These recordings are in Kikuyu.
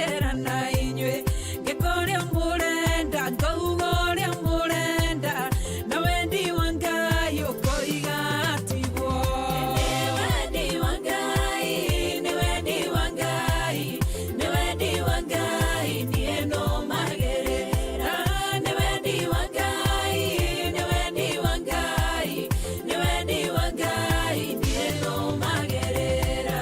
Ngũcera na inyuĩ ngĩka ũrĩa mũrenda, ngauga ũrĩa mũrenda, na wendi wa Ngai ũkoiga tiguo. Nĩ wendi wa Ngai, nĩ wendi wa Ngai, nĩ wendi wa Ngai niĩ nũmagĩrĩra. Nĩ wendi wa Ngai, nĩ wendi wa Ngai, nĩ wendi wa Ngai niĩ nũmagĩrĩra.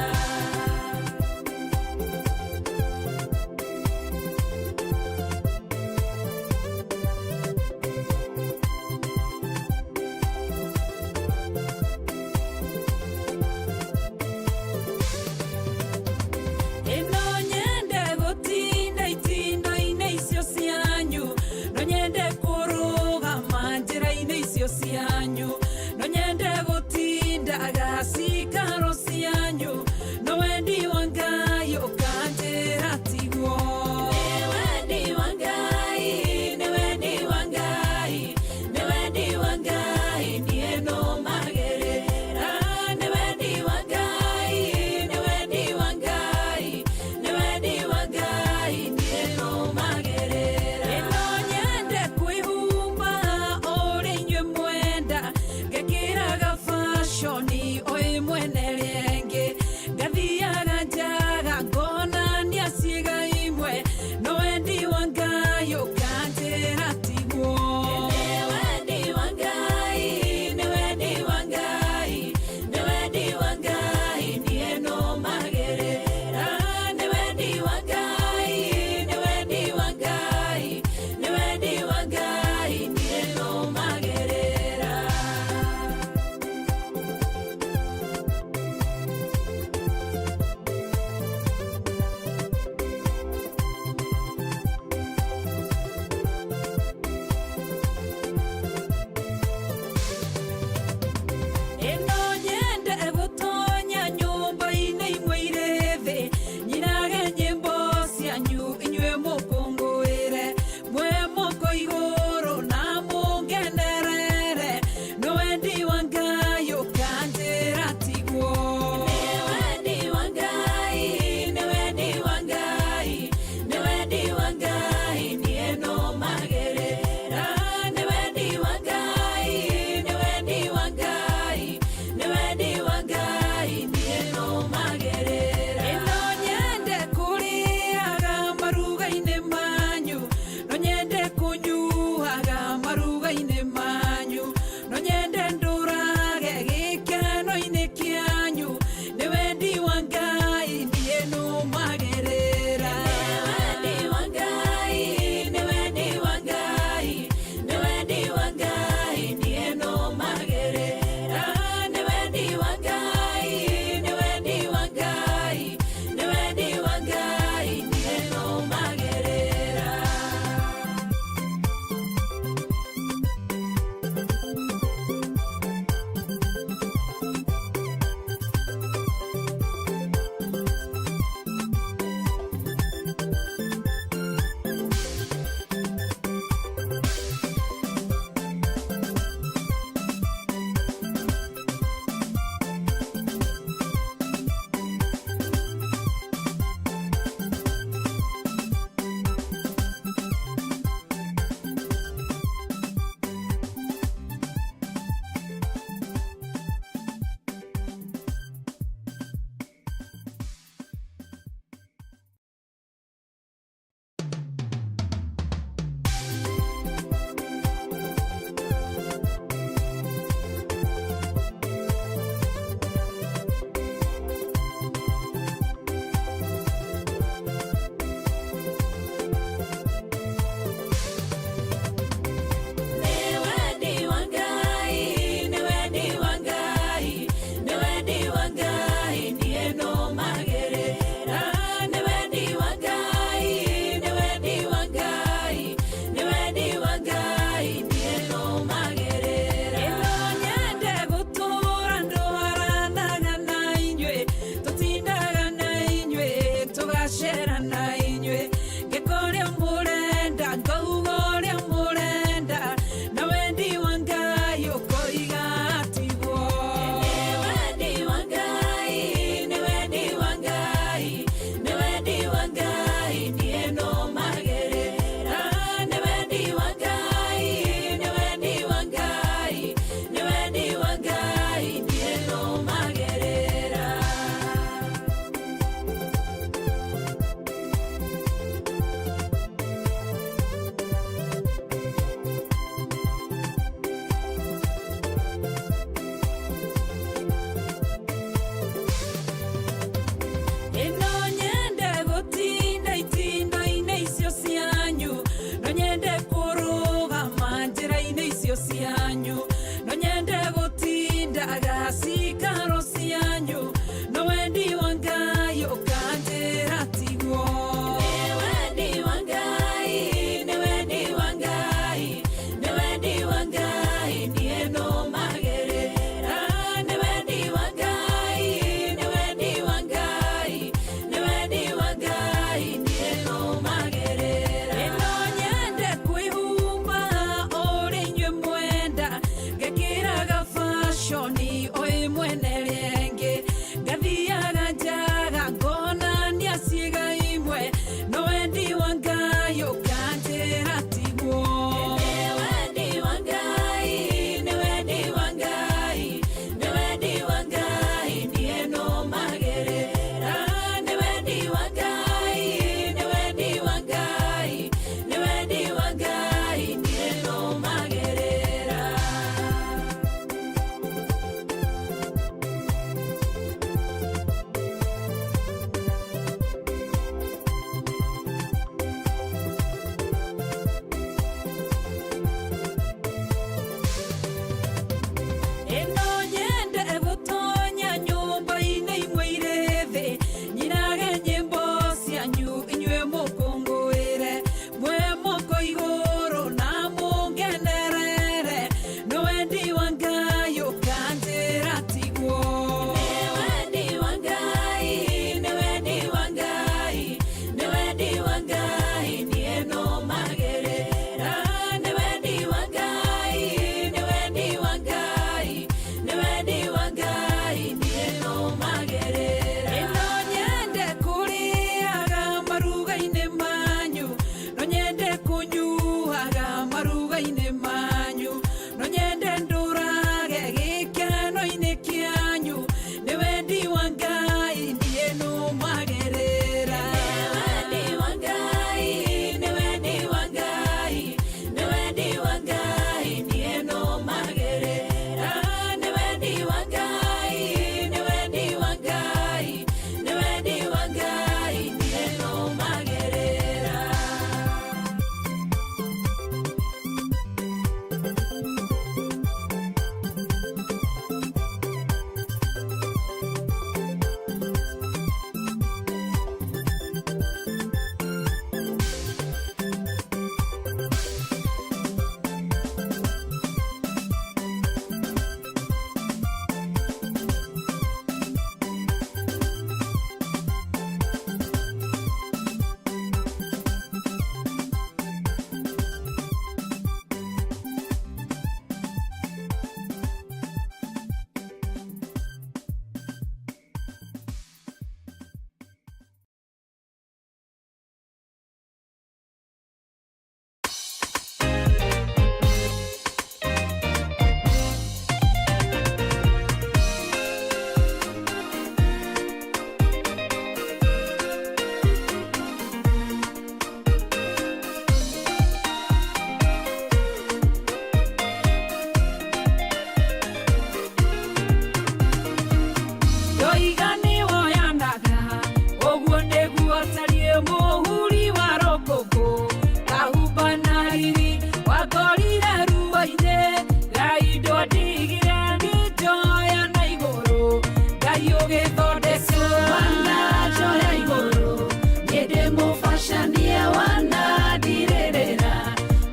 Ndĩmũbacanie wanandirĩrĩra,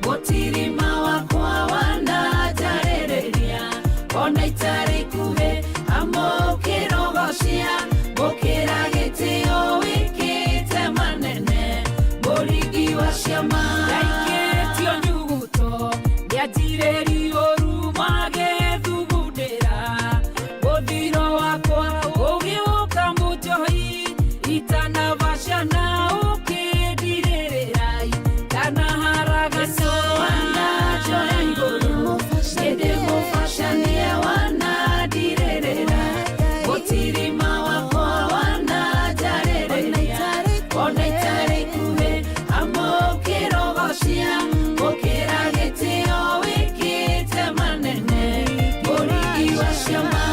mũtirima wakwa wananjarĩrĩria, ona itarĩ ikuhĩ amũkĩrogocia, mũkĩra gĩtĩo wĩkĩte manene, mũringi wa ciama. Ndaikĩtio nyuguto nĩanjirĩrio ruma gĩthugundĩra, mũthiro wakwa ũgĩũka mũnjohi, itanabacana ũkĩndirĩrĩra, ndanaharagana wananjoya igũrũ, ndĩmũbacanie wanandirĩrĩra, mũtirima wakwa wananjarĩrĩria, ona itarĩ ikuhĩ amũkĩrogocia, mũkĩra gĩtĩo wĩkĩte manene, mũringi wa ciama.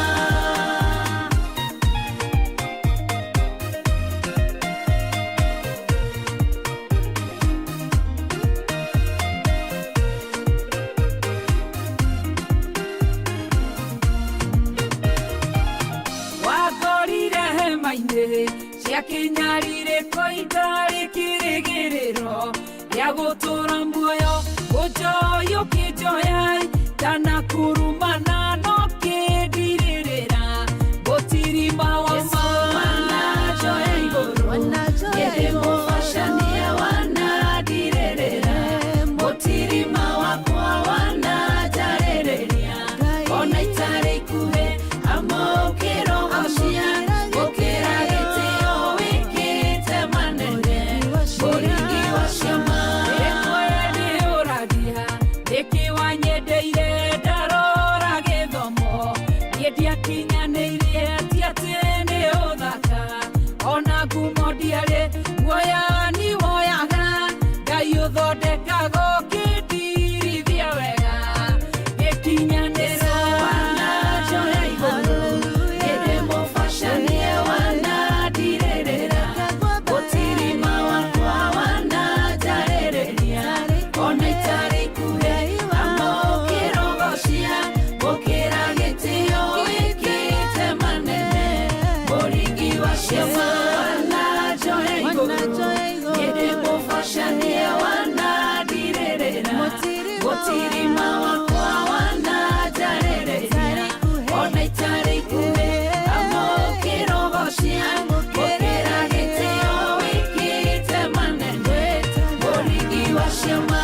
Wakorire hema-inĩ cia kĩnyarirĩko itarĩ kĩrĩgĩrĩro gĩa gũtũra muoyo, ũnjoyi ũkĩnjoya ndanakurumana no kĩndirĩrĩra, mũtirima wa ma wananjoya igũrũ, ndĩmũbacanie wanandirĩrĩra, mũtirima wakwa wananjarĩrĩria, ona itarĩ ikuhĩ amũkĩrogocia, gũkĩra gĩtĩo wĩkĩte manene, mũringi wa ciama. Rĩmwe ndĩũragia nĩkĩ wanyendeire ndarora gĩthomo, niĩ ndiakinyanĩirie ti atĩ nĩ ũthaka, ona ngumo ndiarĩ guoya ni woyaga, Ngai ũthondekaga ũkĩndirithia wega, gĩkinyanĩra wananjoya igũrũ, ndĩmũbacanie wanandirĩrĩra, mũtirima wakwa wananjarĩrĩria, ona itarĩ ikuhĩ amũkĩrogocia, mũkĩra gĩtĩo wĩkĩte manene, mũringi wa ciama wananjoya igũrũ, ndĩmũbacanie wanandirĩrĩra, mũtirima wakwa wananjarĩrĩria, ona itarĩ ikuhĩ amũkĩrogocia, mũkĩra gĩtĩo wĩkĩte manene, mũringi wa ciama.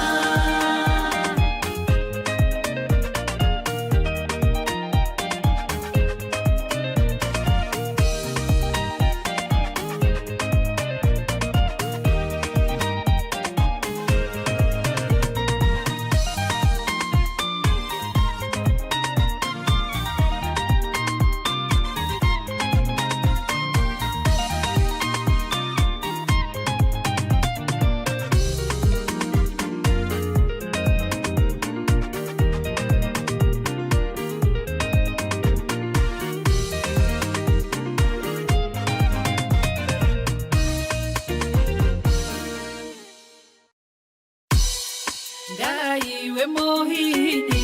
Ngai wĩ mũhihinyi.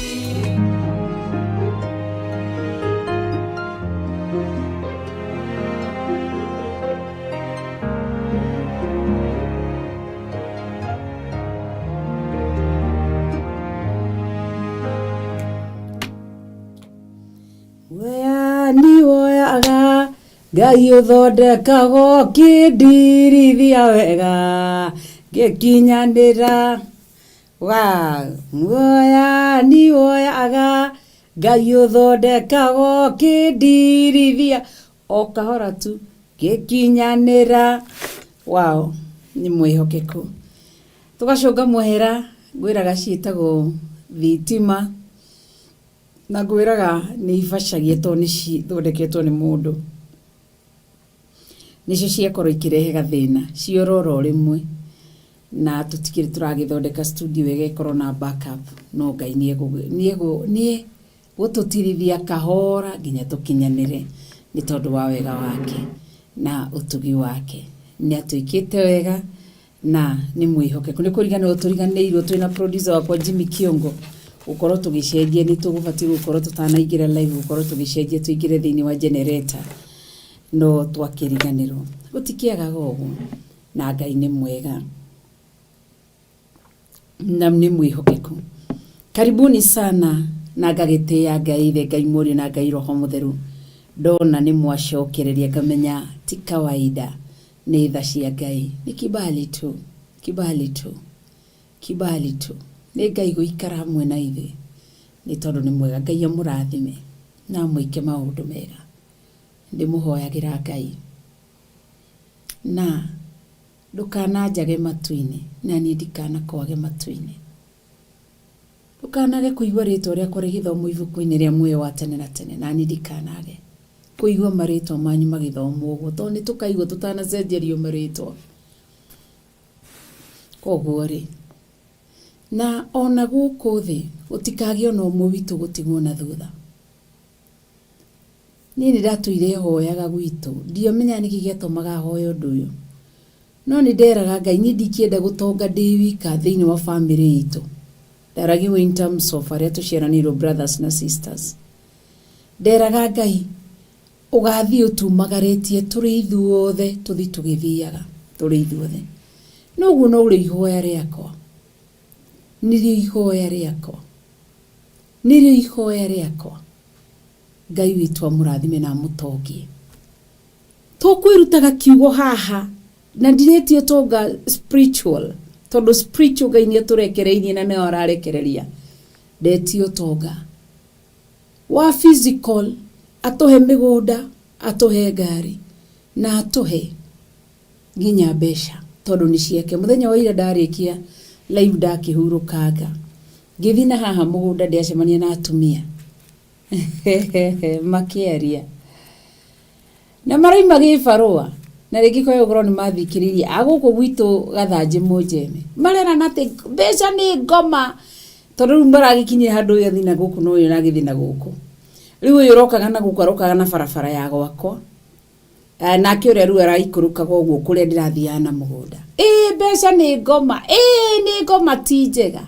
Guoya woyaga Ngai ũthondekaga ũkĩndirithia wega ngĩkinyanĩra wa guoya ni woyaga Ngai ũthondekaga ũkĩndirithia o kahora tu ngĩkinyanĩra. Wow, nĩ mwĩhokeku. Tũgacũnga mũhera ngwĩraga ciĩtagwo thitima na ngwĩraga nĩ ibacagia tondũ nĩ cithondeketwo nĩ mũndũ. Nĩcio ciakorwo ikĩrehe gathĩna ciorora o rĩmwe na tũtikĩrĩ tũragĩthondeka studio wega ĩkorwo na backup no Ngai nĩ egũtũtirithia kahora nginya tũkinyanĩre nĩ tondũ wa wega wake na ũtugi wake. Nĩ atwĩkĩte wega na nĩ mwĩhokeku. Nĩ kũriganĩrwo tũriganĩirwo twĩna producer wakwa Jimmy Kiongo gũkorwo tũgĩcenjia nĩ tũgũbatiĩ gũkorwo tũtanaingĩra live gũkorwo tũgĩcenjia tũingĩre thĩinĩ wa generator no twakĩriganĩrwo. Gũtikĩagaga ũguo. Na Ngai nĩ mwega na nĩ mwĩhokeku. Karibuni sana na ngagĩtĩĩa Ngai Ithe, Ngai Mũriũ na Ngai Roho Mũtheru. Ndona nĩ mwacokereria ngamenya ti kawaida, nĩ tha cia Ngai, nĩ kibali tu, kibali tu, kibali tu. Nĩ Ngai gũikara hamwe na ithuĩ nĩ tondũ nĩ mwega. Ngai amũrathime na amwĩke maũndũ mega. Ndĩmũhoyagĩra Ngai na ndũkananjage matu-inĩ na niĩ ndikanakwage matu-inĩ. Ndũkanage kũigua rĩtwa rĩakwa rĩgĩthomwo ibuku-inĩ rĩa muoyo wa tene na tene, na niĩ ndikanage kũigua marĩtwa manyu magĩthomwo ũguo, tondũ nĩ tũkaigua tũtanacenjerio marĩtwa. Koguo rĩ, na ona gũkũ thĩ gũtikagĩe ona ũmwe witũ gũtigwo na thutha. Niĩ nĩ ndatũire hoyaga gwitũ, ndiamenyaga nĩkĩ gĩatũmaga hoye ũndũ ũyũ. No nĩ nderaga Ngai niĩ ndikĩenda gũtonga ndĩ wika thĩinĩ wa bamĩrĩ itũ. Ndaragia in terms of arĩa tũciaranĩirwo brothers na sisters. Nderaga Ngai ũgathiĩ ũtumagarĩtie tũrĩ ithuothe tũthiĩ tũgĩthiaga tũrĩ ithuothe. No ũguo no ũrĩ ihoya rĩakwa. Nĩrĩo ihoya rĩakwa. Nĩrĩo ihoya rĩakwa. Ngai witũ amũrathime na amũtongie. Tũkwĩrutaga kiugo haha na ndiretio tonga spiritual, tondũ spiritual Ngai nĩ atũrekereirie na nĩwe ararekereria. Ndetio tonga wa physical, atũhe mĩgũnda, atũhe ngari na atũhe nginya mbeca tondũ nĩ ciake. Mũthenya wa ira ndarĩkia live ndakĩhurũkanga, ngĩthiĩ na haha mũgũnda ndĩacemania na atumia makĩaria na maraima gĩbarũa na rĩngĩ kwa gũkorwo nĩ mathikĩrĩirie a gũkũ gwitũ Gathanjĩ Mũnjeme marerana atĩ mbeca nĩ ngoma, tondũ rĩu maragĩkinyire handũ ũyũ athiĩ na gũkũ na ũyũ aragĩthiĩ na gũkũ. Rĩu ũyũ ũrokaga na gũkũ arokaga na barabara ya gwakwa, nake ũrĩa rĩu araikũrũkaga ũguo kũrĩa ndĩrathiaga na mũgũnda. Ĩĩ mbeca nĩ ngoma, ĩĩ nĩ ngoma ti njega.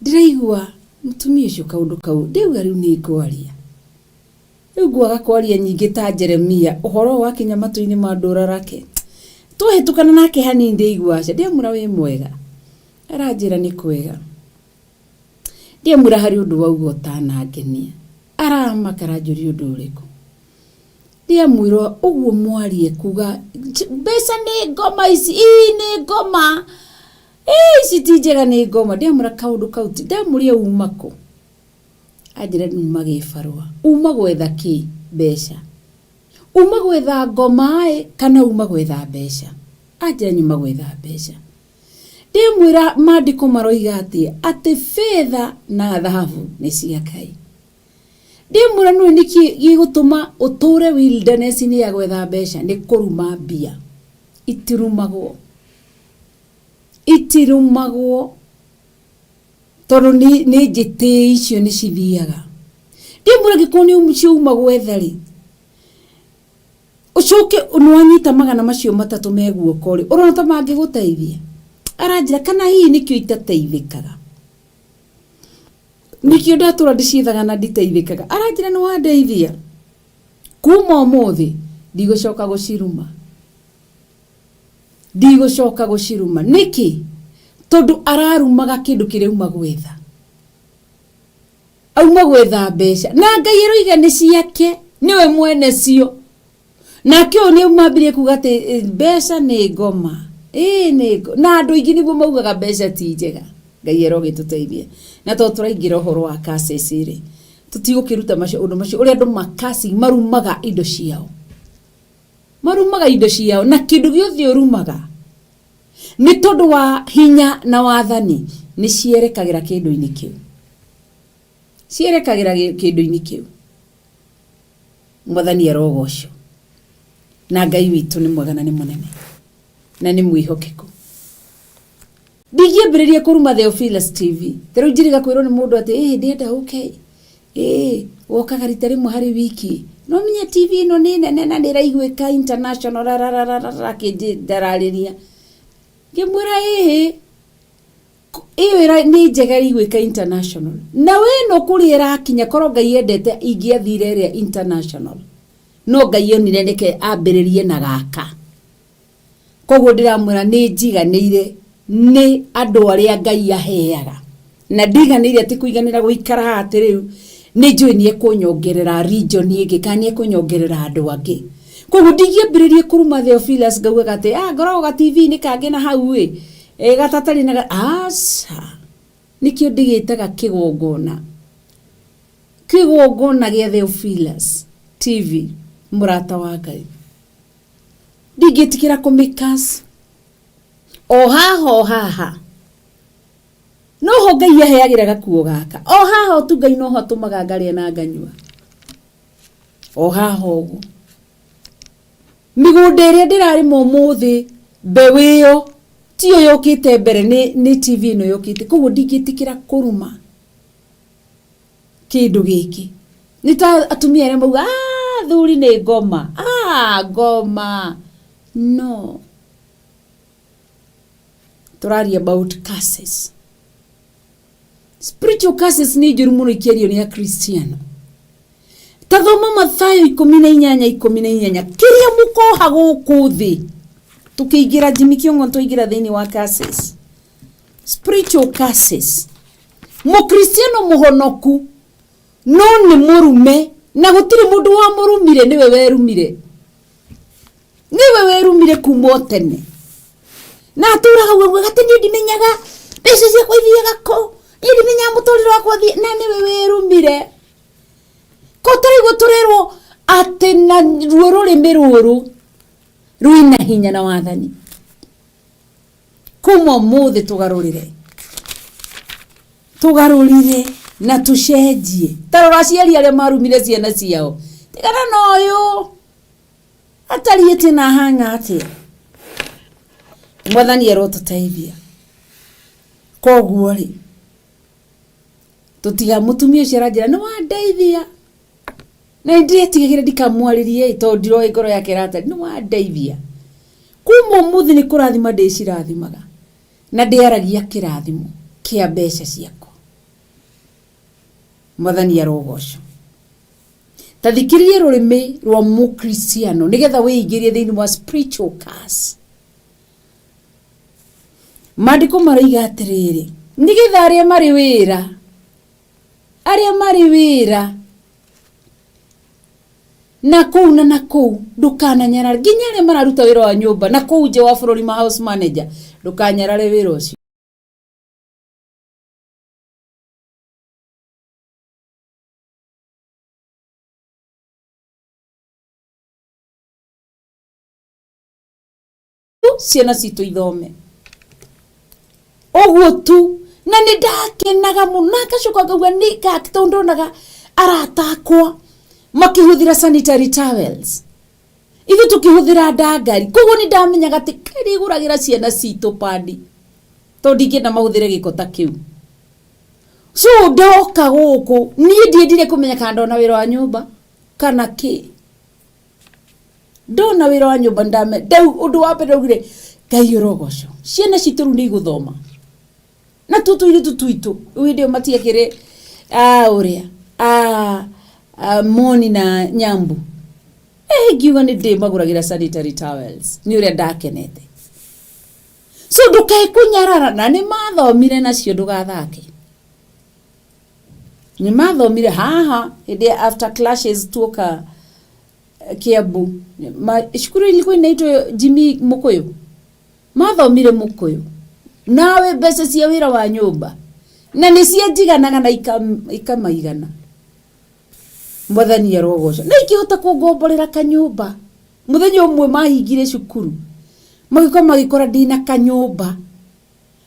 Ndĩraigua mũtumia ũcio kaũndũ kau ndĩauga rĩu nĩ ngwaria. Rĩu ngwaga kwaria nyingĩ ta Jeremia ũhoro ũyũ wakinya matũ-inĩ ma ndũrarake. Twahĩtũkana nake hanini ndĩaigua aca, ndĩamwĩra wĩ mwega, aranjĩra nĩ kwega. Ndĩamwĩra harĩ ũndũ wauga ũtanangenia, aramaka aranjũria ũndũ ũrĩkũ. Ndĩamwĩra ũguo mwarie kuga mbeca nĩ ngoma ici, ii nĩ ngoma, ii ici ti njega nĩ ngoma. Ndĩamwĩra kaũndũ kau ti, ndamũria uma kũ? Anjĩra numa gĩbarũa. Uma gwetha kĩ? Mbeca. Uma gwetha ngoma ĩ kana uma gwetha mbeca? Anjĩra nyuma gwetha mbeca. Ndĩmwĩra maandĩko maroiga atĩ atĩ betha na thahabu nĩ cia Ngai. Ndĩmwĩra nĩũĩ nĩkĩ gĩgũtũma ũtũre wilderness-inĩ ya gwetha mbeca? Nĩ kũruma mbia. Itirumagwo. Itirumagwo tondũ nĩ njĩtĩi icio nĩ cithiaga. Ndĩmwĩra angĩkorwo nĩ ciauma gwetha rĩ, ũcoke nĩwanyita 300 me guoko rĩ, ũrona ta mangĩgũteithia? Aranjĩra kana hihi nĩkĩo itateithĩkaga, nĩkĩo ndatũra ndĩciethaga na nditeithĩkaga. Aranjĩra nĩwandeithia, kuma ũmũthĩ ndigũcoka gũciruma, ndigũcoka gũciruma. Nĩkĩ? Tondũ ararumaga kĩndũ kĩrĩa auma gwetha. Auma gwetha mbeca na Ngai aroiga nĩ ciake, nĩwe mwene cio. Nake ũyũ nĩ aumambirie kuga atĩ mbeca nĩ ngoma, ĩĩ nĩ ngoma. Na andũ aingĩ nĩguo maugaga mbeca ti njega. Ngai arogĩtũteithia. Na tondũ tũraingĩra ũhoro wa curses rĩ, tũtigũkĩruta macio ũndũ macio ũrĩa andũ makasi marumaga indo ciao. Marumaga indo ciao na kĩndũ gĩothe ũrumaga nĩ tondũ wa hinya na wathani nĩ cierekagĩra kĩndũ-inĩ kĩu. Cierekagĩra kĩndũ-inĩ kĩu. Mwathani arogocwo. Na Ngai witũ nĩ mwega na nĩ mũnene na nĩ mwĩhokeku. Ndingĩambĩrĩria kũruma Theophilus TV. Ta rĩu njĩrĩga kwĩrwo nĩ mũndũ atĩ ĩĩ ndĩrenda ũke ĩĩ wokaga rita rĩmwe harĩ wiki. No menye TV ĩno nĩ nene na nĩ ĩraiguĩka international rarararara akĩndararĩria. Ngĩmwĩra ĩhĩ ĩyo nĩ njega ĩraiguĩka international. Na we no kũrĩa ĩrakinya korwo Ngai endete ingĩathire ĩrĩa international. No Ngai onire reke ambĩrĩrie na gaka. Koguo ndĩramwĩra nĩ njiganĩire nĩ andũ arĩa Ngai aheaga, na ndiganĩire atĩ kũiganĩra gũikara haha atĩ rĩu nĩ njũĩ nĩ ekũnyongerera region ĩngĩ kana nĩ ekũnyongerera andũ angĩ. Koguo ndingĩambĩrĩria kũruma Theophilus ngaugaga atĩ ah, ngoragwo ga TV-inĩ kangĩ na hau ĩ, gatatarĩ na aca. Nĩkĩo ndĩgĩtaga kĩgongona, kĩgongona gĩa Theophilus TV, mũrata wa Ngai. Ndingĩtĩkĩra kũmĩkas o haha o haha noho Ngai aheagĩra gakuo gaka, o haha o tu Ngai noho atũmaga ngarĩa na nganyua, o haha ũguo. Mĩgũnda ĩrĩa ndĩrarĩma ũmũthĩ, mbeũ ĩyo tiyo yũkĩte mbere, nĩ TV ĩno yũkĩte. Koguo ndingĩtĩkĩra kũruma kĩndũ gĩkĩ. Nĩ ta atumia arĩa mauga, ah, athuri nĩ ngoma, ah, ngoma. No. Tũraria about curses. Spiritual curses nĩ njũru mũno ikĩario nĩ Akristiano. Ta thoma Mathayo 18:18, kĩrĩa mũkoha gũkũ thĩ. Tũkĩingĩra Jimmy Kĩong'o twaingĩra thĩinĩ wa curses. Spiritual curses. Mũkristiano mũhonoku no nĩ mũrume na gũtirĩ mũndũ wamũrumire, nĩwe werumire. Nĩwe werumire kuma o tene. Na atũraga ugaga atĩ niĩ ndimenyaga mbeca ciakwa ithiaga kũ, niĩ ndimenyaga mũtũrĩre wakwa ũthiĩ, na nĩwe werumire. Ko tũraigua tũrerwo atĩ na ruo rũrĩmĩ rũrũ rwĩna hinya na wathani. Kuma ũmũthĩ tũgarũrĩre, tũgarũrĩre na tũcenjie. Ta rora aciari arĩa marumire ciana ciao, tigana na ũyũ atariĩ atĩa na ahana atĩa. Mwathani arotũteithia. Koguo rĩ, tũtiga mũtumia ũcio aranjĩra nĩ wandeithia, na nĩ ndĩretigagĩra ndikamwarĩrie ĩ, tondũ ndiroĩ ngoro yake ĩratariĩ, nĩ wandeithia. Kuma ũmũthĩ nĩ kũrathima ndĩcirathimaga na ndĩaragia kĩrathimo kĩa mbeca ciakwa. Mwathani arogocwo. Ta thikĩrĩria rũrĩmĩ rwa mũkristiano nĩgetha wĩingĩrie thĩinĩ wa spiritual curse. Maandĩko maroiga atĩrĩrĩ, nĩgetha arĩa marĩ wĩra, arĩa marĩ wĩra na kũu na na kũu ndũkananyarare, nginya arĩa mararuta wĩra wa nyũmba na kũu nja wa bũrũri ma house manager, ndũkanyarare wĩra ũcio. Ciana citũ ithome ũguo tu, na nĩ ndakenaga mũno na ngacoka ngauga nĩ tondũ ndonaga arata akwa makĩhũthĩra sanitary towels, ithuĩ tũkĩhũthĩra ndangari. Koguo nĩ ndamenyaga atĩ kĩrĩgũragĩra ciana citũ padi, tondũ ndingĩenda mahũthĩre gĩko ta kĩu. So ndoka gũkũ niĩ ndiendire kũmenya kana ndona wĩra wa nyũmba kana kĩ. Ndona wĩra wa nyũmba ndame ndau ũndũ wa mbere ndaugire Ngai ũrogocwo, ciana citũ rĩu nĩ igũthoma na tuo tũirĩtu twitũ rĩu hĩndĩ ĩyo matiakĩrĩ ũrĩa Moni na Nyambu. Ngiuga nĩ ndĩmagũragĩra sanitary towels nĩ ũrĩa ndakenete. So ndũkae kũnyarara, na nĩ mathomire nacio, ndũgathake. Nĩ mathomire haha hĩndĩ ya after clashes tuoka Kiambu. Cukuru ilikuwa inaitwa Jimmy Mukuyu. Mathomire Mukuyu. Nawe mbeca cia wĩra wa nyũmba na nĩ cianjiganaga na ikamaigana. Mwathani arogocwo. Na ikĩhota kũngomborera kanyũmba. Mũthenya ũmwe mahingire cukuru magĩũka magĩkora ndĩna kanyũmba,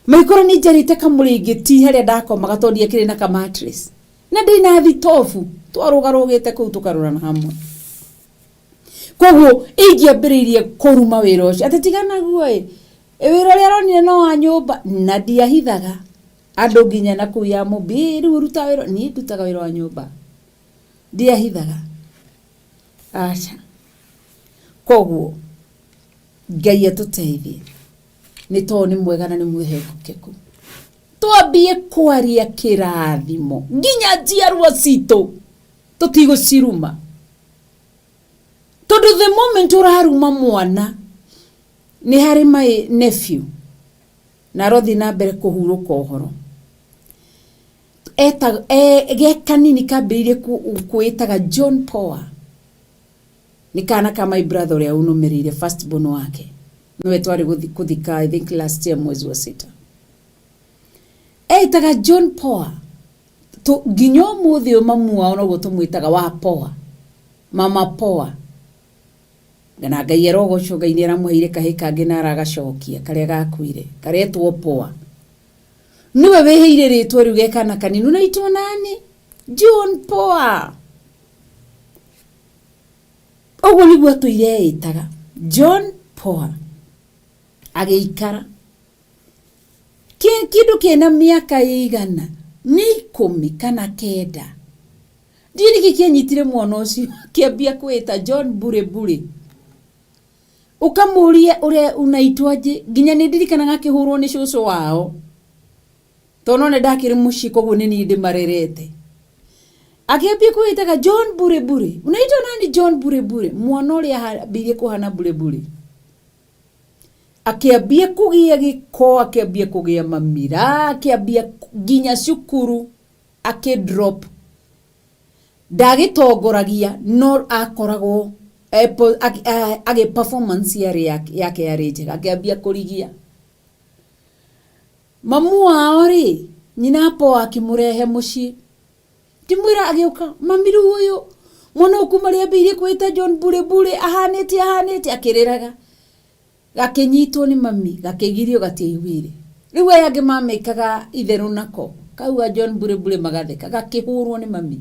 magĩkora nĩ njarĩte kamũrĩngĩti harĩa ndakomaga tondũ ndiakĩrĩ na ka mattress, na ndĩna thitobu, twarũgarũgĩte kũu tũkarorana hamwe. Koguo ingĩambĩrĩirie kũruma wĩra ũcio atĩ tiga naguo ĩ, wĩra ũrĩa aronire no wa nyũmba, na ndiahithaga andũ nginya na kũu ya Mũmbi, ĩ rĩu ũrutaga wĩra, niĩ ndutaga wĩra wa nyũmba, ndiahithaga, aca. Koguo Ngai atũteithie nĩ tondũ nĩ mwega na nĩ mwĩhokeku. Twambie kwaria kĩrathimo nginya njiarwa citũ tũtigũciruma, tondũ the moment ũraruma mwana Nĩ harĩ my nephew na arothiĩ na mbere kũhurũka ũhoro. Eta, ge kanini kambĩrĩirie kwĩtaga John Poa. Nĩ kana ka my brother ũrĩa ũnũmĩrĩire first born wake. Nĩwe twarĩ kũthika I think last year mwezi wa sita. Etaga John Poa. Nginya ũmũthĩ ũyũ mamu wao noguo tũmwĩtaga wa Poa. Mama Poa. Na Ngai arogocwo, Ngai nĩ aramũheire kahĩ kangĩ na aragacokia karĩa gakuire. Karetwo Poa. Nĩwe wĩheire rĩtwa rĩu ge kana kanini. Unaitwa nani? John Poa. Ũguo nĩguo atũire ĩtaga. John Poa. Agĩikara. Kĩndũ kĩna mĩaka ĩigana nĩ 10 kana 9. Ndiũĩ nĩkĩ kĩanyitire mwana ũcio kĩambia kwĩta John Bure Bure. Ũkamũria ũrĩa unaitwa aje, nginya nĩ ndirikanaga akĩhũrwo nĩ cũcũ wao. Tondũ no nĩ ndakĩrĩ mũciĩ koguo nĩ niĩ ndĩmarerete. Akĩambia kwĩtaga John Bure Bure. Unaitwa nani? John Bure Bure. Mwana ũrĩa ambĩrĩirie kũhana Bure Bure. Akĩambia kũgĩa gĩko, akĩambia kũgĩa mamira, akĩambia nginya cukuru, akĩ drop. Ndagĩtongoragia no akoragwo agĩ performance yarĩ yake yarĩ njega, akĩambia kũrigia. Mamu wao rĩ, nyina Poa akĩmũrehe mũciĩ. Ngĩmwĩra agĩũka, mami rĩu ũyũ mwana ũyũ kuma rĩambĩrĩirie kwĩta John Bure Bure ahanĩte ahanĩte akĩrĩraga. Gakĩnyitwo nĩ mami, gakĩgirio gatiaiguire. Rĩu aya angĩ mamĩkaga itherũ nako, kauga John Bure Bure magatheka, gakĩhũrwo nĩ mami.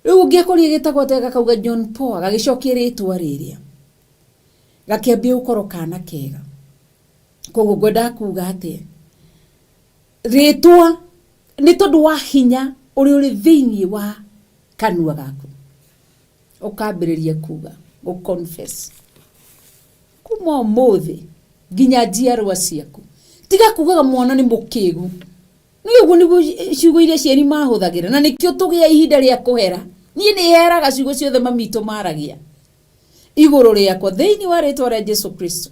Rĩu ũngĩakorire gĩtagwo atĩa gakauga John Poa, gagĩcokia rĩtwa rĩrĩa. Gakĩambia gũkorwo kana kega. Koguo ngwendaga kuga atĩa? Rĩtwa nĩ tondũ wa hinya ũrĩa ũrĩ thĩinĩ wa kanua gaku. Ũkambĩrĩria kuga, gũ confess. Kuma ũmũthĩ nginya njiarwa ciaku. Tiga kugaga mwana nĩ mũkĩgu. Nĩ ũguo nĩguo ciugo iria aciari mahũthagĩra na nĩkĩo tũgĩa ihinda rĩa kũhera. Niĩ nĩ heraga ciugo ciothe mami witũ maragia igũrũ rĩakwa thĩinĩ wa rĩtwa rĩa Jesu Kristo.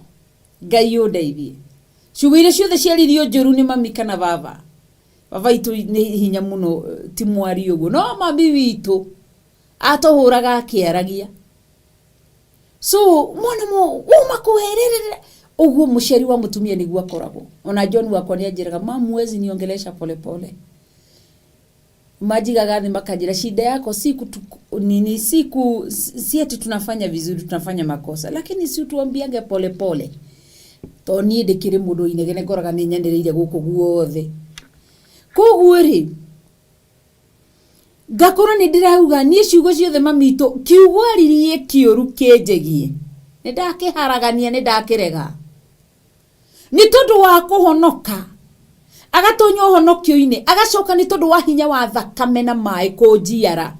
Ngai ũndeithie. Ciugo iria ciothe ciaririo njũru nĩ mami kana baba. Baba witũ nĩ hinya mũno, ti mwaria ũguo. No mami witũ atũhũraga akĩaragia. So mwana mo uma kũhererera ũguo mũciari wa mũtumia nĩguo akoragwo. Ona John wakwa nĩ anjĩraga mamu wezi niongelesha pole pole. Manjigaga thĩ makanjĩra shida yako si kutu, nini si ku, si ati tunafanya vizuri tunafanya makosa lakini si utuambiange pole pole. To niĩ ndĩkĩrĩ mũndũ inegene ngoraga nĩ nyanĩrĩire gũkũ guothe. Koguo rĩ ngakorwo nĩ ndĩrauga niĩ ciugo ciothe mami witũ kiugo aririe kĩũru kĩnjĩgie nĩ ndakĩharagania nĩ ndakĩrega. Nĩ tondũ wa kũhonoka agatonya ũhonokio-inĩ agacoka nĩ tondũ wa hinya wa thakame na maĩ kũnjiara.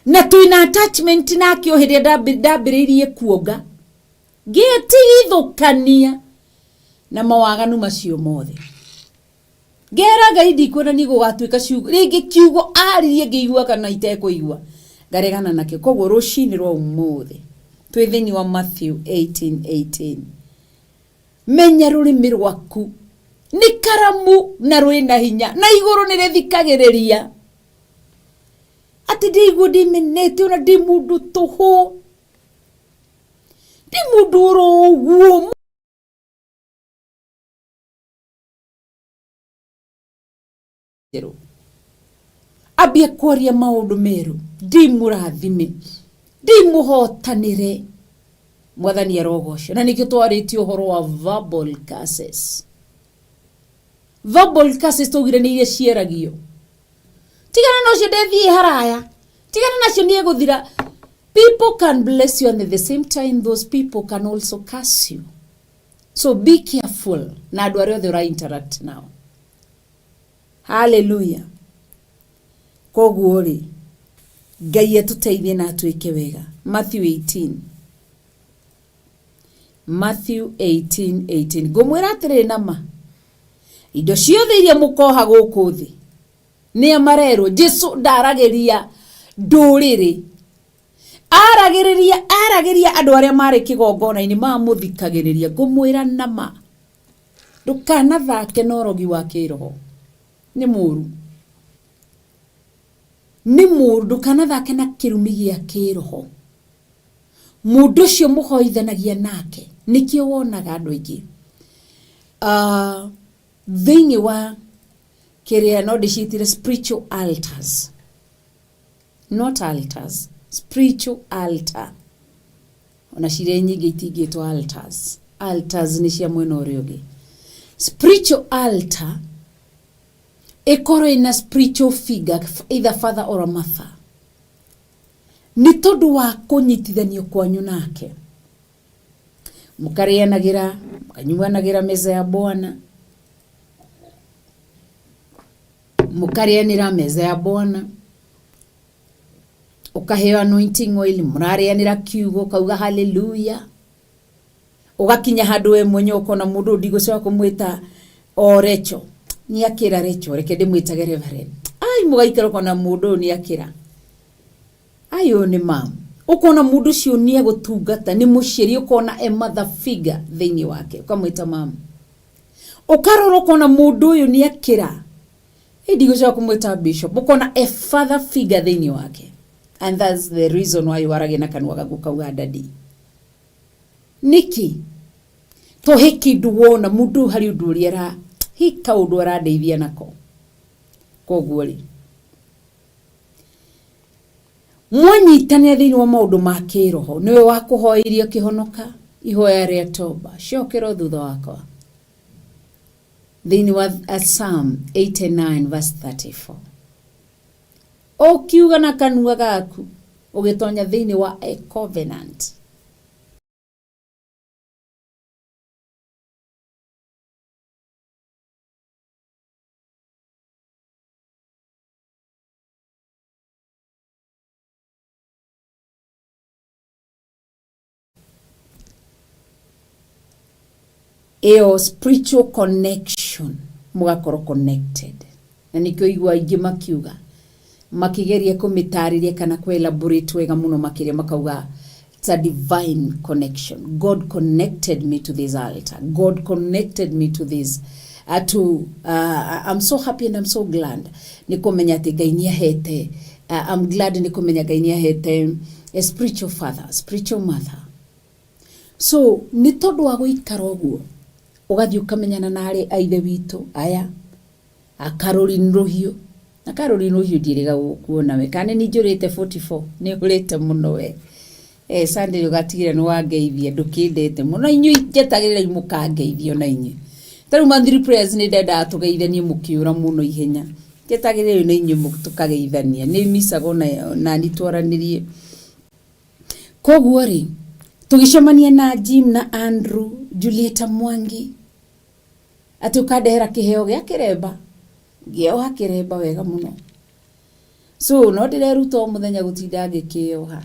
Na twĩna attachment nake o hĩndĩ ĩrĩa ndambĩrĩirie kuonga ngĩtigithũkania na mawaganu macio mothe. Ngera Ngai ndikwenda niĩ gũgatuĩka ciugo rĩngĩ kiugo aririe ngĩigua kana itekũigua ngaregana nakĩo. Koguo rũcinĩ rwa ũmũthĩ twĩ thĩinĩ wa Matthew 18:18. Menya rũrĩmĩ rwaku nĩ karamu na rwĩna hinya na igũrũ nĩ rĩthikagĩrĩria. Atĩ ndĩigua ndĩmenete ona ndĩ mũndũ tũhũ, ndĩ mũndũ oro ũguo. Ambie kwaria maũndũ merũ, ndimũrathime, ndimũhotanĩre. Mwathani arogocwo. Na nĩkĩo twarĩtie ũhoro wa verbal curses. Verbal curses twaugire nĩ iria ciaragio. Tigana na ũcio ndethiĩ haraya, tigana nacio nĩ egũthira. People can bless you and at the same time those people can also curse you. So be careful na andũ arĩa othe ũra interact nao. Hallelujah. Koguo rĩ, Ngai atũteithie na atwĩke wega. Matthew 18. Matthew 18:18. Ngũmwĩra atĩrĩrĩ na ma, indo ciothe iria mũkoha gũkũ thĩ nĩ marerwo. Jesu ndaragĩria ndũrĩrĩ. Aragĩrĩria aragĩria andũ arĩa marĩ kĩgongona-inĩ mamũthikagĩrĩria ngũmwĩra nama ndũkanathake na ũrogi wa kĩroho nĩ mũru nĩ mũru ndũkanathake na kĩrumi gĩa kĩroho mũndũ ũcio mũhoithanagia nake nĩkĩo wonaga andũ aingĩ thĩinĩ wa kĩrĩa no ndĩciĩtire spiritual altars not altars spiritual altar ona cirĩ nyingĩ itingĩtwo altars altars nĩ cia mwena ũrĩa ũngĩ spiritual altar ĩkorwo ĩna spiritual figure either father or a mother nĩ tondũ wa kũnyitithanio kwanyu nake mũkarĩanagĩra mũkanyuanagĩra meza ya bwana mũkarĩanĩra meza ya bwana ũkaheo anointing oil mũrarĩanĩra kiugo ũkauga haleluya ũgakinya handũ we mwenyewe ũkona mũndũ ũyũ ndigũcoka kũmwĩta o Recho nĩ akĩra Recho reke ndĩmwĩtage reverend ai mũgaikara ũkona mũndũ ũyũ nĩ akĩra ai ũyũ nĩ mam ũkona mũndũ ũcio nĩ egũtungata nĩ mũciari ũkona e mother figure thĩinĩ wake ũkamwĩta mam ũkarora ũkona mũndũ ũyũ nĩ akĩra ndigũcoka kũmwĩta bishop ũkona a father figure thĩinĩ wake and that's the reason why waragia na kanua gaku kauga daddy nĩkĩ to he kĩndũ wona mũndũ ũyũ harĩ ũndũ ũrĩa ara he kaũndũ arandeithia nako koguo rĩ mwanyitanĩra thĩinĩ wa maũndũ ma kĩroho nĩwe wa kũhoeirie kĩhonoka ihoya rĩa toba cokera thutha wakwa thĩinĩ wa Psalm 89 verse 34 ũkiuga na kanua gaku ũgĩtonya thĩinĩ wa a covenant ĩyo spiritual connection mũgakorwo connected na nĩkĩo igua aingĩ makiuga makigeria kũmĩtarĩria kana kũ elaborate wega mũno makĩria makauga it's a divine connection god connected me to this altar god connected me to this to I'm so happy and I'm so glad nĩ kũmenya atĩ ngai nĩ ahete I'm glad nĩ kũmenya ngai nĩ ahete a spiritual father spiritual mother so nĩ tondũ wa gũikara ũguo ũgathiĩ ũkamenyana na arĩ a ithe witũ aya a Caroline Rũhiũ na Caroline Rũhiũ ndiĩrĩga gũkuona we kana nĩ njũrĩte 44 nĩ ũrĩte mũno we eh Sunday ũgatigĩra nĩ wangeithia ndũkĩndete mũno inyuĩ njetagĩrĩra mũkangeithio na inyuĩ ta rĩu monthly prayers nĩ ndendaga tũgeithanie mũkĩũra mũno ihenya njetagĩrĩra na inyuĩ tũkageithania nĩ micagwo na nani twaranĩrie koguo rĩ tũgĩcemania na Jim na Andrew Julieta Mwangi atĩ ũkandehera kĩheo gĩa kĩremba ngĩoha kĩremba wega mũno so no ndĩreruta o mũthenya gũtinda ngĩkĩoha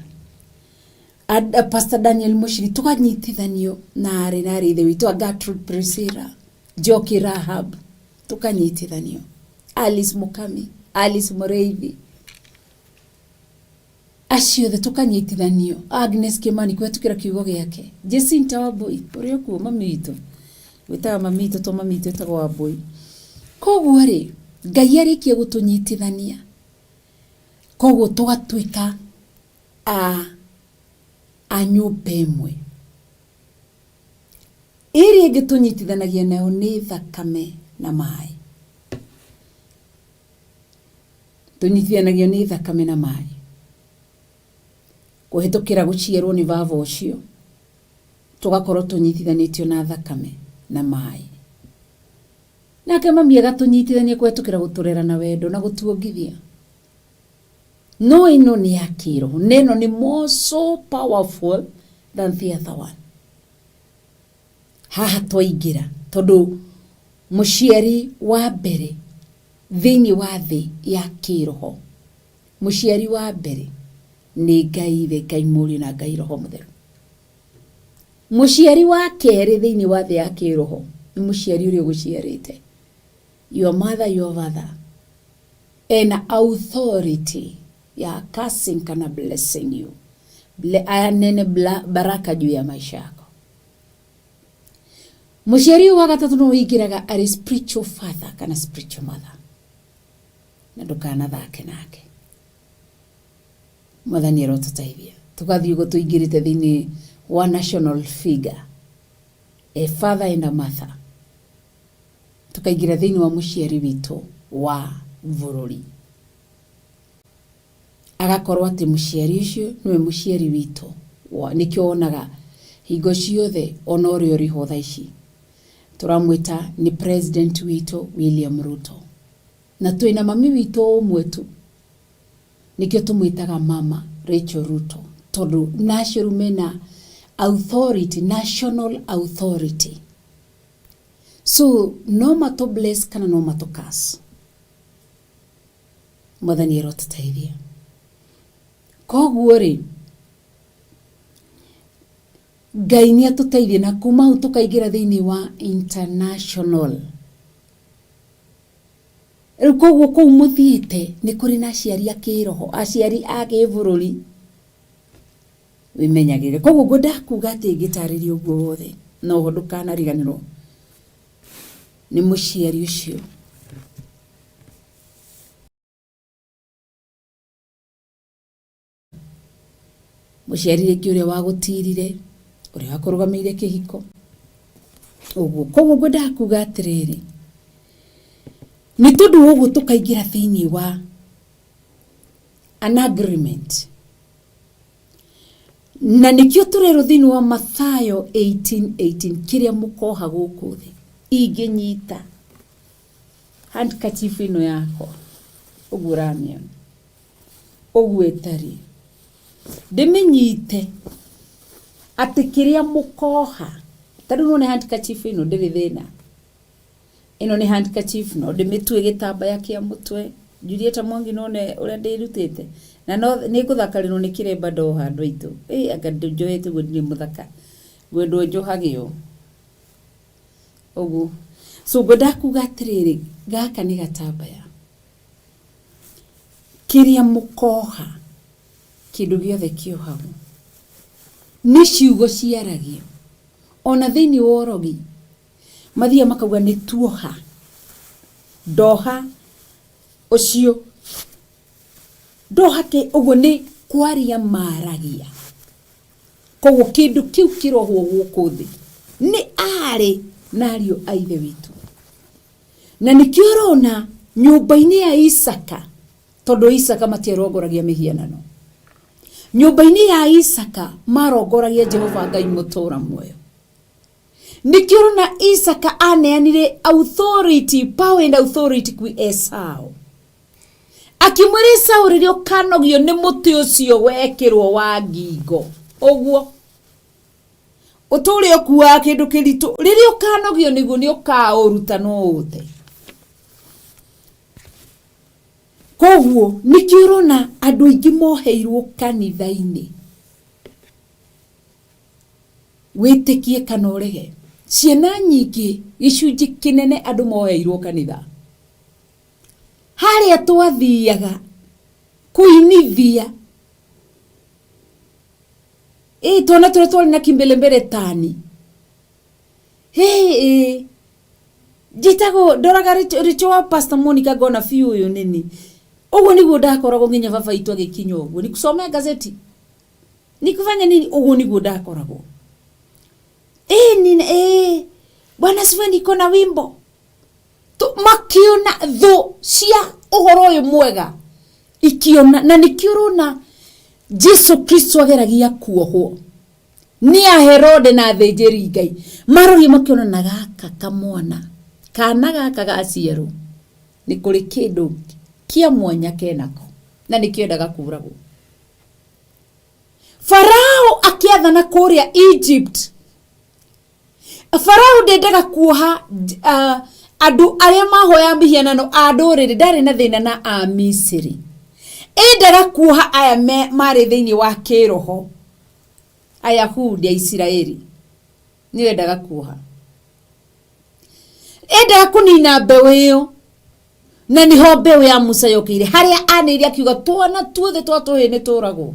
Pastor Daniel Mushiri tũkanyitithanio na arĩ na arĩ ithe witũ a Gertrude Priscilla Njoki Rahab tũkanyitithanio Alice Mukami Alice Mũrĩithi acio othe tũkanyitithanio Agnes Kimani kũhetũkĩra kiugo gĩake Jacinta Wambui ũrĩa ũkuo mami witũ gwĩtaga mami witũ to mami witũ etagwo Wambui koguo rĩ Ngai arĩkia gũtũnyitithania koguo tũgatuĩka a nyũmba ĩmwe ĩrĩa ĩngĩ tũnyitithanagia nayo nĩ thakame na maĩ tũnyitithanagio nĩ thakame na maĩ kũhetũkĩra gũciarwo nĩ baba ũcio tũgakorwo tũnyitithanĩtio na thakame na maĩ nake mami agatũnyitithania kũhetũkĩra gũtũrera na wendo na gũtuongithia no ĩno nĩ ya kĩroho na ĩno nĩ more so powerful than the other one haha twaingĩra tondũ mũciari wa mbere thĩinĩ wa thĩ ya kĩroho mũciari wa mbere nĩ Ngai Ithe Ngai Mũriũ na Ngai Roho Mũtheru mũciari wa kerĩ thĩinĩ wa thĩ ya kĩroho nĩ mũciari ũrĩa ũgũciarĩte your mother your father ena authority ya cursing kana blessing you. Anene baraka juu ya maisha yako. Mũciari ũyũ wa gatatũ nĩ ũingĩraga arĩ spiritual father kana spiritual mother, na ndũkanathake nake. Mwathani arotũteithia tũgathiĩ ũguo tũingĩrĩte thĩinĩ wa national figure, a father and a mother, tukaingĩra thĩinĩ wa mũciari witũ wa bũrũri, agakorwo atĩ mũciari ũcio nĩwe mũciari witũ. Nĩkĩo wonaga hingo ciothe ona ũrĩa ũrĩ ho thaa ici tũramwĩta nĩ president witũ William Ruto, na twĩna mami witũ ũmwe tu, nĩkĩo tũmwĩtaga mama Rachel Ruto, tondũ nacio rĩu mena authority, national authority. So no matũ bless kana no matũ curse. Mwathani arotũteithia. Koguo rĩ, Ngai nĩ atũteithie, na kuma hau tũkaingĩra thĩinĩ wa international. Rĩu koguo kũu mũthiĩte nĩ kũrĩ na aciari a kĩroho, aciari a kĩbũrũri, wĩmenyagĩrĩre. Koguo ngwendaga kuga atĩ ngĩtarĩria ũguo wothe, no ho ndũkanariganĩrwo nĩ mũciari ũcio. Mũciari rĩngĩ ũrĩa wagũtirire, ũrĩa wakũrũgamĩire kĩhiko, ũguo. Koguo ngwendaga kuga atĩrĩrĩ, nĩ tondũ wa ũguo tũkaingĩra thĩinĩ wa an agreement, na nĩkĩo tũrerwo thĩinĩ wa Mathayo 18:18, kĩrĩa mũkoha gũkũ thĩ, ingĩnyita handkerchief ĩno yakwa ũguo ũramĩona ũguo ĩtariĩ, ndĩmĩnyite atĩ kĩrĩa mũkoha, ta rĩu nĩwona handkerchief ĩno ndĩrĩ thĩna, ĩno nĩ handkerchief, no ndĩmĩtue gĩtambaya kĩa mũtwe. Julieta Mwangi, nĩwona ũrĩa ndĩrutĩte, na no nĩngũthakarĩrwo nĩ kĩremba ndoha andũ aitũ. Ĩ anga njohete ũguo ndirĩ mũthaka, ngwendwo njohage ũũ ũguo. So ngwendaga kuga atĩrĩrĩ, gaka nĩ gatambaya, kĩrĩa mũkoha, kĩndũ gĩothe kĩohagwo nĩ ciugo ciaragio. Ona thĩinĩ wa ũrogi mathiaga makauga nĩ tuoha, ndoha ũcio, ndoha kĩ, ũguo nĩ kwaria maragia. Koguo kĩndũ kĩu kĩrohwo gũkũ thĩ nĩ aarĩ na ariũ a ithe witũ, na nĩkĩo ũrona nyũmba-inĩ ya Isaka, tondũ Isaka matiarongoragia mĩhianano, nyũmba-inĩ ya Isaka marongoragia Jehova Ngai mũtũra muoyo. Nĩkĩo ũrona Isaka aneanire authority, power and authority kwĩ Esau, akĩmwĩra Esau, rĩrĩa ũkanogio nĩ mũtĩ ũcio wekĩrwo wa ngingo ũguo ũtũre ũkuaga kĩndũ kĩritũ, rĩrĩa ũkanogio nĩguo nĩ ũkaũruta no ũte. Koguo nĩkĩo ũrona andũ aingĩ moheirwo kanitha-inĩ, wĩtĩkie kana ũrege, ciana nyingĩ, gĩcunjĩ kĩnene andũ moheirwo kanitha. Harĩa twathiaga kũinithia ĩ twana tũrĩa twarĩ na kimbelembele tani, ĩ njĩtagwo ndoraga rĩcho wa Pastor Monica ngona biũ ũyũ nĩni. Ũguo nĩguo ndakoragwo nginya baba itũ agĩkinya ũguo, ni kusomea gazeti, ni kufanya nini, ũguo nĩguo ndakoragwo. Ĩ nina ĩ bwana siwe, niko na wimbo. Makiona thũ cia ũhoro ũyũ mwega ikiona, na nĩkĩo ũrona Jesu Kristo ageragia kuohwo nĩ a Herode na athĩnjĩri Ngai, marorie makiona na gaka kamwana kana gaka gaciarwo nĩ kũrĩ kĩndũ kĩa mwanya kenako, na nĩkĩo endaga kũragwo. Farao akĩathana kũrĩa Egypt, Farao ndendaga kuoha andũ arĩa mahoya mĩhianano a ndũrĩrĩ, ndarĩ na thĩna na a Misiri, endaga kuoha aya marĩ thĩinĩ wa kĩroho, Ayahudi a Isiraeli nĩo endaga kuoha, endaga kũnina mbeũ ĩyo, na nĩho mbeũ ya Musa yokĩire, harĩa anĩrĩire akiuga twana tuothe twa tũhĩĩ nĩ tũragwo.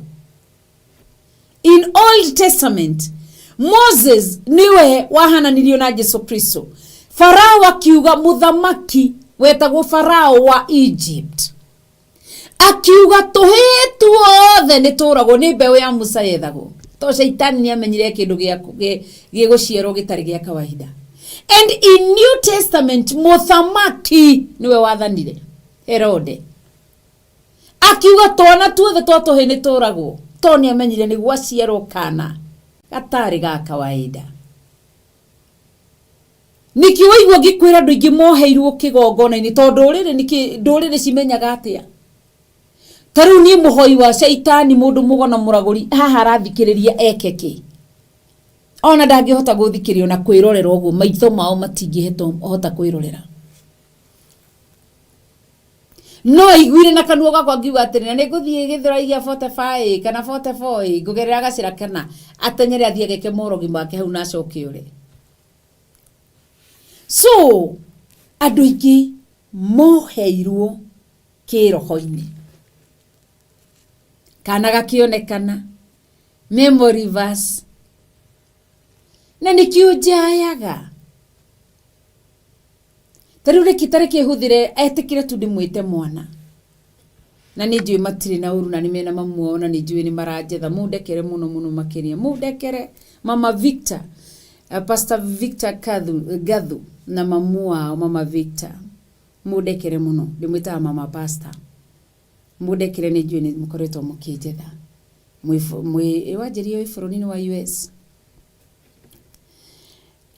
In Old Testament, Moses niwe wahananirio na Jesu Kristo. Farao akiuga, muthamaki wetagwo Farao wa Egypt akiuga tũhĩĩ tuothe nĩ tũragwo, nĩ mbeũ ya Musa yethagwo, to Shaitani nĩ amenyire kĩndũ gĩgũciarwo gĩtarĩ gĩa kawaida. And in New Testament, mũthamaki nĩwe wathanire, Herode, akiuga twana tuothe twa tũhĩĩ nĩ tũragwo, to nĩ amenyire nĩ gwaciarwo kana gatarĩ ga kawaida. Nĩkĩ waigua ngĩkwĩra andũ aingĩ moheirwo kĩgongona-inĩ? Tondũ ndũrĩrĩ nĩkĩ ndũrĩrĩ cimenyaga atĩa? Ta rĩu niĩ mũhoi wa caitani, mũndũ mũgona mũragũri haha arathikĩrĩria eke kĩ? Ona ndangĩhota gũthikĩrĩria ona kwĩrorera ũguo, maitho mao matingĩhota kwĩrorera. No aiguire na kanua gakwa ngiuga atĩrĩ, na nĩ ngũthiĩ Gĩthũrai gĩa 45 kana 44, ngũgerera gacĩra kana atenyere athiĩ ageke morogi make hau na acoke ore. So andũ aingĩ moheirwo kĩroho-inĩ, kana gakĩonekana memory verse, na nĩkĩo njayaga. Ta rĩu rĩki tarĩki hũthĩre etĩkĩre tu ndĩmwĩte mwana, na nĩ njũĩ matirĩ na ũru na nĩ mena mamu wao, na nĩ njũĩ nĩ maranjetha. Mũndekere mũno mũno makĩria, mũndekere Mama Victor, Pastor Victor Kathu, Gathu na mamu wao Mama Victor, mũndekere mũno, ndĩmwĩtaga Mama Pastor, mũndekere, nĩ njũĩ nĩ mũkoretwo mũkĩnjetha mwĩ wanjĩria wĩ bũrũri-inĩ wa US.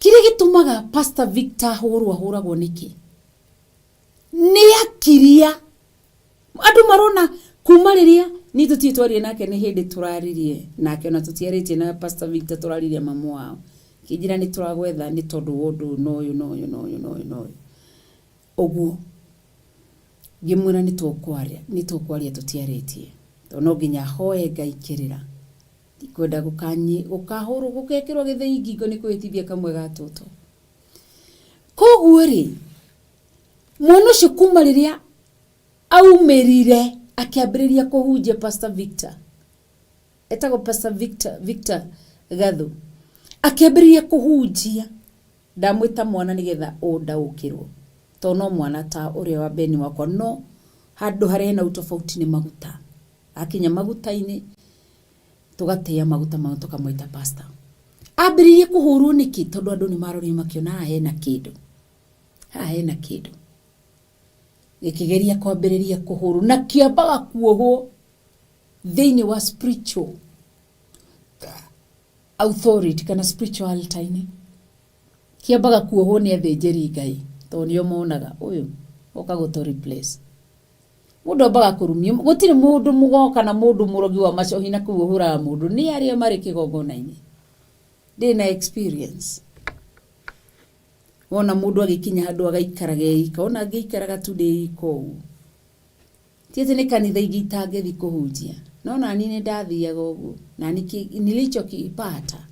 Kĩrĩa gĩtũmaga Pastor Victor ahũrwo, ahũragwo nĩkĩ? Nĩ akiria andũ marona kuma rĩrĩa niĩ tũtirĩ twarie nake, nĩ hĩndĩ tũraririe nake, ona tũtiarĩtie na Pastor Victor, tũraririe mamu wao kĩnjĩra nĩ tũragwetha nĩ tondũ wa ũndũ ũyũ na ũyũ na ũyũ na ũyũ na ũyũ na ũyũ ũguo. Ngĩmwĩra nĩ tũkwaria, nĩ tũkwaria, tũtiarĩtie, tondũ no nginya hoe Ngai kĩrĩra, ndikwenda gũkahũrwo gũkekĩrwo gĩthĩi ngingo nĩ kwĩhĩtithia kamwe ga tũtũ. Koguo rĩ, mwana ũcio kuma rĩrĩa aumĩrire akĩambĩrĩria kũhunjia, Pastor Victor, etagwo Pastor Victor, Victor Gathu, akĩambĩrĩria kũhunjia, ndamwĩta mwana nĩgetha ũndaũkĩrwo, tondũ no mwana ta ũrĩa wa Beni wakwa, no handũ harĩa hena utofauti nĩ maguta. Akinya maguta-inĩ, tũgatĩa maguta mau, tũkamwĩta pastor. Ambĩrĩirie kũhũrwo nĩkĩ? Tondũ andũ nĩ marorire makĩona haha hena kĩndũ, haha hena kĩndũ gĩkĩgeria kwambĩrĩria kũhũrwo, na kĩambaga kuohwo thĩinĩ wa spiritual authority kana spiritual altar-inĩ, kĩambaga kuohwo nĩ athĩnjĩri Ngai, tondũ nĩo monaga ũyũ oka gũtũ replace. Mũndũ ambaga kũrumio, gũtirĩ mũndũ mũgoka na mũndũ mũrogi wa macohi na kũu ũhũraga mũndũ, nĩ arĩa marĩ kĩgongona-inĩ. Ndĩ na experience, wona mũndũ agĩkinya handũ agaikaraga eika, ona ngĩikaraga tu ndĩ ika ũguo, ti atĩ nĩ kanitha ingĩ itangĩthiĩ kũhunjia, no nani nĩ ndathiaga ũguo, na nilichokipata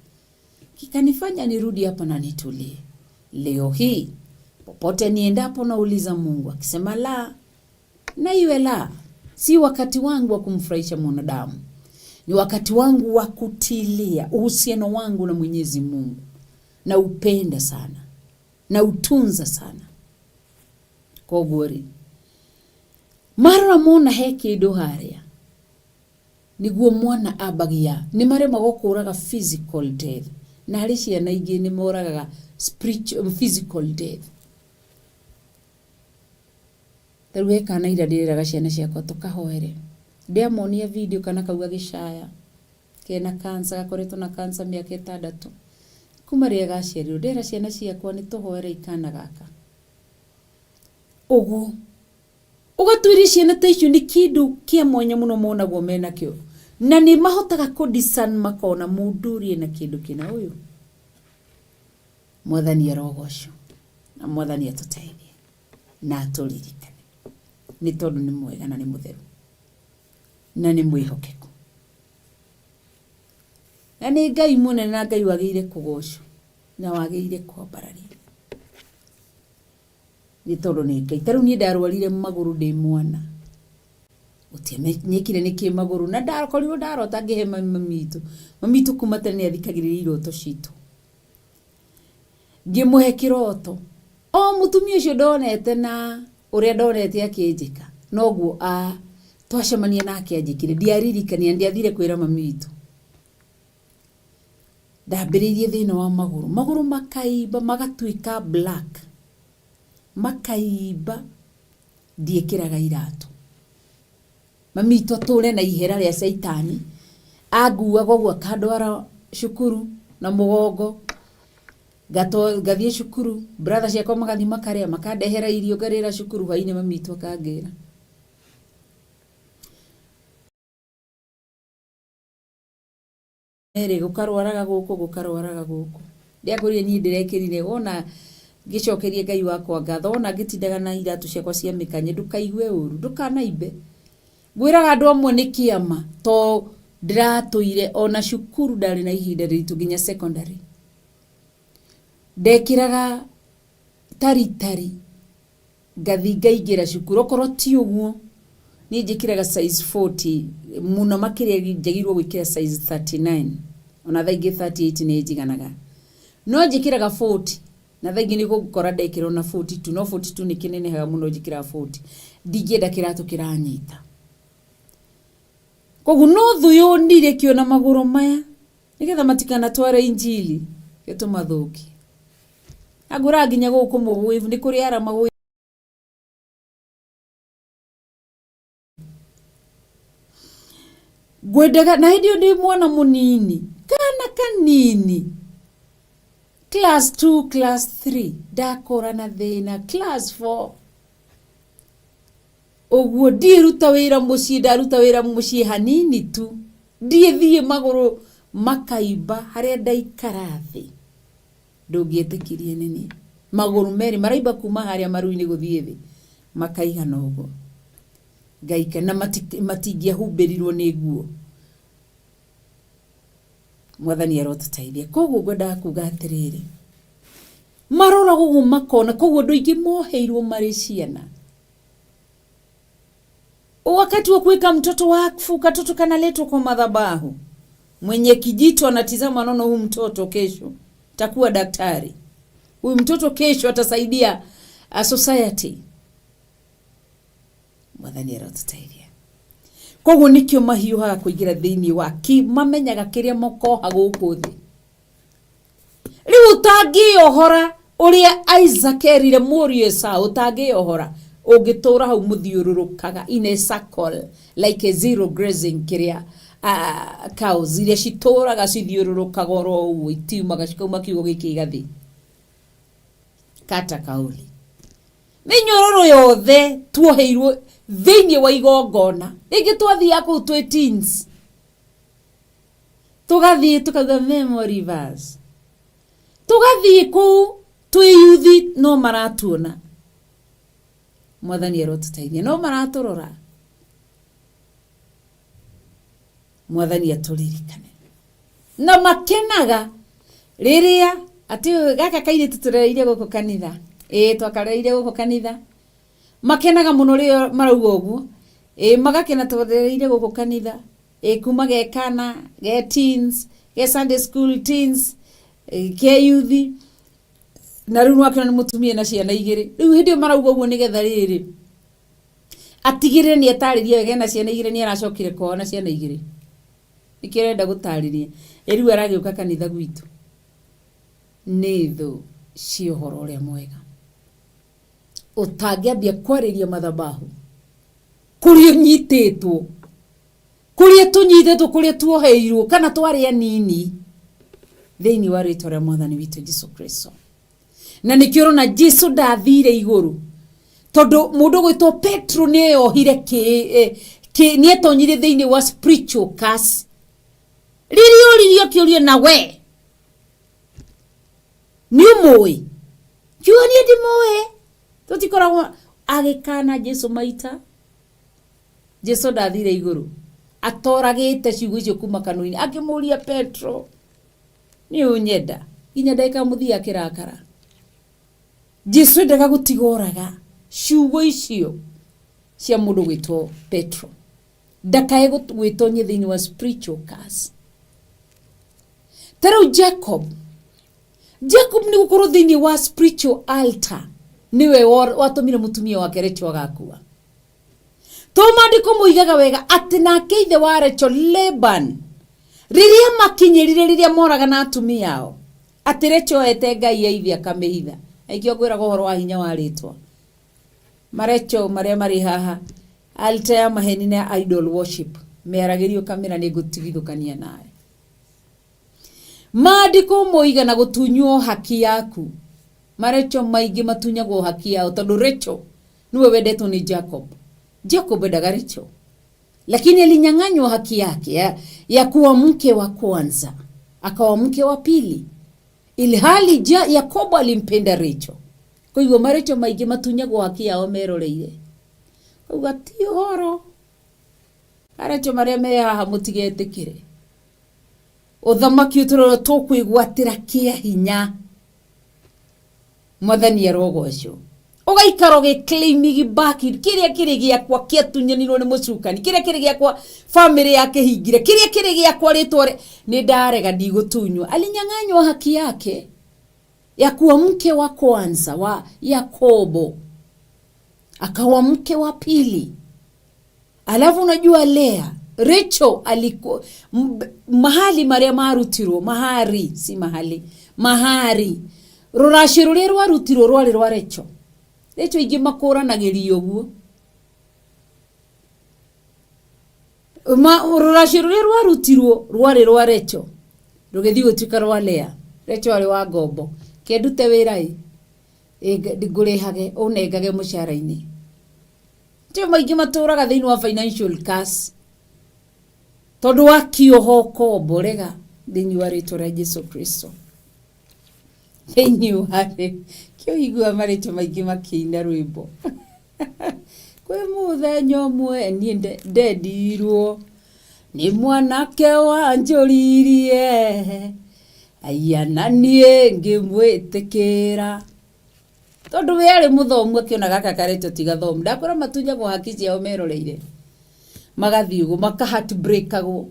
kikanifanya nirudi hapa na nitulie. Leo hii popote niendapo nauliza Mungu, akisema la, na iwe la. Si wakati wangu wa kumfurahisha mwanadamu, ni wakati wangu wa kutilia uhusiano wangu na Mwenyezi Mungu, na upenda sana na utunza sana. Koguo rĩ, marora mona he kĩndũ harĩa, nĩguo mwana ambagia nĩ maremagwo kũraga physical death, na harĩ ciana ingĩ nĩ moragaga spiritual, physical death. Ta rĩu he kana ira ndĩreraga ciana ciakwa tũkahoere, ndĩamonia video kana kau gagĩcaya kena cancer, gakoretwo na cancer mĩaka 6 kuma rĩrĩa gaciarirwo. Ndĩrera ciana ciakwa nĩ tũhoere kana gaka ũguo. Ũgatuĩria ciana ta icio nĩ kĩndũ kĩa mwanya mũno monagwo menakĩo, na nĩ mahotaga kũ discern, makona mũndũ ũrĩa ena kĩndũ kĩna. Ũyũ Mwathani arogocwo, na Mwathani atũteithie na atũririkane, nĩ tondũ nĩ mwega na nĩ mũtheru na nĩ mwĩhokeku na nĩ Ngai mũnene, na Ngai wagĩrĩire kũgocwo na wagĩrĩire kwambarario, nĩ tondũ nĩ Ngai. Ta rĩu niĩ ndarwarire magũrũ ndĩ mwana. Gũtiamenyekire nĩkĩ magũrũ na ndakorirwo ndarota ngĩhe mami witũ. Mami witũ kuma tene nĩ athikagĩrĩria iroto citũ. Ngĩmũhe kĩroto. O mũtumia ũcio ndonete na ũrĩa ndonete akĩnjĩka noguo twacemania nake anjĩkire. Ndiaririkania ndiathire kwĩra mami witũ. Ndambĩrĩirie thĩna wa magũrũ. Magũrũ makaimba magatuĩka black. Makaimba ndiĩkĩraga iratũ. Mami witũ atũre na ihera rĩa caitani, anguaga ũguo akandwara cukuru na mũgongo, ngathiĩ cukuru, brother ciakwa magathiĩ makarĩa, makandehera irio ngarĩra cukuru, hwainĩ mami witũ akangĩra. Merĩ gũkarwaraga gũkũ gũkarwaraga gũkũ. Ndiakwĩrire niĩ ndĩrekĩrire wona ngĩcokeria Ngai wakwa ngatho, wona ngĩtindaga na iratũ ciakwa cia mĩkanye, ndũkaigue ũru, ndũkanaimbe. Ngwĩraga andũ amwe nĩ kĩama to ndĩratũire ona cukuru ndarĩ na ihinda rĩritũ nginya secondary. Ndekĩraga taritari Ngathi ngaingĩra cukuru okorwo ti ũguo niĩ njĩkĩraga size 40 mũno makĩria njagĩrĩirwo gwĩkĩra size 39 ona thaa ingĩ 38 nĩ njiganaga no njĩkĩraga 40 na thaa ingĩ nĩ ũgũkora ndekĩra ona 42 no 42 nĩ kĩnenehaga mũno njĩkĩraga 40 ndingĩenda kĩratũ kĩranyita koguo no thuyũnire kĩo na magũrũ maya nĩgetha matikanatware injili gĩtũmathũkie Angũraga nginya gũkũ mũgwĩvu nĩ kũrĩ arama gwĩ ngwendaga na hĩndĩ ĩyo ndĩ mwana mũnini kana kanini class 2 class 3 ndakũra na thĩna class 4 ũguo ndiĩruta wĩra mũciĩ ndaruta wĩra mũciĩ hanini tu ndiĩthiĩ magũrũ makaimba harĩa ndaikara thĩ Ndũngĩetĩkirie nĩ niĩ. Magũrũ merĩ maraimba kuma harĩa maru-inĩ gũthiĩ thĩ makaigana ũguo. Ngaika na matingĩahumbĩrirwo nĩ nguo. Mwathani arotũteithia. Koguo ngwendaga kuga atĩrĩrĩ, marora ũguo makona, koguo andũ aingĩ moheirwo marĩ ciana. Wakati wa kuweka mtoto wakfu, katoto kanaletwa kwa madhabahu, mwenye kijito anatizama, anaona huyu mtoto kesho takuwa daktari, huyu mtoto kesho atasaidia a society. Mwathani arotuteithia. Koguo nikio mahiũhaga kũingĩra thĩinĩ wa ki mamenyaga kĩrĩa makoha gũkũ thĩ. Rĩu ũtangĩyohora ũrĩa Isaac erire mũriũ Esau, ũtangĩyohora ũngĩtũra hau mũthiũrũrũkaga in a circle like a zero grazing kĩrĩa cows iria citũraga cithiũrũrũkaga oro ũguo itiumaga cikauma kiugo gĩkĩ igathiĩ kata kauli mĩnyororo yothe tuoheirwo thĩinĩ wa igongona rĩngĩ twathiaga kũu twĩ teens Tũgathiĩ tũkauga memory verse. Tũgathiĩ kũu twĩ yuthi no maratuona. Mwathani arotũteithia no maratũrora. Mwathani atũririkane. Na makenaga rĩrĩa atĩ gaka kairĩtu tũrereire gũkũ kanitha. Ĩĩ twakarereire gũkũ kanitha. Makenaga mũno rĩrĩa marauga ũguo. Ĩĩ magakena tũrereire gũkũ kanitha. Ĩ kuma ge kana, ge teens, ge Sunday school teens, ke youth, na rĩu nĩwakĩona nĩ mũtumia na ciana igĩrĩ. Rĩu hĩndĩ ĩyo marauga ũguo nĩgetha rĩrĩ, atigĩrĩre nĩ atarĩria wega ena ciana igĩrĩ nĩ aracokire kwao na ciana igĩrĩ. Nĩkĩo arenda gũtarĩria. Ĩ rĩu aragĩũka kanitha gwitũ. Nĩ thũ cia ũhoro ũrĩa mwega. Ũtangĩambia kwarĩria mathabahu kũrĩa ũnyitĩtwo kũrĩa tũnyitĩtwo kũrĩa tuoheirwo kana twarĩ anini thĩinĩ wa rĩtwa rĩa mwathani witũ Jesu Kristo. Na nĩkĩo ũrona Jesu ndathire igũrũ tondũ mũndũ gwĩtwo Petro nĩ eyohire kĩ nĩ etonyire thĩinĩ wa spiritual curse. Rĩrĩa oririo kĩũria na we nĩ ũmũĩ, kiuga niĩ ndimũĩ, tũtikoragwo agĩkana Jesu maita Jesu ndathire igũrũ atoragĩte ciugo icio kuma kanua-inĩ akĩmũria Petro nĩ ũnyenda nginya ndagĩka mũthia akĩrakara Jesu endaga gũtiga oraga ciugo icio cia mũndũ gwĩtwo Petro. Ndakae gwĩtonyia thĩinĩ wa spiritual curse. Ta rĩu Jacob, Jacob nĩ gũkorwo thĩinĩ wa spiritual altar nĩwe watũmire mũtumia wake Rachel agakua. To maandĩko moigaga wega atĩ nake ithe wa Rachel Laban rĩrĩa makinyĩrire rĩrĩa moraga na atumia ao atĩ Rachel ete ngai ya ithe akamĩhitha. Aikio ngwĩraga ũhoro wa hinya wa rĩtwa. Marecho marĩa marĩ haha altar ya maheni na idol worship mĩaragĩrio kamĩra nĩ ngũtigithũkania nawe. Maandĩko moiga na gũtunywo haki yaku. Marecho maingĩ matunyagwo haki yao tondũ Rachel niwe wendetwo nĩ Jacob. Jacob endaga Rachel. Lakini alinyang'anywa haki yake ya kuwa mke wa kwanza, akawa mke wa pili. Ilhali Yakobo alimpenda Rachel. Kwa hivyo marecho maingĩ matunyagwo haki yao meroreire. Uga ti ũhoro. Arecho marĩa me haha mũtigetĩkĩre. Ũthamaki ũtũrora tũkwĩgwatĩra kĩa hinya. Mwathani arogocwo. Ũgaikara ũgĩclaiming back kĩrĩa kĩrĩ gĩakwa kĩatunyanirwo nĩ mũcukani, kĩrĩa kĩrĩ gĩakwa family yake hingire, kĩrĩa kĩrĩ gĩakwa rĩtwa nĩ ndarega ndigũtunywo. Alinyang'anywa haki yake ya kuwa mke wa kwanza wa Yakobo, akawa mke wa pili. Alafu unajua Lea, Rachel alikuwa mahali maria marutirwo, mahari si mahali, mahari rũracio rũrĩa rwarutirwo rwarĩ rwa Rachel. Rachel ingĩ makũranagĩria ũguo. Rũracio rũrĩa rwarutirwo rwarĩ rwa Rachel rũgĩthiĩ gũtuĩka rwa Lea. Rachel arĩ wa ngombo, kendute wĩra ĩ ngũrĩhage ũnengage mũcara-inĩ. Tio maingĩ matũraga thĩinĩ wa financial curse tondũ wa kĩoho kombo rega thĩinĩ wa rĩtwa rĩa Jesu Kristo. Thĩinĩ wa kĩoigua marĩtwa maingĩ makĩina rwĩmbo. Kwĩ mũthenya ũmwe niĩ ndendirwo nĩ mwanake wanjũririe aya na niĩ ngĩmwĩtĩkĩra. Tondũ we arĩ mũthomu akĩona gaka karetwo ti gathomu. Ndakwĩra matunyagwo haki ciao meroreire. Magathiĩ ũguo maka heartbreakagwo.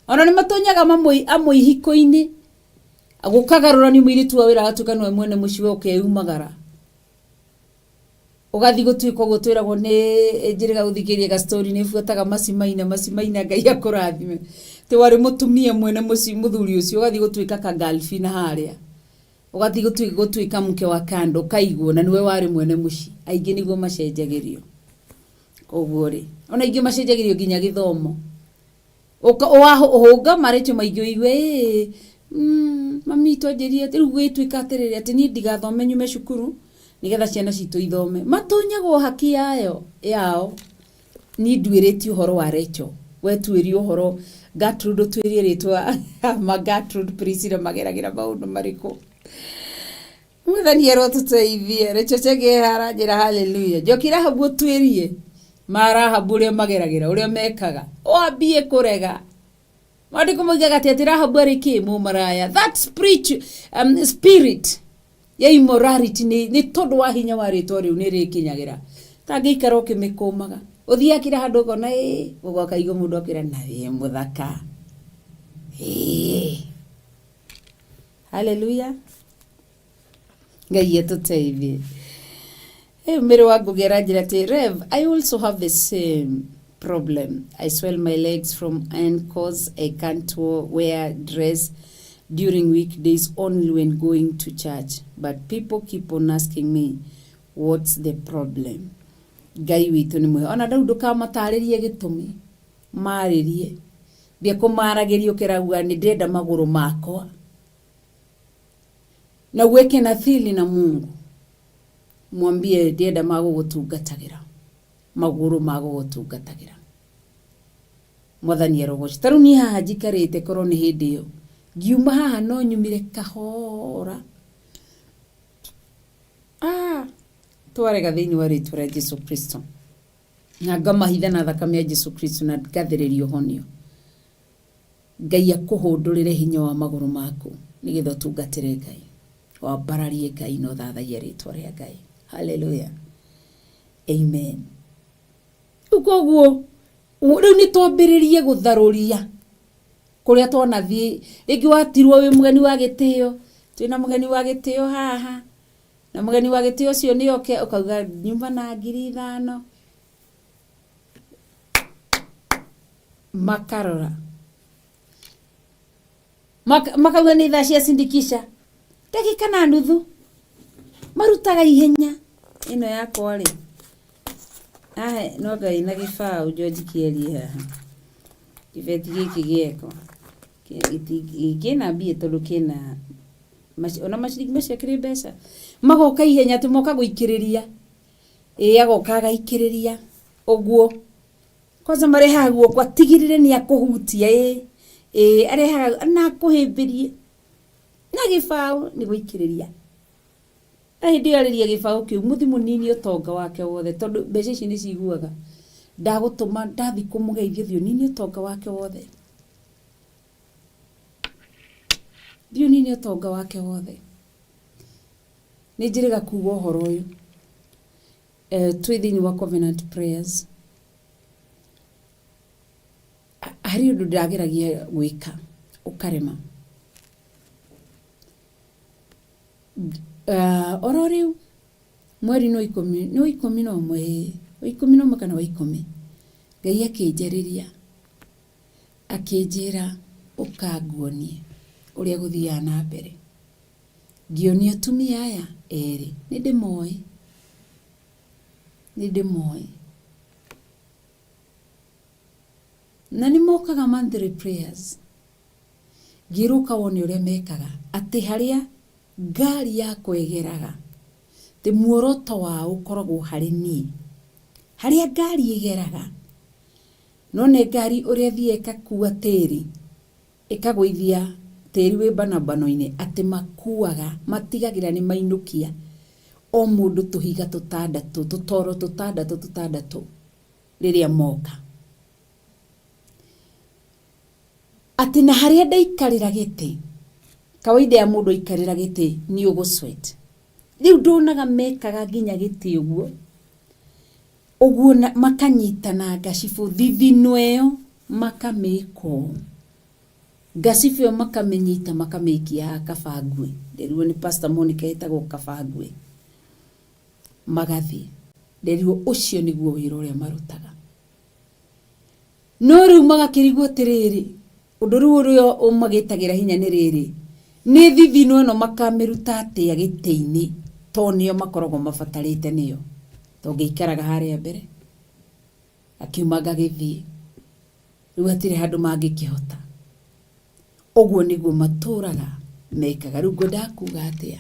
Ona nĩ matunyaga amwe ihiko-inĩ. Gũkagarũranio mũirĩtu wa wĩra agatuĩka nĩwe mwene mũciĩ we ũkeyumagara. Ũgathiĩ gũtuĩka ũguo twĩragwo nĩ njĩrĩga gũthikĩrĩria ga story nĩ buataga macimaina macimaina Ngai akũrathime. Atĩ warĩ mũtumia mwene mũciĩ mũthuri ũcio ũgathiĩ gũtuĩka ka girlfriend harĩa. Ũgathiĩ gũtuĩka mke wa kando ũkaigwo na nĩwe warĩ mwene mũciĩ. Aingĩ nĩguo macenjagĩrio. Koguo rĩ, ona aingĩ macenjagĩrio nginya gĩthomo. Ũhũnga marĩtio maingĩ ũigue ĩĩ mami witũ anjĩrire atĩ rĩu gwĩtuĩka atĩrĩrĩ atĩ niĩ ndigathome nyume cukuru nĩgetha ciana citũ ithome. Matunyagwo haki yao. Niĩ nduĩrĩtie ũhoro wa Rachel. We tuĩrie ũhoro Gertrude ũtuĩrie rĩtwa ma Gertrude Priscilla mageragĩra maũndũ marĩkũ. Mwathani arotũteithie. Rachel Chege aranjĩra hallelujah. Njoki Rahabu ũtuĩrie ma Rahabu ũrĩa mageragĩra ũrĩa mekaga. Wambie kũrega. Maandĩko moigaga atĩ Rahabu arĩ kĩ mũmaraya. That spirit ya immorality nĩ tondũ wa hinya wa rĩtwa rĩu nĩ rĩkinyagĩra. Tangĩikara ũkĩmĩkũmaga. Ũthiaga kila handũ ũkona ĩĩ ũgoka igũ mũndũ akwĩra na wĩ mũthaka. Ĩĩ. Hallelujah. Ngai atũteithie. Hey, Mary wa Ngugi aranjĩra atĩ Rev, I also have the same problem. I swell my legs from ankles. I can't wear dress during weekdays, only when going to church. But people keep on asking me, what's the problem? Ngai witũ nĩ mwega. Ona rĩu ndũkamatarĩrie gĩtũmi, marĩrie. Mbia kũmaragĩria ũkĩrauga nĩ ndĩrenda magũrũ makwa. Na uweke nadhiri na Mungu. Mwambie ndĩrenda magũgũtungatagĩra. Magũrũ magũgũtungatagĩra. Mwathani arogocwo. Ta rĩu niĩ haha njikarĩte korwo nĩ hĩndĩ ĩyo. Ngiuma haha no nyumire kahora. Twarega thĩinĩ wa rĩtwa rĩa Jesu Kristo. Na ngamahitha na thakame ya Jesu Kristo na ngathĩrĩria ũhonio. Ngai akũhũndũrĩre hinya wa magũrũ maku nĩgetha ũtungatĩre Ngai. Wambararie Ngai na ũthathaiye rĩtwa rĩa Ngai. Hallelujah. Amen. Rĩu koguo Rĩu nĩ twambĩrĩrie gũtharũria kũrĩa twanathiĩ rĩngĩ watirwo wĩ mũgeni wa gĩtĩo twĩna mũgeni wa gĩtĩo haha na mũgeni wa gĩtĩo ũcio nĩ oke ũkauga nyuma na 5,000 makarora makauga nĩ thaa cia sindikisha ndagĩka na nuthu marutaga ihenya ĩno yakwa rĩ ahe no ngai na gĩbaũ George kĩerie haha kĩbeti gĩkĩ gĩekwa kĩna mbia tondũ kĩna ona maciringi macio akĩrĩ mbeca magoka ihenya atĩ moka gũikĩrĩria ĩĩ agoka agaikĩrĩria ũguo kwanza marehaga guoko atigĩrĩre nĩ akũhutia ĩĩ ĩĩ arehaga na akũhĩmbĩrie na gĩbaũ nĩ gũikĩrĩria na hĩndĩ ĩyo arĩria gĩbaũ kĩu mũthi mũnini ũtonga wake wothe tondũ mbeca ici nĩ ciguaga ndagũtũma ndathi kũmũgeithia thiĩ ũnine ũtonga wake wothe thiĩ ũnine ũtonga wake wothe nĩ njĩrĩga kuga ũhoro ũyũ twĩ thĩinĩ wa Covenant Prayers harĩ ũndũ ndageragia gwĩka ũkarema oro rĩu mweri no ikũmi no 11 ĩĩ wa 11 kana wa 10 Ngai akĩnjarĩria akĩnjĩra ũka nguonie ũrĩa gũthiaga na mbere ngĩonia atumia aya erĩ nĩ ndĩmoĩ nĩ ndĩmoĩ na nĩ mokaga monthly prayers ngĩrũka wone ũrĩa mekaga atĩ harĩa ngari yakwa ĩgeraga atĩ muoroto wao ũkoragwo harĩ niĩ harĩa ngari ĩgeraga no nĩ ngari ũrĩa ĩthiĩ ĩgakua tĩri ĩkagũithia tĩri wĩ mbanabano-inĩ atĩ makuaga matigagĩra nĩ mainũkia o mũndũ tũhiga tũtandatũ tũtoro tũtandatũ tũtandatũ rĩrĩa moka atĩ na harĩa ndaikarĩra gĩtĩ kawaida ya mũndũ aikarĩra gĩtĩ nĩ ũgũ sweat rĩu ndonaga mekaga nginya gĩtĩ ũguo ũguo makanyitana ngacibũ thithino ĩyo makamĩka ũũ ngacibũ ĩyo makamĩnyita makamĩikia haha kabangwe nderirwo nĩ Pastor Monica ĩtagwo kabangwe magathiĩ nderirwo ũcio nĩguo wĩra ũrĩa marutaga no rĩu magakĩrigwo atĩrĩrĩ ũndũ rĩu ũrĩa ũmagĩtagĩra hinya nĩ rĩrĩ nĩ thithino ĩno makamĩruta atĩa gĩtĩ-inĩ to nĩo makoragwo mabatarĩte nĩyo to ngĩikaraga harĩa mbere akiuma ngagĩthiĩ rĩu hatirĩ handũ mangĩkĩhota ũguo nĩguo matũraga mekaga rĩu ngwendaga kuga atĩa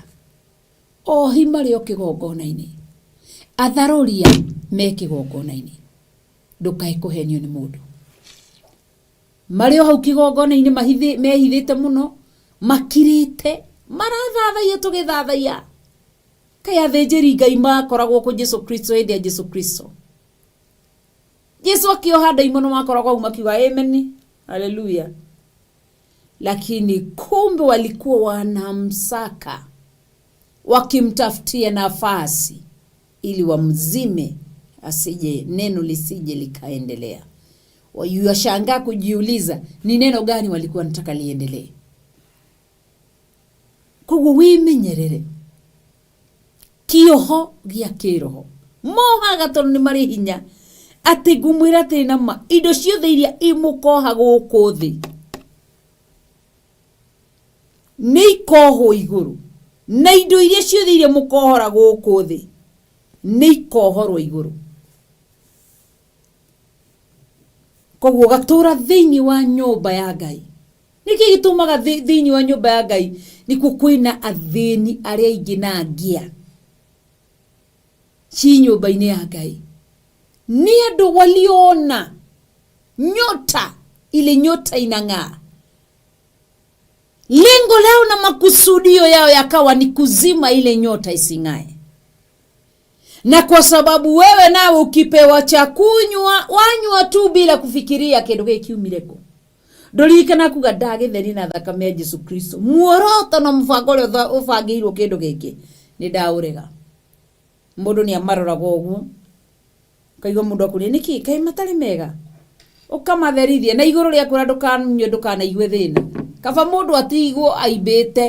ohi marĩ o kĩgongona-inĩ atharũria me kĩgongona-inĩ ndũkae kũhenio nĩ mũndũ marĩ o hau kĩgongona-inĩ mehithĩte mũno makirĩte marathathaiya tũgĩthathaiya kaĩ athĩnjĩri Ngai makoragwo kũ Jesu Kristo hĩndĩ ya Jesu Kristo Jesu akĩoha ndaimono makoragwo hau makiuga amen haleluya lakini kumbe walikuwa wanamsaka wakimtafutia nafasi ili wamzime asije neno lisije likaendelea. Washangaa kujiuliza ni neno gani walikuwa wanataka liendelee. Koguo wimenyerere kioho gĩa kĩroho mohaga tondũ nĩ marĩ hinya atĩ ngũmwĩra atĩrĩ na ma indo ciothe iria imũkoha gũkũ thĩ nĩ ikohwo igũrũ na indo iria ciothe iria mũkohora gũkũ thĩ nĩ ikohorwo igũrũ koguo gatũra thĩinĩ wa nyũmba ya Ngai nĩkĩ gĩtũmaga thĩinĩ wa nyũmba ya Ngai nĩkuo kwĩna athĩni arĩa aingĩ na ngia ci nyũmba-inĩ ya Ngai nĩ andũ waliona nyota ile nyota inang'aa lengo lao na makusudio yao yakawa ni kuzima ile nyota ising'ae na kwa sababu wewe nawe ukipewa cha kunywa wanywa tu bila kufikiria kindu giki kiumire kũ ndũririkana kuga ndagĩtheri na thakame ya Jesu Kristo muoroto na mũbango ũrĩa ũbangĩirwo kĩndũ gĩkĩ nĩ ndaũrega mũndũ nĩ amaroraga ũguo ũkaigua mũndũ akũria nĩkĩ kaĩ matarĩ mega Ũkamatherithia na igũrũ rĩa kwĩra ndũkanyue ndũkanaigue thĩna. Kaba mũndũ atigwo aimbĩte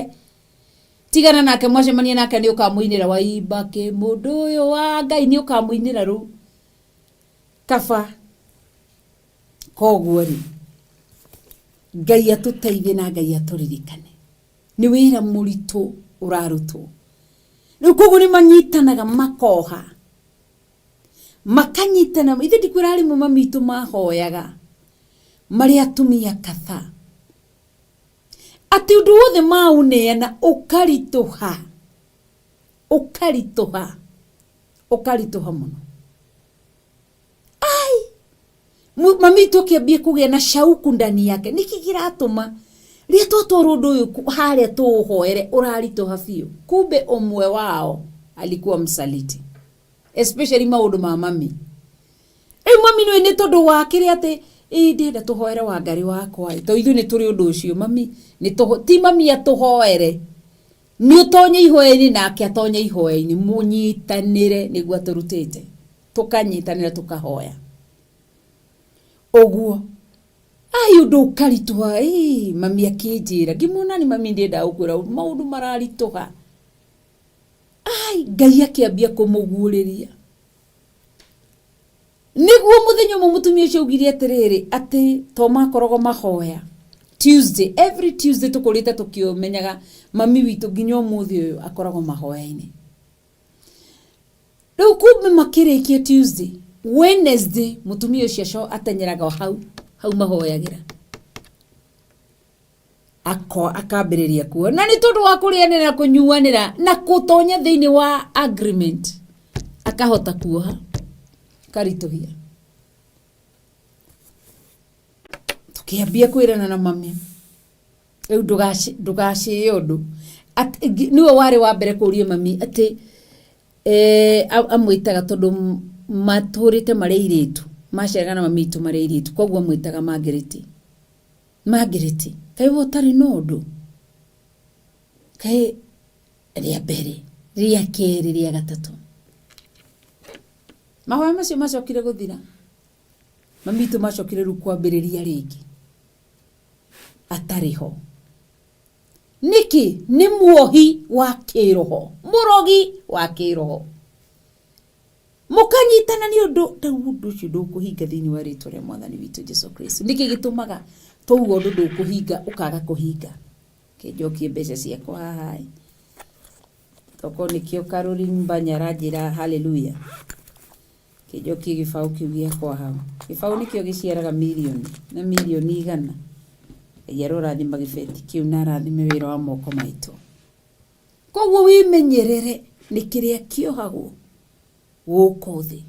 tigana nake mwacemania nake nĩ ũkamũinĩra waimba kĩ mũndũ ũyũ wa Ngai nĩ ũkamũinĩra rũu. Kaba koguo rĩ Ngai atũteithie na Ngai atũririkane. Nĩ wĩra mũritũ ũrarutwo. Rĩu koguo nĩ manyitanaga makoha. Makanyitana ithe ndikwĩra arimũ mamitũ mahoyaga marĩ atumia katha. Atĩ ũndũ wothe maũneana ũkaritũha. Ũkaritũha. Ũkaritũha mũno. Ai! Mami witũ akĩambia kũgĩa na shauku ndani yake. Nĩkĩ kĩratũma rĩrĩa twatwara ũndũ ũyũ harĩa tũũhoere ũraritũha biũ. Kumbe ũmwe wao alikuwa msaliti. Especially maũndũ ma mami. Rĩu mami nĩ nĩ tondũ wa kĩrĩa atĩ ĩ ndĩrenda tũhoere Wangarĩ wakwa ĩ, to ithuĩ nĩ tũrĩ ũndũ ũcio mami nĩ ti mami atũhoere. Nĩ ũtonye ihoya-inĩ nake atonye ihoya-inĩ mũnyitanĩre nĩguo atũrutĩte. Tũkanyitanĩra tũkahoya. Ũguo. Ai ũndũ ũkaritũha ĩ mami akĩnjĩra ngĩmuona nĩ mami ndĩendaga gũkwĩra maũndũ mararitũha. Ai Ngai akĩambia kũmũguũrĩria. Nĩguo mũthenya ũmwe mũtumia ũcio augire atĩrĩrĩ atĩ to makoragwo mahoya Tuesday, every Tuesday tũkũrĩte tũkĩmenyaga mami witũ nginya ũmũthĩ ũyũ akoragwo mahoya-inĩ. Rĩu kumbe makĩrĩkia Tuesday, Wednesday mũtumia ũcio aco atenyeraga hau hau mahoyagĩra ako akambĩrĩria kuo na nĩ tondũ wa kũrĩanĩra na kũnyuanĩra na kũtonya thĩinĩ wa agreement akahota kuoha karitũhia tũkĩambia kwĩrana na mami rĩu ndũgacĩe ũndũ nĩwe warĩ wa mbere kũria mami atĩ eh, amwĩtaga tondũ matũrĩte marĩ airĩtu maciaraga na mami witũ marĩ airĩtu koguo amwĩtaga Margaret. Margaret, kaĩ we ũtarĩ na ũndũ? Kaĩ rĩa mbere, rĩa kerĩ, rĩa gatatũ. Mahoya macio macokire gũthira. Mami witũ macokire rĩu kwambĩrĩria rĩngĩ atarĩ ho. Nĩkĩ? Nĩ muohi wa kĩroho, mũrogi wa kĩroho. Mũkanyitana nĩ ũndũ rĩu ũndũ ũcio ndũkũhinga thĩinĩ wa rĩtwa rĩa mwathani witũ Jesu Kristo. Nĩkĩ gĩtũmaga twauga ũndũ ndũkũhinga ũkaga kũhinga? Reke njokie mbeca ciakwa haha ĩ. Tokorwo nĩkĩo Caroline Mbanya aranjĩra hallelujah. Reke njokie gĩbaũ kĩu gĩakwa hau. Gĩbaũ nĩkĩo gĩciaraga mirioni na mirioni igana. Ngai arorathima gĩbeti kĩu na arathime wĩra wa moko maitũ. Koguo wĩmenyerere nĩ kĩrĩa kĩohagwo gũkũ thĩ.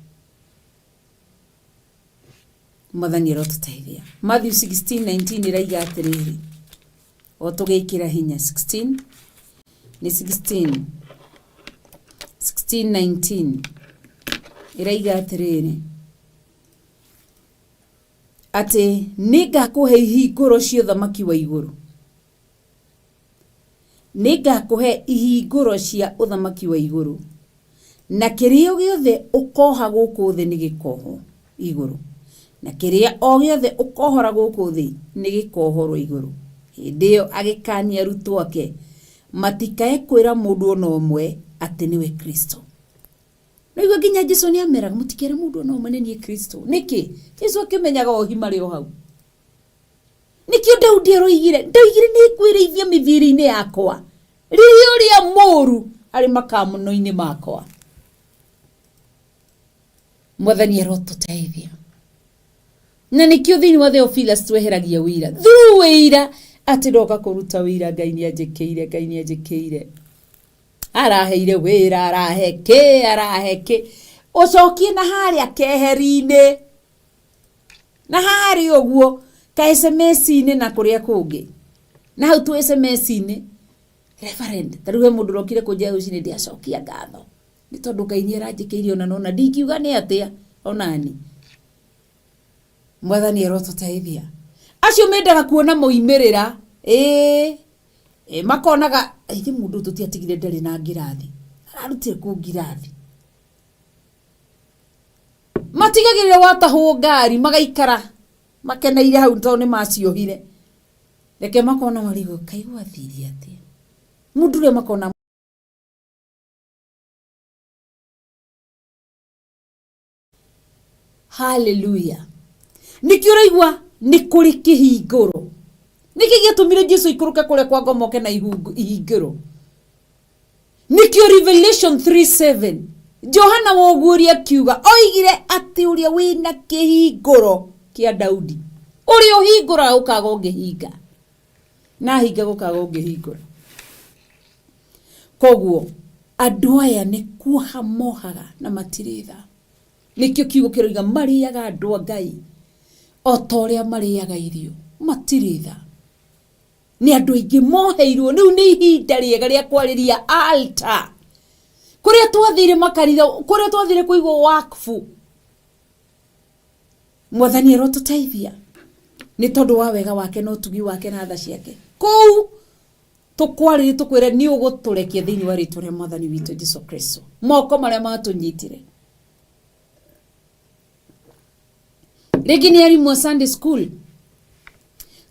Mwathani arotũteithia. Matthew 16:19 ĩraiga atĩrĩrĩ, o tũgĩkĩra hinya 16 nĩ 16 16:19 ĩraiga atĩrĩrĩ atĩ nĩngakũhe ihingũro cia ũthamaki wa igũrũ. Nĩngakũhe ihingũro cia ũthamaki wa igũrũ, na kĩrĩa o gĩothe ũkoha gũkũ thĩ nĩgĩkohwo igũrũ, na kĩrĩa o gĩothe ũkohora gũkũ thĩ nĩgĩkohorwo igũrũ. Hĩndĩ ĩyo agĩkaania arutwo ake matikae kwĩra mũndũ o na ũmwe atĩ nĩwe Kristo. Nĩguo nginya Jesu nĩ ameraga mũtikere mũndũ o na ũmwe nĩ niĩ Kristo. Nĩkĩ? Jesu akĩmenyaga ohi marĩ o hau. Nĩkĩo Daudi aroigire, ndoigire nĩ ngwĩrĩithia mĩthiĩre-inĩ yakwa, rĩrĩa ũrĩa mũũru arĩ makamuno-inĩ makwa. Mwathani arotũteithia. Na nĩkĩo thĩinĩ wa Theophilus tweheragia wĩira through wĩira atĩ ndoka kũruta wĩira Ngai nĩ anjĩkĩire, Ngai nĩ anjĩkĩire. Araheire wĩra, arahe kĩ, arahe kĩ. Ũcokie na harĩa keheri-inĩ. Na harĩa ũguo ka SMS-inĩ na kũrĩa kũngĩ. Na hau tũ SMS-inĩ, Reverend, ta rĩu he mũndũ ũrokire kũnjĩra rũcinĩ ndiacokia ngatho. Nĩ tondũ Ngai nĩ aranjĩkĩire ona na ũna. Ndingiuga nĩ atĩa onani. Mwathani arotũteithia. Acio mendaga kuona moimĩrĩra, ĩĩ, makonaga, ithĩ mũndũ ũyũ tũtiatigire ndarĩ na ngirathi. Ararutire kũ ngirathi? Matigagĩrĩra watahwo ngari magaikara. Makeneire hau tondũ nĩ maciohire. Reke makona marigwo kaĩ gwathire atĩa. Mũndũ ũrĩa makona Haleluya. Nĩkĩo ũraigua nĩ kũrĩ kĩhingũro. Nĩkĩ gĩatũmire Jesu aikũrũke kũrĩa kwa ngoma oke na ihingĩro? Nĩkĩo Revelation 3:7 Johana woguũria akiuga oigire atĩ ũrĩa wĩna kĩhingũro kĩa Daudi ũrĩa ũhingũraga ũkaga ũngĩhinga na ahinga gũkaga ũngĩhingũra. Koguo andũ aya nĩ kuoha mohaga na matirĩ tha. Nĩkĩo kiugo kĩroiga marĩaga andũ a Ngai o ta ũrĩa marĩaga irio, matirĩ tha. Nĩ andũ aingĩ moheirwo, rĩu nĩ ihinda rĩega rĩa kwarĩria altar. Kũrĩa twathire makanitha, kũrĩa twathire kũigwo wakfu. Mwathani arotũteithia nĩ tondũ wa wega wake na ũtugi wake na tha ciake. Kũu tũkwarĩrie tũkwĩre nĩ ũgũtũrekia thĩinĩ wa rĩtwa rĩa Mwathani witũ Jesu Kristo. Moko marĩa matũnyitire. Rĩngĩ nĩ arimũ a Sunday school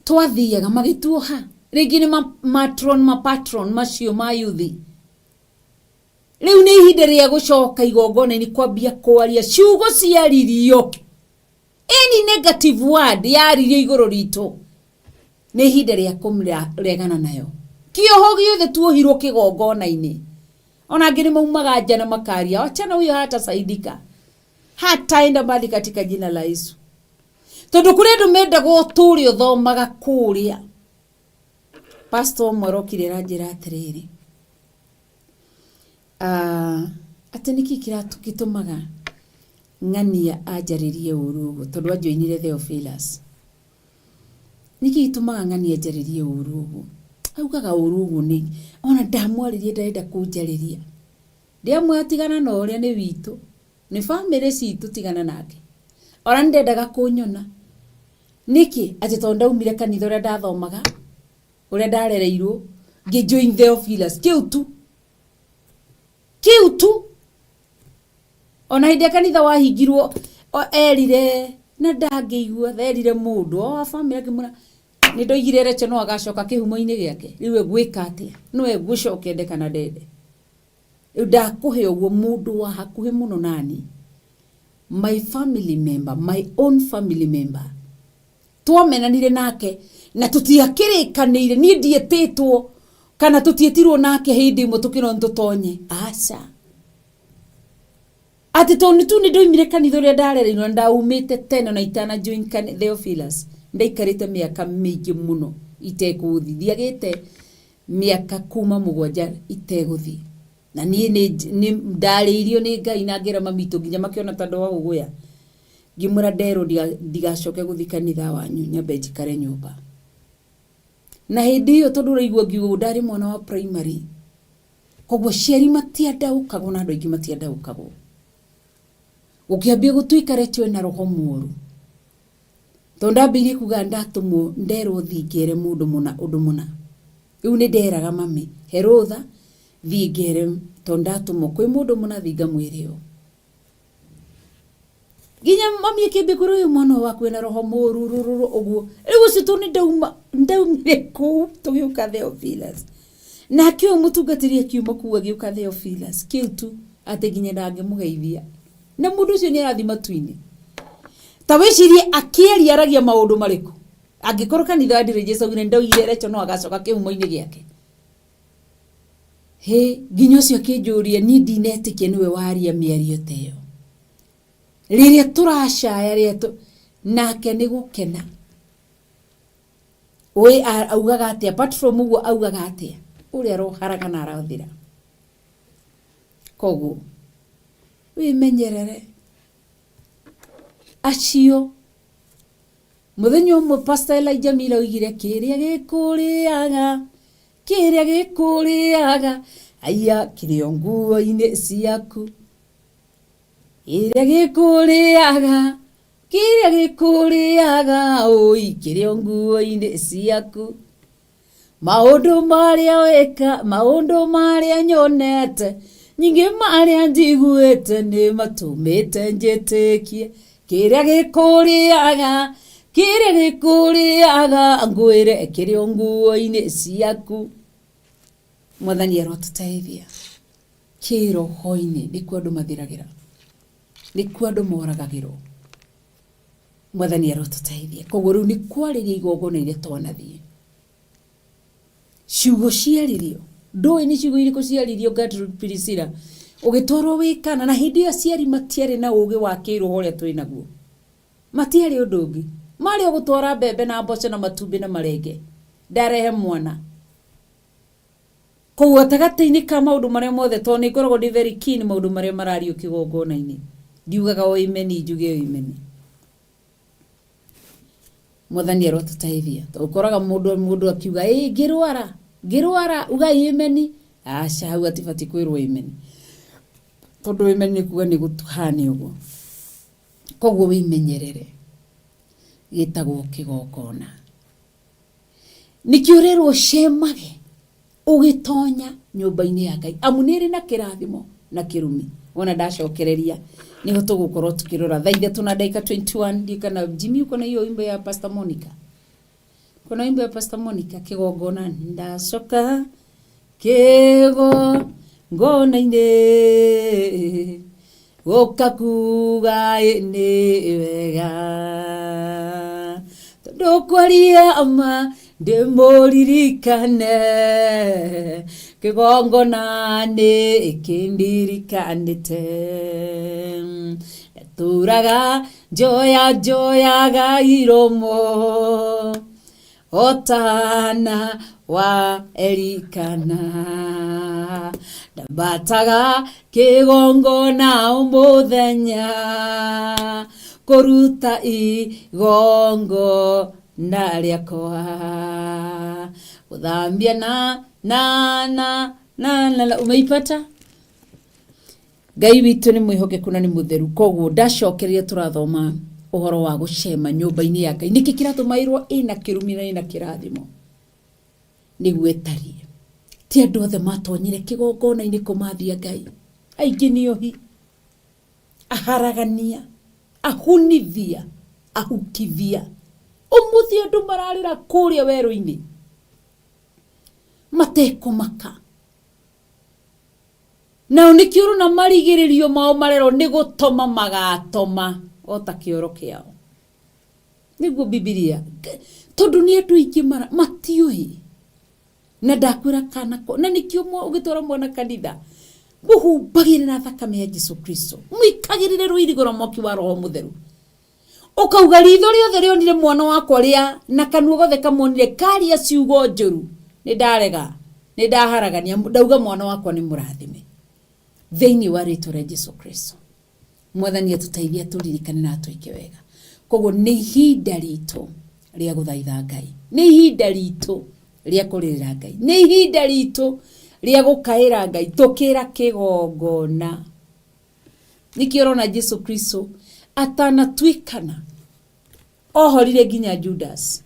twathiaga magĩtuoha, rĩngĩ nĩ matron mapatron macio ma yuthi. Rĩu nĩ ihinda rĩa gũcoka igongona-inĩ kwambia kwaria ciugo ciaririo, any negative word yaririo igũrũ ritũ, nĩ ihinda rĩa kũregana nayo. Kĩoho gĩothe tuohirwo kĩgongona-inĩ, ona angĩ nĩ maumaga nja na makaria, wachana huyo hatasaidika, hataenda mbali katika jina la Yesu. Tondũ kũrĩ andũ mendaga ũtũre ũthomaga kũrĩa. Pastor ũmwe arokire aranjĩra atĩrĩrĩ, atĩ nĩkĩ gĩtũmaga ng'ania anjarĩrie ũru ũguo, tondũ anjoinire Theophilus. Nĩkĩ gĩtũmaga ng'ania anjarĩrie ũru ũguo? Augaga ũru ũguo nĩ, ona ndamwarĩria ndarenda kũnjarĩria. Ndĩamwĩra tigana na ũrĩa nĩ witũ, nĩ bamĩrĩ citũ tigana nake. Ona ndendaga kũnyona. Nĩkĩ? Atĩ tondũ ndaumire kanitha ũrĩa ndathomaga, ũrĩa ndarereirwo, ngĩ join Theophilus. Kĩu tu. Kĩu tu. Ona hĩndĩ ya kanitha wahingirwo, erire, na ndangĩigua, erire mũndũ, o wa bamĩrĩ akĩmwĩra, nĩ ndoigire Rachel no agacoka kĩhumo-inĩ gĩake. Rĩu egwĩka atĩa? No egũcoka ende kana ndende. Rĩu ndakũhe ũguo mũndũ wa hakuhĩ mũno nani, my family member, my own family member. Twamenanire nake na tũtiakĩrĩkanĩire, niĩ ndiĩtĩtwo kana tũtiĩtirwo nake hĩndĩ ĩmwe tũkĩrwo nĩ tũtonye. Aca. Atĩ tondũ tu nĩ ndoimire kanitha ũrĩa ndarereirwo na ndaumĩte tene na itana join Theophilus, ndaikarĩte mĩaka mĩingĩ mũno itekũthiĩ. Thiagĩte mĩaka kuma 7 itegũthiĩ. Na niĩ nĩ ndarĩirio nĩ Ngai na ngĩra mami witũ nginya makĩona ta ndwa gũgũya. Ngĩmwĩra nderwo ndigacoke gũthiĩ kanitha wanyu nyambe njikare nyũmba. Na hĩndĩ ĩyo tondũ ũraigua ngiuga ũguo ndarĩ mwana wa primary. Koguo aciari matiandaũkagwo na andũ aingĩ matiandaũkagwo. Gũkĩambia gũtuĩka Rachel ena roho mũru. Tondũ ndambĩrĩirie kuga ndatũmwo nderwo thiĩ ngere mũndũ mũna ũndũ mũna. Rĩu nĩ nderaga mami he rũtha thiĩ ngere tondũ ndatũmwo kwĩ mũndũ mũna thiĩ ngamwĩre ũũ. Nginya mami akĩambia kwĩra ũyũ mwana ũyũ waku ena roho mũru rũrũrũ ũguo. Rĩu ũcio tondũ nĩ ndaumire kũu tũgĩũka Theophilus. Nake ũyũ mũtungatĩri akiuma kũu agĩũka Theophilus. Kĩu tu atĩ nginya ndangĩmũgeithia. Na mũndũ ũcio nĩ arathiĩ matu-inĩ. Ta wĩcirie akĩaria aragia maũndũ marĩkũ? Angĩkorwo kanitha wa ndirĩ Jesu augire ndoigire Rachel no agacoka kĩhumo-inĩ gĩake. Hĩ, nginya ũcio akĩnjũria niĩ ndinetĩkia nĩwe waria mĩario ta ĩyo. Rĩrĩa tũracaya rĩrĩa nake nĩ gũkena. Ũĩ augaga atĩa? Apart from ũguo augaga atĩa? Ũrĩa aroharaga na arathira. Koguo wĩmenyerere acio. Mũthenya ũmwe Pastor Elijah Miller oigire kĩrĩa gĩkũrĩaga, kĩrĩa gĩkũrĩaga, aya kĩrĩ o nguo-inĩ ciaku. Kĩrĩa gĩkũrĩaga, kĩrĩa gĩkũrĩaga, oi kĩrĩ o nguo-inĩ ciaku. Maũndũ marĩa wĩka, maũndũ marĩa nyonete, nyingĩ marĩa njiguĩte nĩ matũmĩte njĩtĩkie. Kĩrĩa gĩkũrĩaga, Kĩrĩa gĩkũrĩaga ngwĩre kĩrĩ o nguo-inĩ ciaku. Mwathani arotũteithia. Kĩroho-inĩ nĩkuo andũ mathiragĩra, nĩkuo andũ moragagĩrwo. Mwathani arotũteithia. Koguo rĩu nĩ kwarĩria igongona iria twanathiĩ. Ciugo ciaririo, ndũĩ nĩ ciugo irĩkũ ciaririo Gertrude Priscilla, ũgĩtwarwo wĩ kana, na hĩndĩ ĩyo aciari matiarĩ na ũgĩ wa kĩroho ũrĩa twĩ naguo. Matiarĩ ũndũ ũngĩ. Marĩ o gũtwara mbembe na mboco na matumbĩ na marenge. Ndarehe mwana. Koguo gatagatĩ-inĩ ka maũndũ marĩa mothe, tondũ nĩ ngoragwo ndĩ very keen maũndũ marĩa marario kĩgongona-inĩ, ndiugaga o amen njuge o amen. Mwathani arotũteithia. Tondũ ũkoraga mũndũ mũndũ akiuga ĩ ngĩrwara ngĩrwara ugai amen. Aca hau hatibatiĩ kwĩrwo amen. Tondũ amen nĩ kuga nĩ gũhane ũguo. Koguo wĩmenyerere. Gĩtagwo kĩgongona. Nĩkĩo ũrerwo ũcemage ũgĩtonya nyũmba-inĩ ya Ngai, amu nĩ ĩrĩ na kĩrathimo na kĩrumi. Wona ndacokereria nĩho tũgũkorwo tũkĩrora thaa 3 na ndagĩka 21. Ndiũĩ kana Jimmy uko na hiyo wimbo ya Pastor Monica. Kuna wimbo ya Pastor Monica kĩgongona ndacoka kĩgongona-inĩ gũka kuga ĩ nĩ wega tondũ kwaria ma ndĩmũririkane kĩgongona nĩ kĩndirikanĩte ndatũraga njoya njoyaga iromo otana wa Elikana ndambataga kĩgongona o mũthenya kũruta igongona rĩakwa gũthambia na na na na na na umeipata? Ngai witũ nĩ mwĩhokeku na nĩ mũtheru. Koguo ndacokereria tũrathoma ũhoro wa gũcema nyũmba-inĩ ya Ngai. Nĩkĩ kĩratũma ĩrwo ĩna kĩrumi na ĩna kĩrathimo? Nĩguo ĩtariĩ. Ti andũ othe matonyire kĩgongona-inĩ kũmathia Ngai. Aingĩ nĩ ohi, aharagania, ahunithia, ahukithia. Ũmũthĩ andũ mararĩra kũrĩa werũ-inĩ matekũmaka. Nao nĩkĩo ũrona marigĩrĩrio mao marerwo nĩ gũtoma magatoma o ta kĩoro kĩao. Nĩguo Bibilia, tondũ nĩ andũ aingĩ mara matiũĩ. Na ndakwĩra kana ko, na nĩkĩo ũgĩtwara mwana kanitha, mũhumbagĩre na thakame ya Jesu Kristo, mũikagĩrĩre rũirigo rwa mwaki wa Roho Mũtheru. Ũkauga ritho rĩothe rĩonire mwana wakwa rĩa na kanua gothe kamuonire karia ciugo njũru, nĩ ndarega, nĩ ndaharagania, ndauga mwana wakwa nĩ mũrathime thĩinĩ wa rĩtwa rĩa Jesu Kristo. Mwathani atũteithie atũririkane na atwĩke wega. Koguo nĩ ihinda ritũ rĩa gũthaitha Ngai, nĩ ihinda ritũ rĩa kũrĩrĩra Ngai, nĩ ihinda ritũ rĩa gũkaĩra Ngai tũkĩra kĩgongona. Nĩkĩo ũrona Jesu Kristo atanatuĩkana ohorire nginya Judas,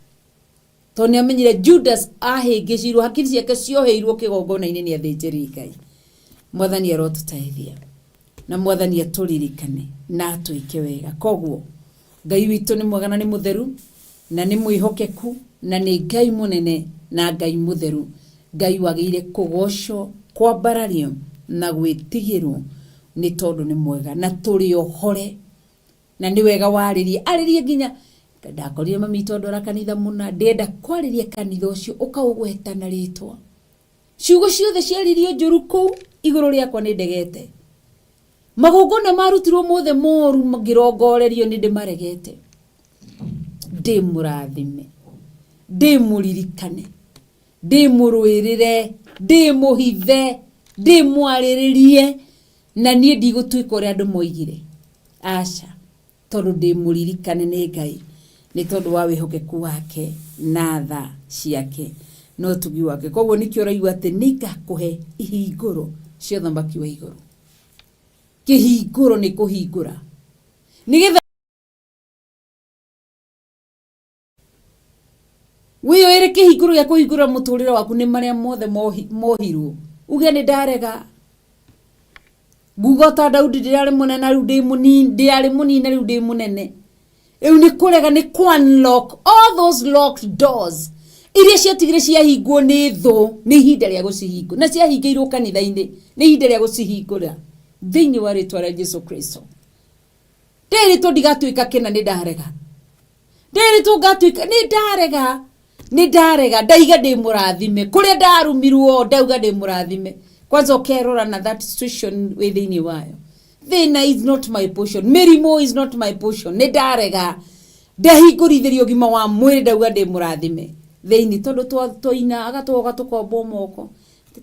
tondũ nĩ amenyire Judas ahĩngĩcirwo, hakiri ciake cioheirwo kĩgongona-inĩ nĩ athĩnjĩri Ngai. Mwathani arotũteithia na Mwathani atũririkane na atwĩke wega. Koguo Ngai witũ nĩ mwega na nĩ mũtheru na nĩ mwĩhokeku na nĩ Ngai mũnene na Ngai mũtheru, Ngai wagĩrĩire kũgocwo, kwambarario na gwĩtigĩrwo nĩ tondũ nĩ mwega na tũrĩ ohore na nĩ wega warĩrie arĩrie nginya ndakorire mami witũ andwara kanitha mũna ndĩrenda kwarĩria kanitha ũcio ũkaũgweta na rĩtwa. Ciugo ciothe ciaririo njũru kũu igũrũ rĩakwa nĩ ndegete. Magongona marutirwo mothe moru ngĩrongorerio nĩ ndĩmaregete. Ndĩ mũrathime, ndĩ mũririkane, ndĩ mũrũĩrĩre, ndĩ mũhithe, ndĩ mwarĩrĩrie, na niĩ ndigũtuĩka ũrĩa andũ moigire. Aca. Tondũ ndĩ mũririkane nĩ Ngai nĩ tondũ wa wĩhokeku wake na tha ciake na ũtugi wake. Koguo nĩkĩo ũraigua atĩ nĩ ngakũhe ihingũro cia ũthamaki wa igũrũ. Kĩhingũro nĩ kũhingũra nĩgetha wĩyoere kĩhingũro gĩa kũhingũra mũtũrĩre waku nĩ marĩa mothe mohirwo. Uge nĩ ndarega. Nguga ta Daudi ndĩrarĩ mũnene na rĩu ndĩ mũnini, ndĩrarĩ mũnini na rĩu ndĩ mũnene. Rĩu nĩ kũrega, nĩ kũ unlock all those locked doors iria ciatigire ciahingwo nĩ thũ. Nĩ ihinda rĩa gũcihingũra, na ciahingĩirwo kanitha-inĩ, nĩ ihinda rĩa gũcihingũra thĩinĩ wa rĩtwa rĩa Jesu Kristo. Ndĩrĩtwo ndigatuĩka kĩna, nĩ ndarega. Ndĩrĩtwo ngatuĩka, nĩ ndarega, nĩ ndarega. Ndaiga ndĩ mũrathime kũrĩa ndarumirwo, ndauga ndĩ mũrathime. Kwanza ũkerora na that situation wĩ thĩinĩ wayo. Thĩna is not my portion, mĩrimũ is not my portion. Nĩ ndarega, ndahingũrithĩria ũgima wa mwĩrĩ, ndauga ndĩ mũrathime thĩinĩ, tondũ twainaga twoga tũkombwo moko.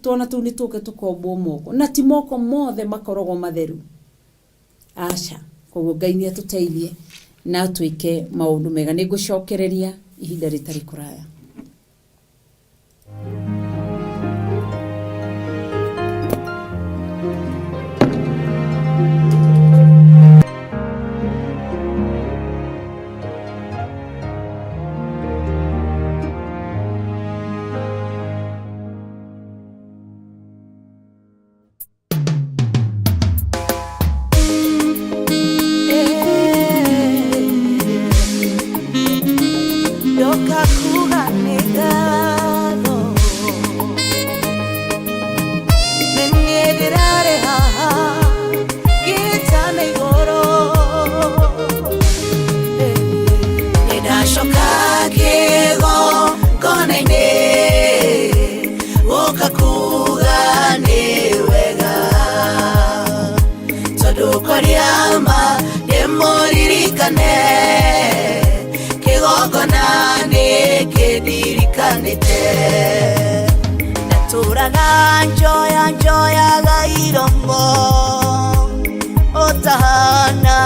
Twana tũu nĩ tũke tũkombwo moko, na ti moko mothe makoragwo matheru, aca. Koguo Ngai nĩ atũteithie na twĩke maũndũ mega. Nĩ ngũcokereria ihinda rĩtarĩ kũraya. Ndoka kuga nĩ ngatho, nĩ niĩ ndĩrarĩ haha ngĩtana igũrũ. Nĩ ndacoka kĩgongona-inĩ gũka kuga nĩ wega, tondũ kwaria ma ndĩmũririkane, kĩgongona nĩ kĩndirikanĩte. Ndatũraga njoya njoyaga iromo ũtahana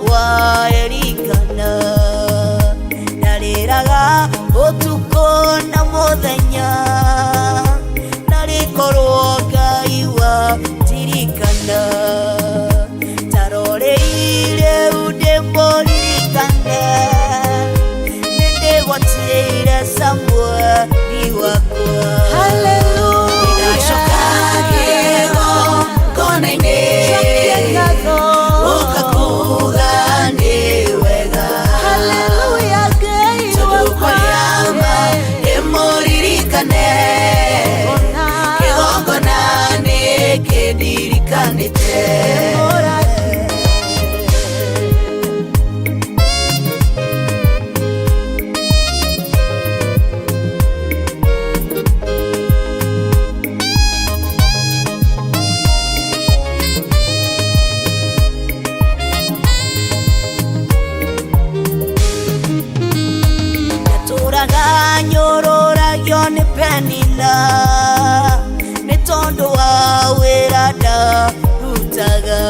wa Elikana, ndarĩraga ũtukũ na mũthenya, narĩkorwo Ngai wa ndirikana. Taroreire ndĩmũririkane, nĩndĩgwatĩire Samueli wakwa. Nĩndacoka kĩgongona-inĩ gũka kuga nĩ wega, tondũ kwaria ma ndĩmũririkane, kĩgongona nĩ kĩndirikanĩte. Ndatũraga nyũrũragio nĩ Penina nĩ tondũ wa wĩra ndarutaga.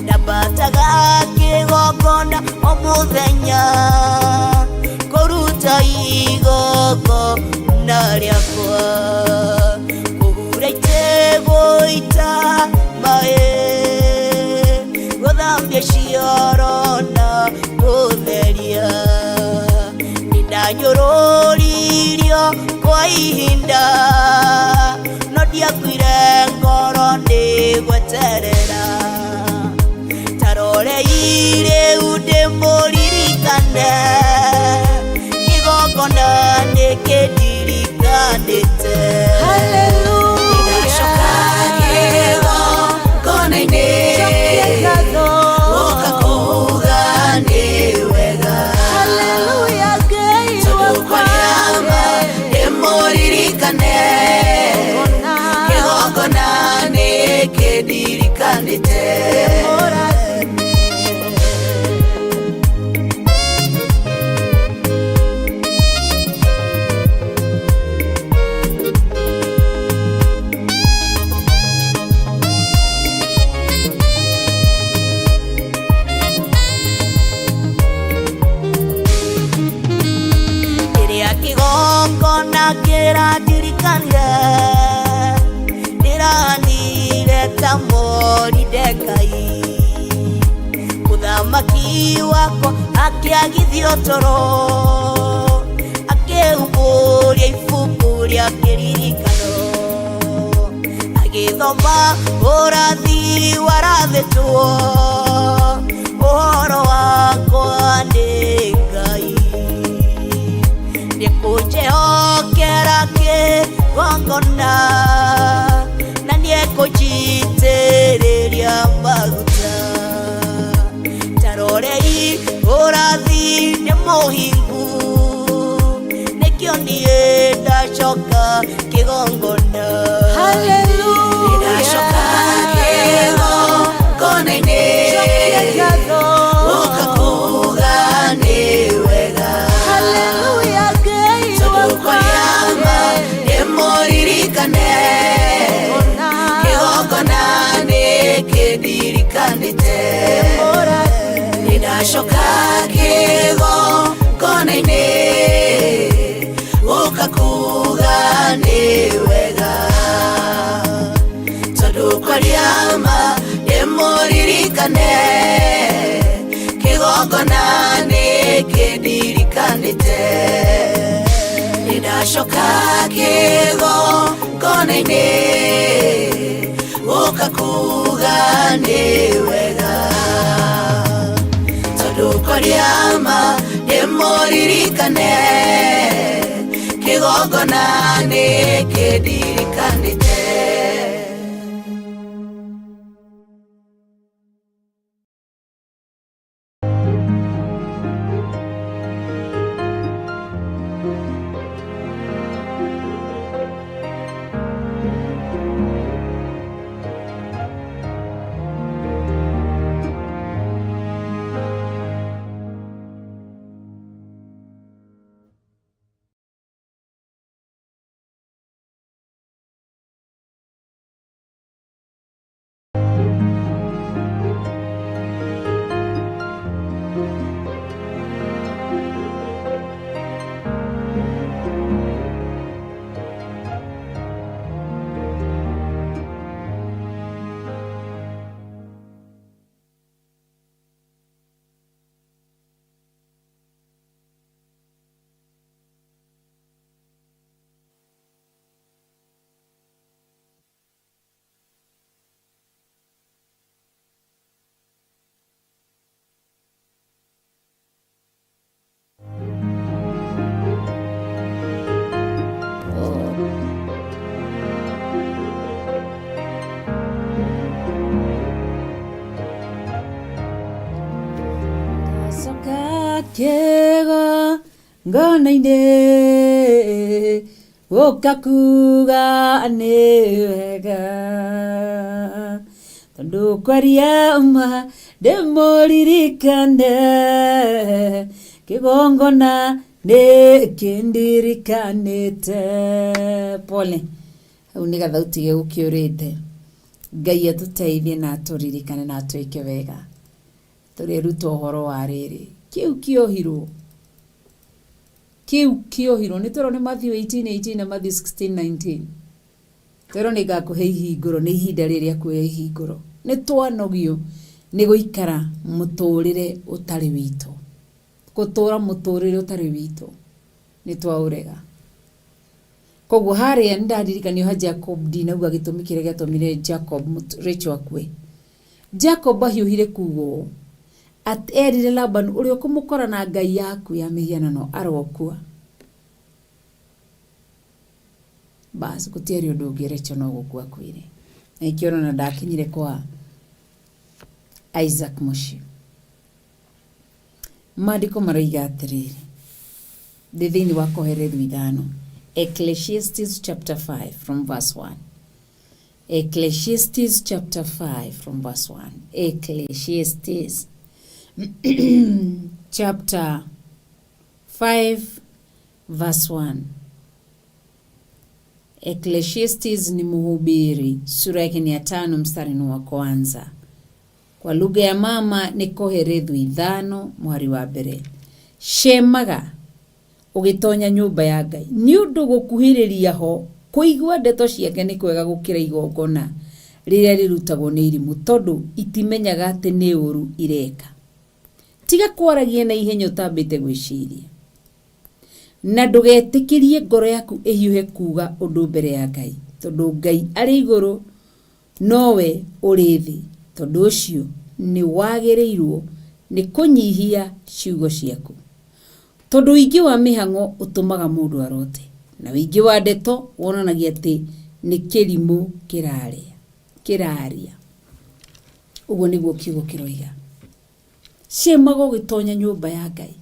Ndambataga kĩgongona o mũthenya kũruta igongona rĩakwa, kũhura itĩgũita maĩ, gũthambia cioro na gũtheria. Nĩndanyũrũririo kwa ihinda, no ndiakuire ngoro nĩ gweterera. Taroreire ndĩmũririkane, kĩgongona nĩ kĩndirikanĩte. Nĩndacoka kĩgongona-inĩ gũka kuga nĩ wega, tondũ kwaria ma ndĩmũririkane, kĩgongona nĩ kĩndirikanĩte. Rĩrĩa kĩgongona kĩrandirikanire, ndĩranire ta Moridekai. Mũthamaki wakwa akĩagithio toro, akĩhumbũria ibuku rĩa kĩririkano, agĩthoma ũrathi warathĩtwo ũhoro wakwa. Mũhingu nĩkĩo niĩ ndacoka kĩgongona. Ndacoka kĩgongona-inĩ gũka kuga nĩ wega, tondũ kwaria ma ndĩmũririkane kĩgongona nĩ kĩndirikanĩte. Nĩndacoka kĩgongona-inĩ gũka kuga nĩ wega, tondũ kwaria ma ndĩmũririkane kĩgongona nĩ kĩndirikanĩte. Nĩndacoka kĩgongona-inĩ gũka kuga nĩ wega, tondũ kwaria ma ndĩmũririkane kĩgongona nĩ kĩndirikanĩte. Ndacoka kĩgongona-inĩ gũka kuga nĩ wega, tondũ kwaria ma ndĩmũririkane kĩgongona nĩ kĩndirikanĩte. Pole, hau nĩ gathauti gegũkĩũrĩte. Ngai atũteithie na atũririkane na atwĩke wega. Tũreruta ũhoro wa rĩrĩ kĩu kĩohirwo, kĩu kĩohirwo nĩ twerwo nĩ Matthew 18:18 na Matthew 16:19. Twerwo nĩ ngakũhe ihingũro, nĩ ihinda rĩrĩ rĩa kuoya ihingũro. Nĩ twanogio nĩ gũikara mũtũrĩre ũtarĩ witũ, gũtũra mũtũrĩre ũtarĩ witũ nĩ twaũrega. Koguo harĩa nĩ ndaririkanio ha Jacob, ndinauga gĩtũmi kĩrĩa gĩatũmire Jacob Rachel akue. Jacob ahiũhire kuga ũũ, atĩ erire Laban, ũrĩa ũkũmũkora na ngai yaku ya mĩhianano arokua. Bas, gũtiarĩ ũndũ ũngĩ, Rachel no gũkua akuire. Na ikĩo ona ndakinyire kwa Isaac mũciĩ. Maandĩko maroiga atĩrĩrĩ, ndĩ thĩinĩ wa Kohelethu 5, Ecclesiastes chapter 5 from verse 1. Ecclesiastes chapter 5 from verse 1. Ecclesiastes chapter 5 verse 1. Ecclesiastes ni Mhubiri, sura yake ni ya 5 mstari ni wa kwanza. Kwa lugha ya mama ni Kohelethu 5 mũhari wa mbere. Cemaga ũgĩtonya nyũmba ya Ngai, nĩ ũndũ gũkuhĩrĩria ho kũigua ndeto ciake nĩ kwega gũkĩra igongona rĩrĩa rĩrutagwo nĩ irimũ, tondũ itimenyaga atĩ nĩ ũũru ireka. Tiga kwaragia na ihenya ũtambĩte gwĩciria, na ndũgetĩkĩrie ngoro yaku ĩhiũhe kuga ũndũ mbere ya Ngai, tondũ Ngai arĩ igũrũ nowe ũrĩ thĩ. Tondũ ũcio nĩ wagĩrĩirwo nĩ kũnyihia ciugo ciaku, tondũ ũingĩ wa mĩhang'o ũtũmaga mũndũ arote, na ũingĩ wa ndeto wonanagia atĩ nĩ kĩrimũ kĩraria. Ũguo nĩguo kiugo kĩroiga. Cemaga ũgĩtonya nyũmba ya Ngai.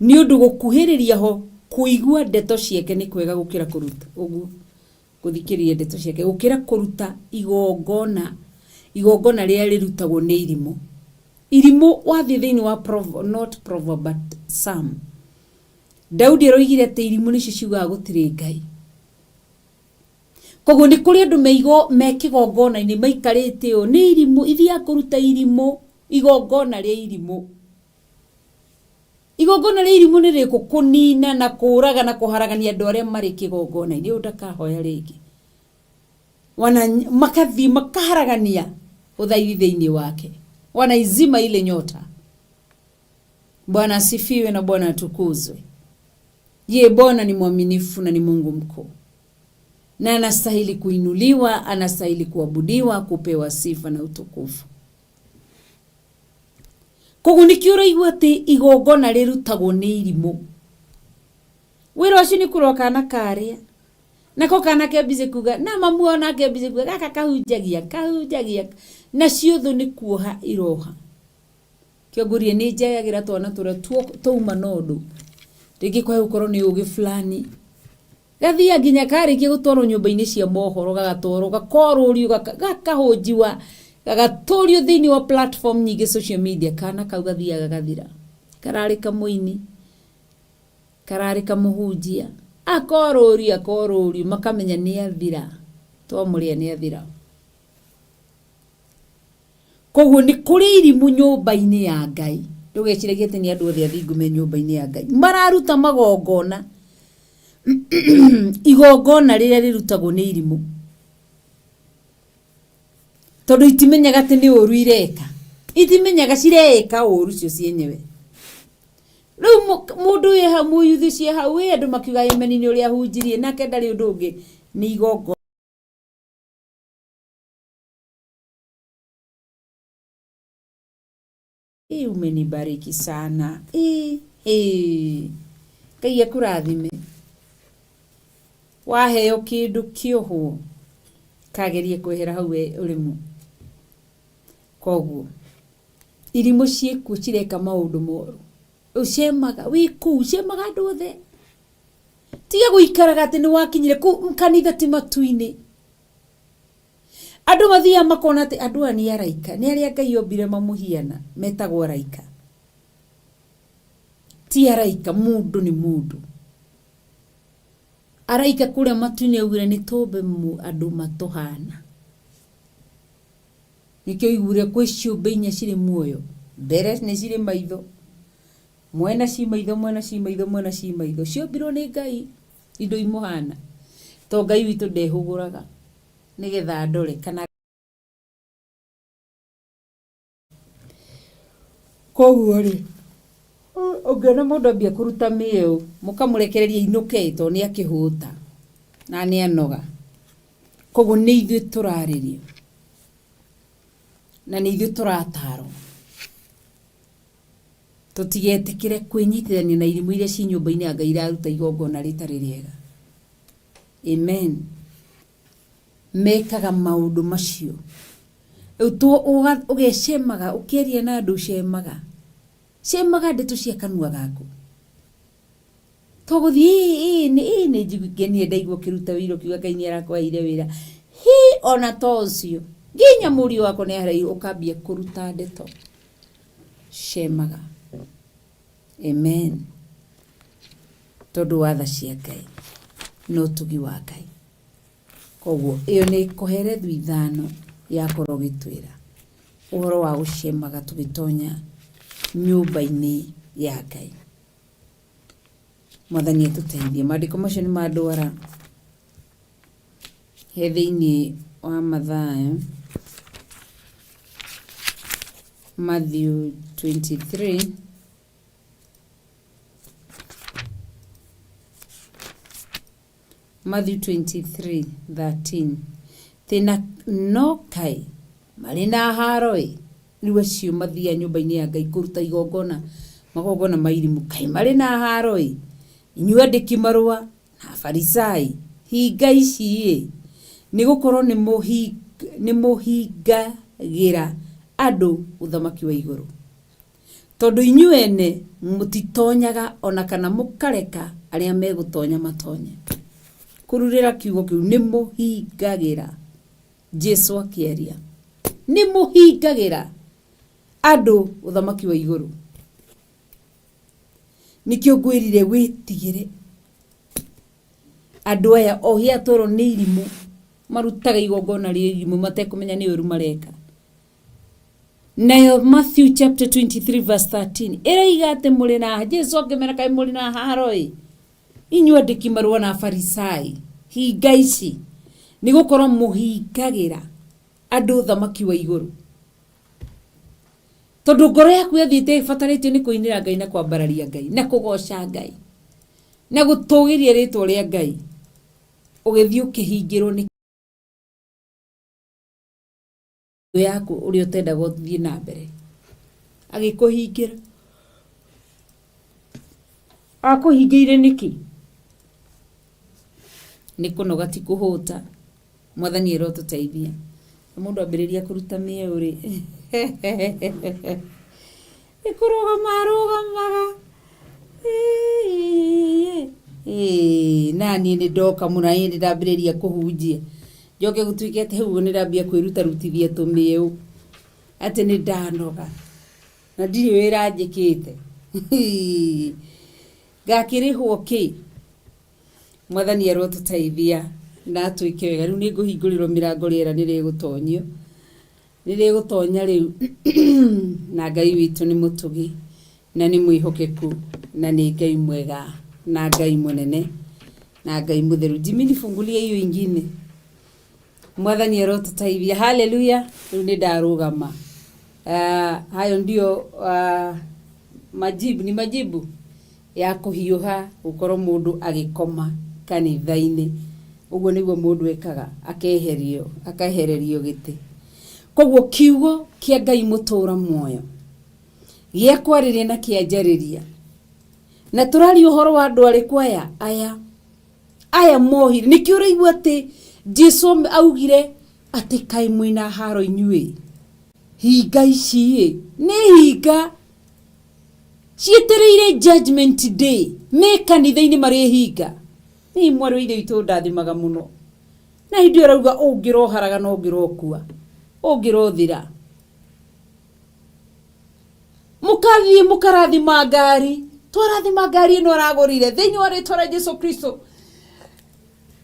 Nĩ ũndũ gũkuhĩrĩria ho kũigua ndeto ciake nĩ kwega gũkĩra kũruta ũguo gũthikĩrĩria ndeto ciake gũkĩra kũruta igongona igongona rĩrĩa rĩrutagwo nĩ irimũ. Irimũ wathiĩ thĩinĩ wa Proverb, not Proverb but Psalm. Daudi aroigire atĩ irimũ nĩcio ciugaga gũtirĩ Ngai. Koguo nĩ kũrĩ andũ meigo me kĩgongona-inĩ maikarĩte ũũ nĩ irimũ ithiaga kũruta irimũ igongona rĩa irimũ. Igongona rĩa irimũ nĩ rĩrĩkũ? Kũnina na kũraga na kũharagania andũ arĩa marĩ kĩgongona-inĩ. Ũyũ ndakahoya rĩngĩ. Wana makathiĩ makaharagania ũthaithi thĩinĩ wake. Wanaizima ile nyota. Bwana asifiwe na Bwana atukuzwe. Ye Bwana ni mwaminifu na ni Mungu mkuu na anastahili kuinuliwa, anastahili kuabudiwa, kupewa sifa na utukufu. Koguo nĩkĩo ũraigua atĩ igongona rĩrutagwo nĩ irimũ. Wĩra ũcio nĩ kũrora kana karĩa. Nako kana ke busy kuga, na mamu wao nake e busy kuga, gaka kahunjagia, kahunjagia. Nacio thũ nĩ kuoha iroha. Kĩo ngũrie nĩ njayagĩra twana tũrĩa twauma na ũndũ. Rĩngĩ kwahe gũkorwo nĩ ũgĩ fulani. Gathiaga nginya karĩkia gũtwarwo nyũmba-inĩ cia mohoro gagatwarwo gakorũrio gakahũnjiwa gagatũrio thĩinĩ wa platform nyingĩ social media kana kau gathiaga gagathira. Kararĩ kamũini, kararĩ kamũhunjia, akorũrio akorũrio makamenya nĩ athira, twamũrĩa nĩ athira. Koguo nĩ kũrĩ irimũ nyũmba-inĩ ya Ngai. Ndũgeciragie atĩ nĩ andũ othe athingu me nyũmba-inĩ ya Ngai. Mararuta magongona. Igongona rĩrĩa rĩrutagwo nĩ irimũ. Tondũ itimenyaga atĩ nĩ ũru ireka. Itimenyaga cireka ũru cio cienyewe. Rĩu mũndũ wĩ hau mũyuthi ũcio e hau ĩ andũ makiuga ameni nĩ ũrĩa ahunjirie nake ndarĩ ũndũ ũngĩ nĩ igongona. Ĩ umenibariki sana. Ĩ ĩ Ngai akũrathime. Waheo kĩndũ kĩohwo kagerie kwehera hau we ũrĩmo. Koguo irimũ ciĩkuo cireka maũndũ moru. Ũcemaga wĩ kũu ũcemaga andũ othe. Tiga gũikaraga atĩ nĩ wakinyire kũu kanitha ti matu-inĩ. Andũ mathiaga makona atĩ andũ aya nĩ araika, nĩ arĩa Ngai ombire mamũhiana, metagwo araika. Ti araika, mũndũ nĩ mũndũ. Araika kũrĩa matu-inĩ augire nĩ tũmbe andũ matũhana. Nĩkĩo oigire kwĩ ciũmbe inya cirĩ muoyo, mbere nĩ cirĩ maitho, mwena ci maitho, mwena ci maitho, mwena ci maitho. Ciombirwo nĩ Ngai indo imũhana. To Ngai witũ ndehũgũraga. Nĩgetha ndore kana. Koguo rĩ, ũngĩona mũndũ ambia kũruta mĩeũ, mũkamũrekereria ainũke tondũ nĩ akĩhũta na nĩ anoga. Koguo nĩ ithuĩ tũrarĩrio na nĩ ithuĩ tũratarwo. Tũtigetĩkĩre kwĩnyitithania na irimũ iria ciĩ nyũmba-inĩ ya Ngai iraruta igongona rĩtarĩ rĩega. Amen. Mekaga maũndũ macio. Rĩu ũgecemaga, ũkĩaria na andũ ũcemaga. Cemaga ndeto cia kanua gaku. To gũthiĩ ĩĩ ĩĩ ĩĩ nĩ ngenire ndaigua ũkĩruta wĩra ũkiuga Ngai nĩ arakũheire wĩra. Hi ona to ũcio. Nginya mũriũ wakwa nĩ ahereirwo ũkambia kũruta ndeto. Cemaga. Amen. Tondũ wa tha cia Ngai na ũtugi wa Ngai. Koguo ĩyo nĩ Kohelethu ithano yakorwo ĩgĩtwĩra ũhoro wa gũcemaga tũgĩtonya nyũmba-inĩ ya Ngai. Mwathani atũteithie. Maandĩko macio nĩ mandwara he thĩinĩ wa Mathayo, Matthew 23. Matthew 23:13 Thĩna no kaĩ marĩ na haaro-ĩ, rĩu acio mathiaga nyũmba-inĩ ya Ngai kũruta igongona, magongona ma irimũ, kaĩ marĩ na haaro-ĩ, inyuĩ andĩki marũa na Afarisai, hinga ici-ĩ, nĩ gũkorũo nĩ mũhingagĩra andũ ũthamaki wa igũrũ. Tondũ inyuĩ ene mũtitonyaga ona kana mũkareka arĩa megũtonya matonye. Kururĩra kiugo kĩu, nĩ mũhingagĩra. Jesu akĩaria, nĩ mũhingagĩra andũ ũthamaki wa igũrũ. Nĩkĩo ngwĩrire wĩtigĩre andũ aya ohia atwĩrwo nĩ irimũ, marutaga igongona rĩa irimũ matekũmenya nĩ ũru mareka. Nayo Matthew chapter 23 verse 13 ĩroiga atĩ mũrĩ na Jesu akĩmera kaĩ mũrĩ na haro ĩ inyuĩ andĩki marũa na Afarisai, hinga ici, nĩ gũkorwo mũhingagĩra andũ ũthamaki wa igũrũ. Tondũ ngoro yaku yathiĩte ĩbatarĩtio nĩ kũinĩra Ngai na kwambararia Ngai na kũgoca Ngai na gũtũgĩria rĩtwa rĩa Ngai, ũgĩthiĩ ũkĩhingĩrwo nĩ yaku ũrĩa ũtendaga ũthiĩ na mbere, agĩkũhingĩra. Akũhingĩire nĩkĩ? Nĩ kũnoga ti kũhũta. Mwathani arotũteithia. Na mũndũ ambĩrĩria kũruta mĩeũ rĩ, nĩ kũrũgama arũgamaga. Naniĩ nĩ ndoka mũno, na niĩ nĩ ndambĩrĩria kũhunjia. Njoke gũtuĩke atĩ hau nĩ ndambia kwĩrutarutithia tũmĩeũ, atĩ nĩ ndanoga, na ndirĩ wĩra njĩkĩte. Ngakĩrĩhwo kĩ? Mwathani arotũteithia na atwĩke wega. Rĩu nĩ ngũhingũrĩrwo mĩrango, rĩera nĩ rĩgũtonyio, nĩ rĩgũtonya rĩu. Na Ngai witũ nĩ mũtugi na nĩ mwĩhokeku na nĩ Ngai mwega na Ngai mũnene na Ngai mũtheru. Jimmy, nifungulie hiyo ingine. Mwathani arotũteithia. Haleluya. Rĩu nĩ ndarũgama. Hayo ndio majibu, ni majibu ya kũhiũha gũkorwo mũndũ agĩkoma kanitha-inĩ. Ũguo nĩguo mũndũ ekaga, akeherio, akaehererio gĩtĩ. Koguo kiugo kĩa Ngai mũtũra muoyo gĩa kwarĩria na kĩa njarĩria. Na tũraria ũhoro wa andũ arĩkũ aya? Aya aya mohire. Nĩkĩo ũraigua atĩ Jesu augire atĩ kaĩ mwĩna haro inyuĩ, hinga ici-ĩ, nĩ hinga cietereire judgment day, me kanitha-inĩ marĩ hinga. Nĩ mwarĩ wa ithe witũ ndathimaga mũno, na hĩndĩ ĩyo arauga ũngĩroharaga na ũngĩrokua, ũngĩrothira. Mũkathiĩ mũkarathima ngari, twarathima ngari ĩno aragũrire thĩinĩ wa rĩtwa rĩa Jesu Kristo.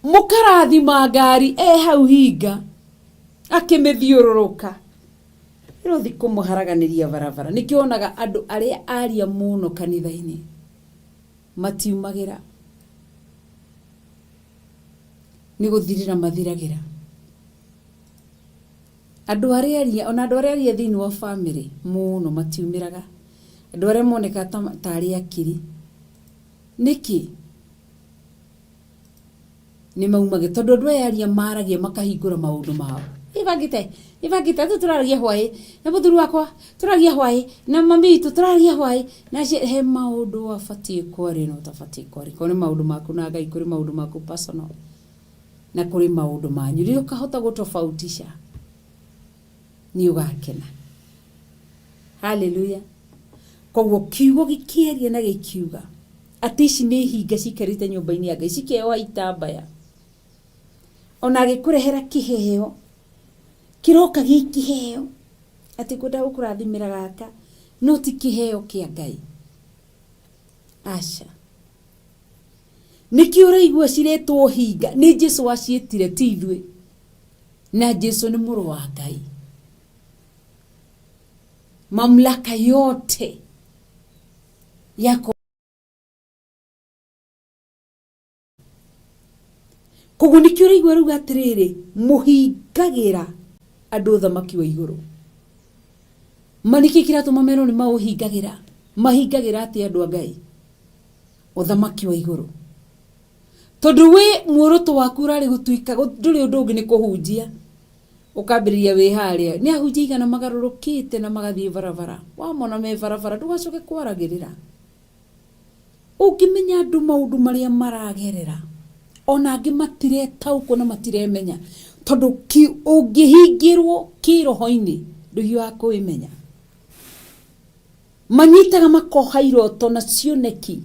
Mũkarathima ngari e hau hinga akĩmĩthiũrũrũka, ĩrothi kũmũharaganĩria barabara. Nĩkĩo wonaga andũ arĩa aria mũno kanitha-inĩ matiumagĩra, nĩ gũthirĩra mathiragĩra. Andũ arĩa aria, ona andũ arĩa aria thĩinĩ wa bamĩrĩ mũno matiumĩraga. Andũ arĩa monekaga tarĩ akiri. Nĩkĩ? Nĩ maumagĩra. Tondũ andũ aya aria maragia makahingũra maũndũ mao. Nĩbangĩte, nĩbangĩte, atĩ tũraragia hwaĩ, na mũthuri wakwa tũraragia hwaĩ, na mami witũ tũraragia hwaĩ. Na he maũndũ wabatiĩ kwaria na ũtabatiĩ kwaria. Korwo nĩ maũndũ maku na Ngai, kũrĩ maũndũ maku personal. Na kũrĩ maũndũ manyu. Rĩrĩa ũkahota gũtofautisha, nĩ ũgakena. Haleluya. Koguo kiugo gĩkĩaria na gĩkiuga atĩ ici nĩ hinga cikarĩte nyũmba-inĩ ya Ngai, cikeoha itambaya. Ona agĩkũrehera kĩheo, kĩroka gĩ kĩheo, atĩ ngwenda gũkũrathimĩra gaka, no ti kĩheo kĩa Ngai. Aca. Nĩkĩo ũraigua ciretwo hinga, nĩ Jesu waciĩtire, ti ithuĩ. Na Jesu nĩ mũrũ wa Ngai. Mamlaka yote yako. Koguo nĩkĩo ũraigua rauga atĩrĩrĩ, mũhingagĩra andũ ũthamaki wa igũrũ. Ma nĩkĩ kĩratũma merwo nĩ maũhingagĩra? Mahingagĩra atĩa andũ a Ngai ũthamaki wa igũrũ? Tondũ wĩ muoroto waku ũrarĩ gũtuĩka, ndũrĩ ũndũ ũngĩ nĩ kũhunjia. Ũkambĩrĩria wĩ harĩa, nĩ ahunjia aigana magarũrũkĩte na magathiĩ barabara. Wamona me barabara ndũgacoke kwaragĩrĩra. Ũngĩmenya andũ maũndũ marĩa maragerera, ona angĩ matiretaũkwo na matiremenya, tondũ ũngĩhingĩrwo kĩroho-inĩ ndũhiũhaga kwĩmenya. Manyitaga makoha iroto na cioneki.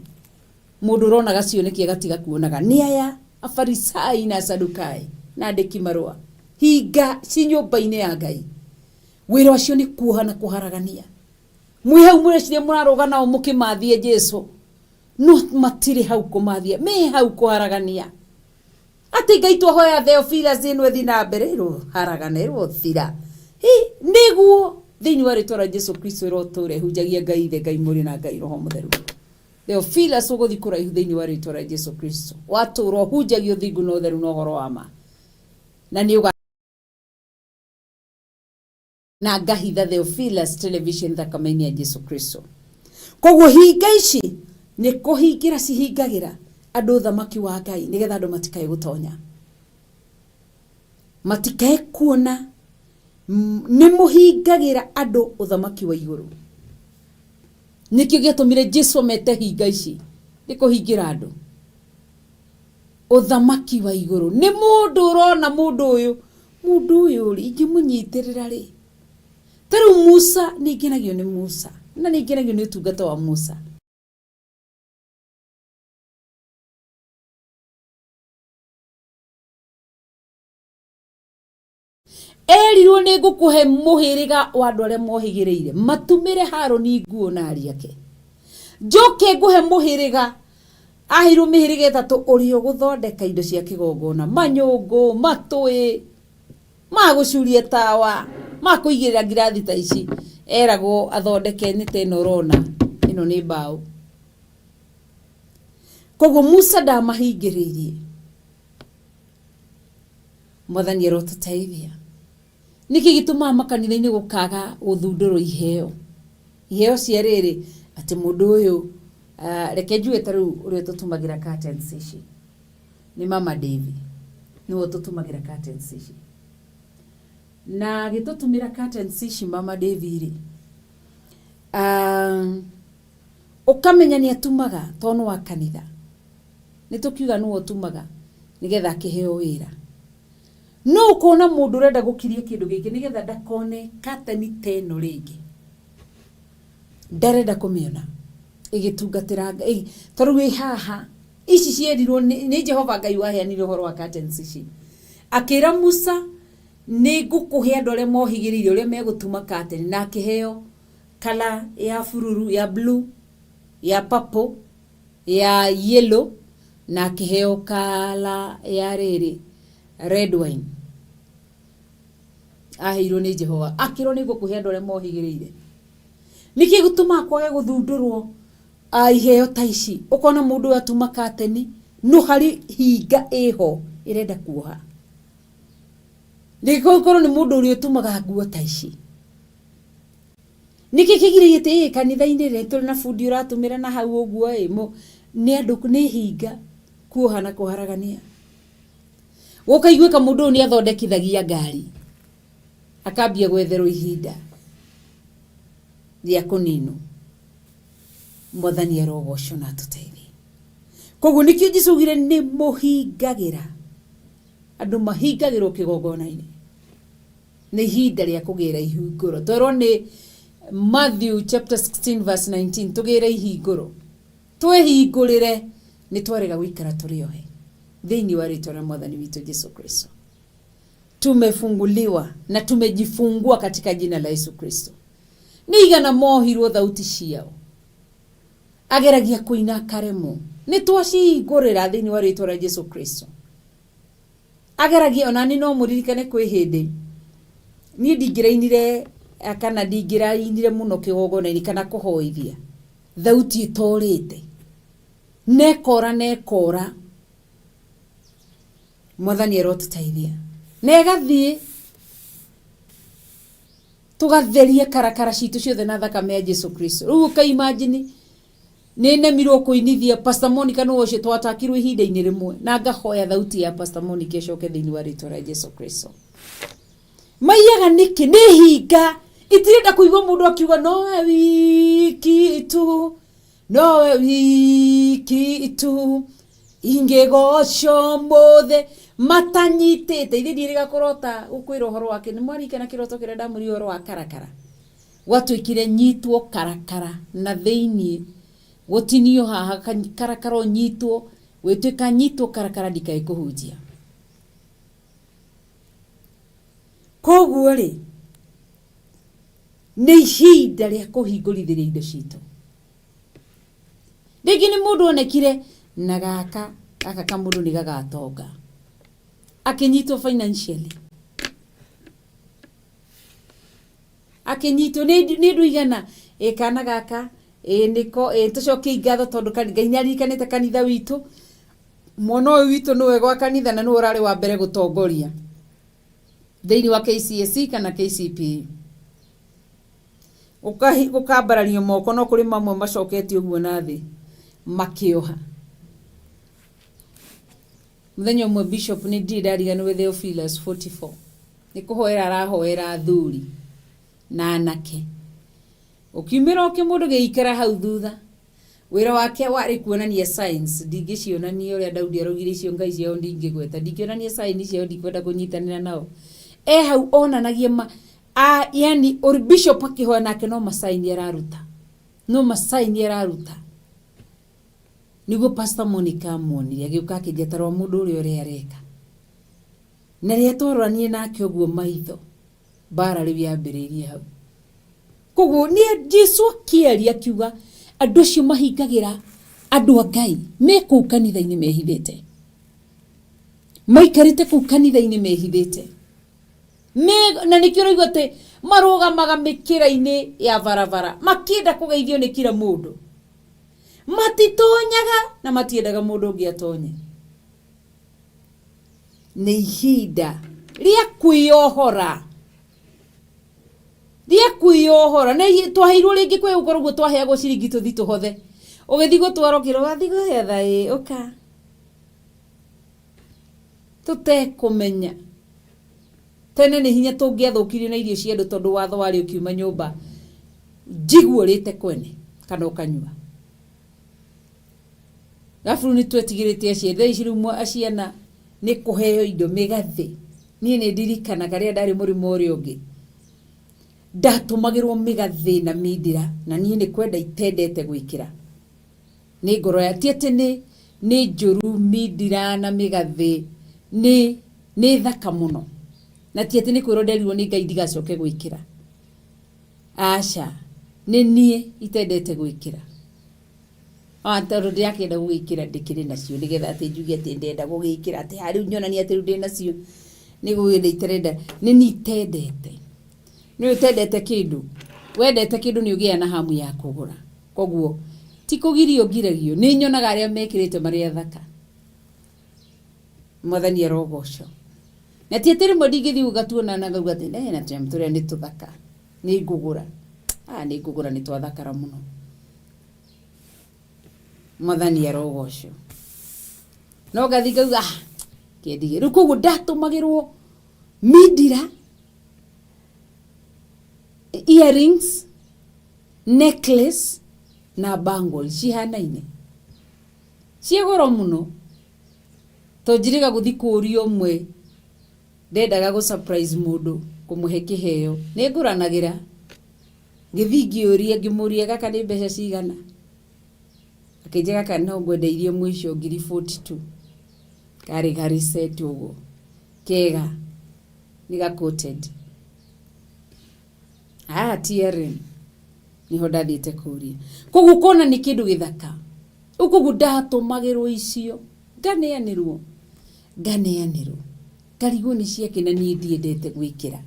Mundu uronaga cioneki agatiga kuonaga. Ni aya afarisai na asadukai na andĩki marũa. Hinga ci nyũmba-inĩ ya Ngai. Wĩra ũcio nĩ kuoha na kũharagania. Mwĩ hau mũreciria mũrarũga nao mũkĩmathie Jesu. No matirĩ hau kũmathia, me hau kũharagania. Atĩ Ngai twahoya Theophilus ĩno ĩthiĩ na mbere ĩroharagana ĩrothira. Hi, nĩguo thĩinĩ wa rĩtwa rĩa Jesu Kristo ĩrotũra ĩhunjagia Ngai Ithe, Ngai Mũriũ na Ngai Roho Mũtheru. Theophilus ũgũthiĩ kũraihu thĩinĩ wa rĩtwa rĩa Jesu Kristo. Watũra ũhunjagia ũthingu na ũtheru na ũhoro wa ma. Na nĩ ũga na ngahitha Theophilus television thakame-inĩ ya Jesu Kristo. Koguo hinga ici nĩ kũhingĩra cihingagĩra andũ ũthamaki wa Ngai nĩgetha andũ matikae gũtonya. Matikae kuona nĩ mũhingagĩra andũ ũthamaki wa igũrũ. Nĩkĩo gĩatũmire Jesu amete hinga ici nĩ kũhingĩra andũ ũthamaki wa igũrũ. Nĩ mũndũ ũrona mũndũ ũyũ, mũndũ ũyũ rĩ, ingĩmũnyitĩrĩra rĩ. Ta rĩu Musa, nĩ ngenagio nĩ Musa, na nĩ ngenagio nĩ ũtungata wa Musa. Erirwo nĩ ngũkũhe mũhĩrĩga wa andũ arĩa mohĩgĩrĩire, matumĩre Harũni nguo na ariũ ake. Njoke ngũhe mũhĩrĩga, aheirwo mĩhĩrĩga ĩtatũ ũrĩa ũgũthondeka indo cia kĩgongona, manyũngũ, matũĩ, ma gũcuria tawa, ma kũigĩrĩra ngirathi ta ici. Eragwo athondeke nĩ ta ĩno ũrona, ĩno nĩ mbaũ. Koguo Musa ndamahingĩrĩirie. Mwathani arotũteithia. Nĩkĩ gĩtũmaga makanitha-inĩ gũkaga gũthundũrwo iheo? Iheo cia rĩrĩ, atĩ mũndũ ũyũ, reke njuge ta rĩu ũrĩa tũtumagĩra curtains ici. Nĩ Mama Davy. Nĩwe ũtũtumagĩra curtains ici. Na agĩtũtumĩra curtains ici Mama Davy rĩ, ũkamenya nĩ atumaga tondũ nĩ wa kanitha. Nĩ tũkiuga nĩwe ũtumaga nĩgetha akĩheo wĩra. No ũkona mũndũ ũrenda gũkiria kĩndũ gĩkĩ nĩgetha ndakone curtain ta ĩno rĩngĩ. Ndarenda kũmĩona ĩgĩtungatĩra Ngai. Ta rĩu ĩ haha, ici cierirwo nĩ Jehova Ngai waheanire ũhoro wa curtains ici. Akĩra Musa, nĩ ngũkũhe andũ arĩa mohĩgĩrĩire ũrĩa megũtuma curtain, na akĩheo kala ya bururu, ya blue, ya purple, ya yellow, na akĩheo kala ya rĩrĩ, red wine. Aheirwo nĩ Jehova. Akĩrwo nĩ ngũkũhe andũ arĩa mohĩgĩrĩire. Nĩkĩ gĩtũmaga kwage gũthundũrwo iheo ta ici? Ũkona mũndũ ũyũ atuma curtain, no harĩ hinga ĩho ĩrenda kuoha. Nĩgũkorwo nĩ mũndũ ũrĩa ũtumaga nguo ta ici. Nĩkĩ kĩgirĩtie atĩ ĩ kanitha-inĩ rĩ tũrĩ na bundi ũratũmĩra na hau ũguo ĩ, nĩ andũ nĩ hinga kuoha na kũharagania. Gũkaiguĩka mũndũ ũyũ nĩ athondekithagia ngari, akambia gwetherwo ihinda rĩa kũninwo. Mwathani arogocwo na atũteithie. Koguo nĩkĩo Jesu augire nĩ mũhingagĩra. Andũ mahingagĩrwo kĩgongona-inĩ. Nĩ ihinda rĩa kũgĩra ihingũro. Twerwo nĩ Matthew chapter 16 verse 19, tũgĩre ihingũro. Twĩhingũrĩre, nĩ twarega gũikara tũrĩ ohe. Thĩinĩ wa rĩtwa rĩa Mwathani witũ Jesu Kristo. Tumefunguliwa na tumejifungua katika jina la Yesu Kristo. Nĩ igana mohirwo thauti ciao. Ageragia kũina akaremwo. Nĩ twacihingũrĩra thĩinĩ wa rĩtwa rĩa Jesu Kristo. Ageragia ona niĩ no mũririkane kwĩ hĩndĩ niĩ ndingĩrainire kana ndingĩrainire mũno kĩgongona-inĩ kana kũhoithia thauti ĩtorĩte. Nekora nekora. Mwathani arotũteithia. Na ĩgathiĩ tũgatherie karakara citũ ciothe na thakame ya Jesu Kristo. Rĩu ũka imagine nĩ nemirwo kũinithia Pastor Monica nĩwe ũcio twatakirwo ihinda-inĩ rĩmwe na ngahoya thauti ya Pastor Monica ĩcoke thĩinĩ wa rĩtwa rĩa Jesu Kristo. Maiyaga nĩkĩ? Nĩ hinga. Itirenda kũigua mũndũ akiuga nowe wiki tu, nowe wiki tu, ingĩgoco mũthĩ matanyitĩte. Ithe ndiĩrĩga kũrota gũkwĩra ũhoro wake. Nĩ mwaririkana kĩroto kĩrĩa ndamwĩrire ũhoro wa karakara? Gwatuĩkire nyitwo karakara na thĩiniĩ, gũtinio haha karakara ũnyitwo, gwĩtuĩka nyitwo karakara ndikae kũhunjia. Koguo rĩ, nĩ ihinda rĩa kũhingũrithĩria indo citũ. Rĩngĩ nĩ mũndũ onekire na gaka gaka kamũndũ nĩ gagatonga, akĩnyitwo financially, akinyitwo nĩ andũ igana, ĩ kana gaka ĩ nĩko ĩ tũcokie ngatho tondũ Ngai nĩ aririkanĩte kanitha witũ, mwana ũyũ witũ nĩwe gwa kanitha na nĩwe ũrarĩ wa mbere gũtongoria thĩinĩ wa KCSE kana KCPE. Gũkambarario moko no kũrĩ mamwe macokete ũguo na thĩ makĩoha. Mũthenya ũmwe bishop nĩ ndirĩ ndariganĩrwo Theophilus 44 nĩ kũhoera arahoera athuri na anake. Ũkiumĩra o kĩmũndũ gĩikara hau thutha, wĩra wake warĩ kuonania signs, ndingĩcionania ũrĩa Daudi araugire icio ngai ciao ndingĩgweta, ndingĩonania sign ciao, ndikwenda kũnyitanĩra nao. E hau onanagia ma, a, yani bishop akĩhoya nake no masaini araruta, no masaini araruta. Nĩguo Pastor Monica amuonire agĩũka akĩnjĩra ta rora mũndũ ũrĩa ũrĩa areka. Na rĩrĩa twaroranie nake ũguo maitho, mbara rĩu yambĩrĩirie hau. Koguo nĩ Jesu akĩaria akiuga andũ acio mahingagĩra andũ a Ngai me kũu kanitha-inĩ mehithĩte, maikarĩte kũu kanitha-inĩ mehithĩte. Na nĩkĩo ũraigua atĩ marũgamaga mĩkĩra-inĩ ya barabara makĩenda kũgeithio nĩ kila mũndũ. Matitonyaga na matiendaga mũndũ ũngĩ atonye. Nĩ ihinda rĩa kwĩyohora, rĩa kwĩyohora. Na twaheirwo rĩngĩ kwĩ gũkorwo ũguo twaheagwo ciringi tũthi tũhothe, ũgĩthiĩ gũtwara ũkĩrwo wathiĩ kũhetha ĩ ũka, tũtekũmenya. Tene nĩ hinya tũngĩathũkirio na irio cia andũ tondũ watho warĩ ũkiuma nyũmba njiguo ũrĩte kwene kana ũkanyua. Gabu nĩ twetigĩrĩte aciari, thaa ici rĩu ciana nĩ kũheo indo mĩgathĩ. Niĩ nĩ ndirikanaga rĩrĩa ndarĩ mũrĩmo ũrĩa ũngĩ, ndatũmagĩrwo mĩgathĩ na mindira, na niĩ nĩ kwenda itendete gwĩkĩra. Nĩ ngoro ya, ti atĩ nĩ njũru mindira na mĩgathĩ, nĩ thaka mũno. Na ti atĩ nĩ kwĩrwo nderirwo nĩ Ngai ndigacoke gwĩkĩra. Aca, nĩ niĩ itendete gwĩkĩra. Tondũ ndĩrakĩenda gũgĩkĩra ndĩkĩrĩ nacio nĩgetha atĩ njuge atĩ ndenda gũgĩkĩra atĩ ha rĩu nyonanie atĩ rĩu ndĩ nacio, nĩ gũgĩthiĩ itarenda, nĩ niĩ itendete. Nĩ ũtendete kĩndũ, wendete kĩndũ nĩ ũgĩaga na hamu ya kũgũra. Koguo ti kũgirio ngiragio, nĩ nyonaga arĩa mekĩrĩte marĩ athaka. Mwathani arogocwo. Na ti atĩ rĩmwe ndingĩthiĩ gũgatuona na ngauga atĩ na tũnyamũ tũrĩa nĩ tũthaka, nĩ ngũgũra. Nĩ ngũgũra nĩ twathakara mũno. Mwathani arogocwo. No ngathiĩ ngauga, kĩendige. Rĩu koguo ndatũmagĩrwo mindira, earrings, necklace na bangles cihanaine. Ciĩ goro mũno. To njirĩga gũthiĩ kũũria ũmwe ndendaga gũ surprise mũndũ kũmũhe kĩheo. Nĩ ngũranagĩra. Ngĩthiĩ ngĩũria, ngĩmũria gaka nĩ mbeca cigana. Akĩnjĩra gaka no ngwendeirie mũico ngiri 42. Karĩ garĩ set ũguo. Kega. Nĩ ga coated. TRM. Nĩho ndathiĩte kũũria. Koguo ũkona nĩ kĩndũ gĩthaka. Rĩu koguo ndatũmagĩrwo icio, nganeanĩrwo, nganeanĩrwo. Ngarigwo nĩ ciakĩ na niĩ ndiendete gwĩkĩra.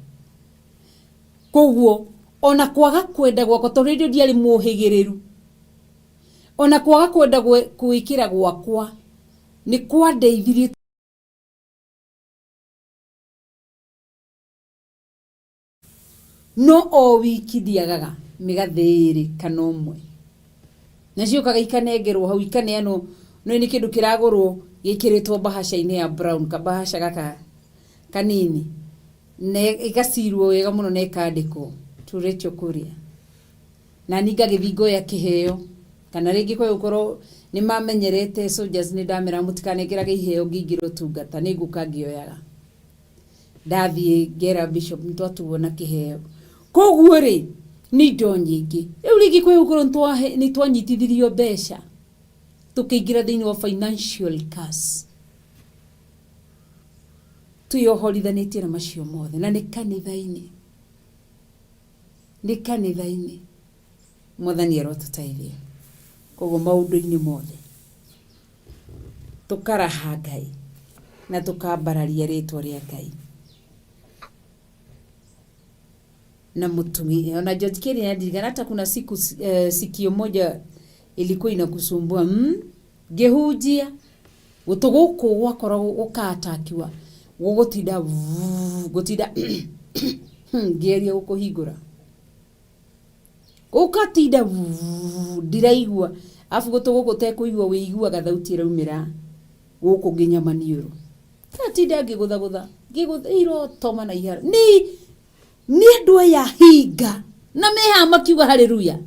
Koguo ona kwaga kwenda gwakwa, tondũ hĩndĩ ĩyo ndiarĩ mũhĩgĩrĩru, ona kwaga kwenda gwĩkĩra gwakwa nĩ kwandeithirie. No o wiki ndiagaga mĩgathĩ ĩrĩ kana ũmwe. Na ciũkaga ikanengerwo hau, ikaneanwo, no nĩ kĩndũ kĩragũrwo gĩkĩrĩtwo mbahaca-inĩ ya brown, kambahaca gaka kanini, na ĩgacirwo wega mũno na ĩkandĩkwo to Rachel Kuria. Na niĩ ngagĩthiĩ ngoya kĩheo, kana rĩngĩ kwa gũkorwo nĩ mamenyerete soldiers, nĩ ndamera mũtikanengerage iheo ngĩingĩra ũtungata, nĩ ngũka ngĩoyaga. Ndathiĩ ngera bishop nĩ twatuo na kĩheo. Koguo rĩ, Nĩ indo nyingĩ. Rĩu rĩngĩ kwĩ gũkorwo nĩ twanyitithirio mbeca tũkĩingĩra thĩinĩ wa financial curse. Twĩyohorithanĩtie na macio mothe na nĩ kanitha-inĩ. Nĩ kanitha-inĩ. Mwathani arotũteithia. Koguo maũndũ-inĩ mothe tũkaraha Ngai na tũkambararia rĩtwa rĩa Ngai. Na mũtumia ona George Kelly nĩandirikana hata kuna siku sikio moja ilikuwa inakusumbua Ngĩhunjia gũtũ gũkũ gwakoragwo gũkatakiwa gũgũtinda gũtinda ngĩgeria gũkũhingũra gũgatinda ndiraigua arabu gũtũ gũkũ ũtekũigua wĩiguaga thauti ĩraumĩra gũkũ nginya maniũrũ ngatinda ngĩgũthagũtha ngĩgũtha irotoma na iharo nĩ nĩ andũ aya hinga na me haha makiuga haleluya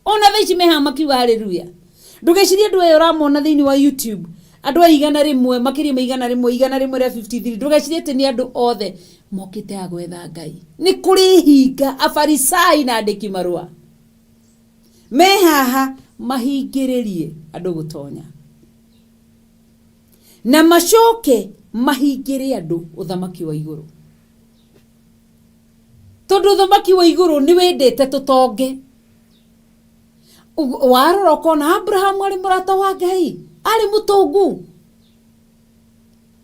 ona thaa ici me haha makiuga haleluya ndũgecirie andũ aya ũramona thĩinĩ wa youtube andũ a 100 makĩria ma 100 153 ndũgecirie atĩ nĩ andũ othe mokĩte a gwetha ngai nĩ kũrĩ hinga afarisai na andĩki marũa me haha mahingĩrĩrie andũ gũtonya na macoke mahingĩre andũ ũthamaki wa igũrũ tondũ ũthamaki wa igũrũ nĩ wendete tũtonge warora ũkona Abrahamu arĩ mũrata wa Ngai arĩ mũtongu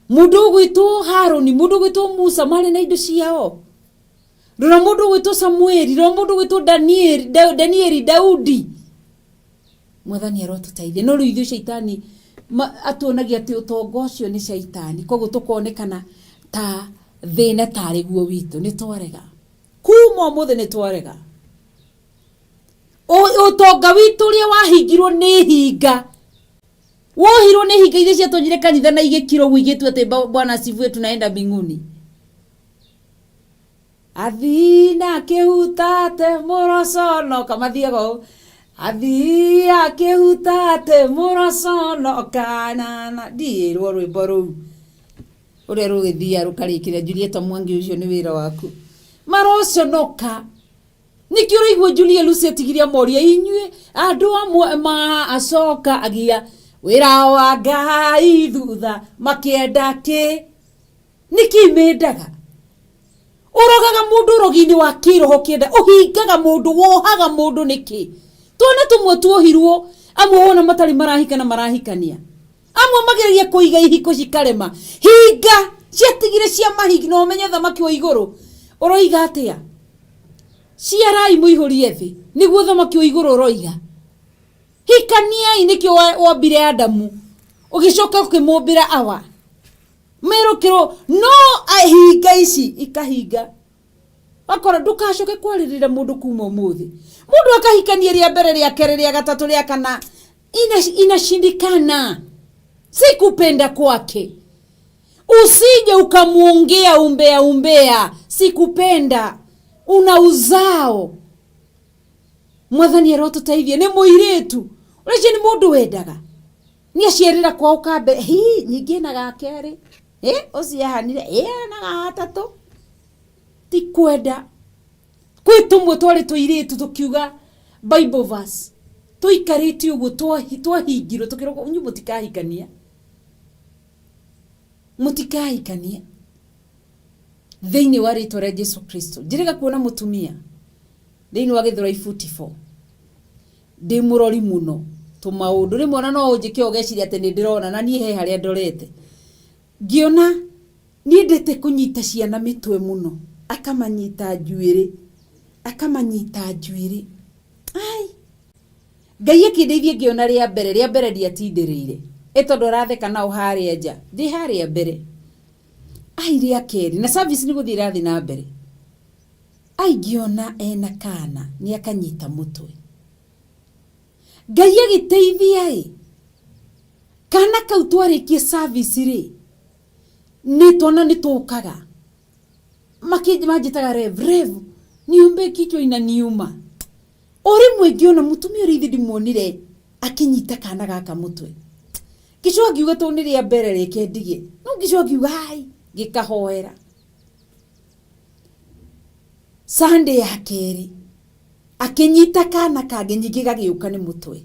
mũndũ ũgwĩtwo Harũni mũndũ ũgwĩtwo Musa marĩ na indo ciao rora mũndũ ũgwĩtwo Samueli rora mũndũ ũgwĩtwo Danieli Danieli Daudi mwathani arotũteithia no rĩu ithuĩ caitani atuonagia atĩ ũtonga ũcio nĩ caitani koguo tũkonekana ta thĩna tarĩ guo witũ nĩ twarega kuma ũmũthĩ nĩ twarega ũtonga witũ ũrĩa wahingirwo nĩ hinga wohirwo nĩ hinga iria ciatonyire kanitha na igĩkira ũguo igĩtua atĩ bwana asifiwe tunaenda mbinguni athii na kĩhutate mũroconoka mathiaga ũũ athii akĩhutate mũroconoka nana ndiĩrwo rwĩmbo rũu ũrĩa rũgĩthiaga rũkarĩkĩra Julieta Mwangi ũcio nĩ wĩra waku maroconoka nĩkĩo ũraigua Julia Lucy atigire amoria inyuĩ andũ amwe ma acoka agia wĩra wa Ngai thutha makĩenda kĩ nĩkĩ mendaga ũrogaga mũndũ ũrogi-inĩ wa kĩroho kĩenda ũhingaga mũndũ wohaga mũndũ nĩkĩ twana tũmwe tuohirwo amwe wona matarĩ marahika na marahikania amwe mageragia kũiga ihiko cikarema hinga ciatigire cia mahinga na ũmenye thamaki wa igũrũ ũroiga atĩa ciarai mũihũrie thĩ nĩguo thamaki wa igũrũ ũroiga hikaniai nĩkĩo wombire Adamu ũgĩcoka ũkĩmũmbĩra Awa merũkĩrwo no hinga ici ikahinga wakora ndũkacoke kwarĩrĩra mũndũ kuma ũmũthĩ mũndũ akahikania rĩa mbere rĩa kerĩ rĩa gatatũ rĩa kana inashindikana si kupenda kwake usije ukamuongea umbea umbea sikupenda una uzao mwathani arotũteithie nĩ mũirĩtu ũrĩcio nĩ mũndũ wendaga nĩ aciarĩra kwao ka mbere hi nyingĩ na ga kerĩ ũcio ahanire na ga gatatũ ti kwenda kwĩ tũmwe twarĩ tũirĩtu tũkiuga bible verse tũikarĩte ũguo twahingirwo tũkĩrwo inyuĩ mũtikahikania mũtikahikania thĩinĩ wa rĩtwa rĩa Jesu Kristo njĩrĩga kuona mũtumia thĩinĩ wa Gĩthũrai 44 ndĩ mũrori mũno tũmaũndũ rĩmwe ona no ũnjĩke ũgeciria atĩ nĩ ndĩrona na niĩ he harĩa ndorete ngĩona niendete kũnyita ciana mĩtwe mũno akamanyita njuĩrĩ akamanyita njuĩrĩ ai Ngai akĩndeithia ngĩona rĩa mbere rĩa mbere ndiatindĩrĩire ĩ tondũ aratheka nao harĩa nja ndĩ harĩa mbere ai rĩa kerĩ na service nĩ gũthiĩ ĩrathiĩ na mbere ai ngĩona ena kana nĩ akanyita mũtwe Ngai agĩteithia ĩ kana kau twarĩkia service rĩ nĩ twana nĩ tũkaga manjĩtaga rev rev niombe kichwa inaniuma o rĩmwe ngĩona mũtumia ũrĩa ithe ndimuonire akĩnyita kana gaka mũtwe ngĩcoka ngiuga tondũ nĩ rĩa mbere reke ndige no ngĩcoka ngiuga hai ngĩkahoera Sunday ya kerĩ Akĩnyita kana kangĩ ningĩ gagĩũka nĩ mũtwe.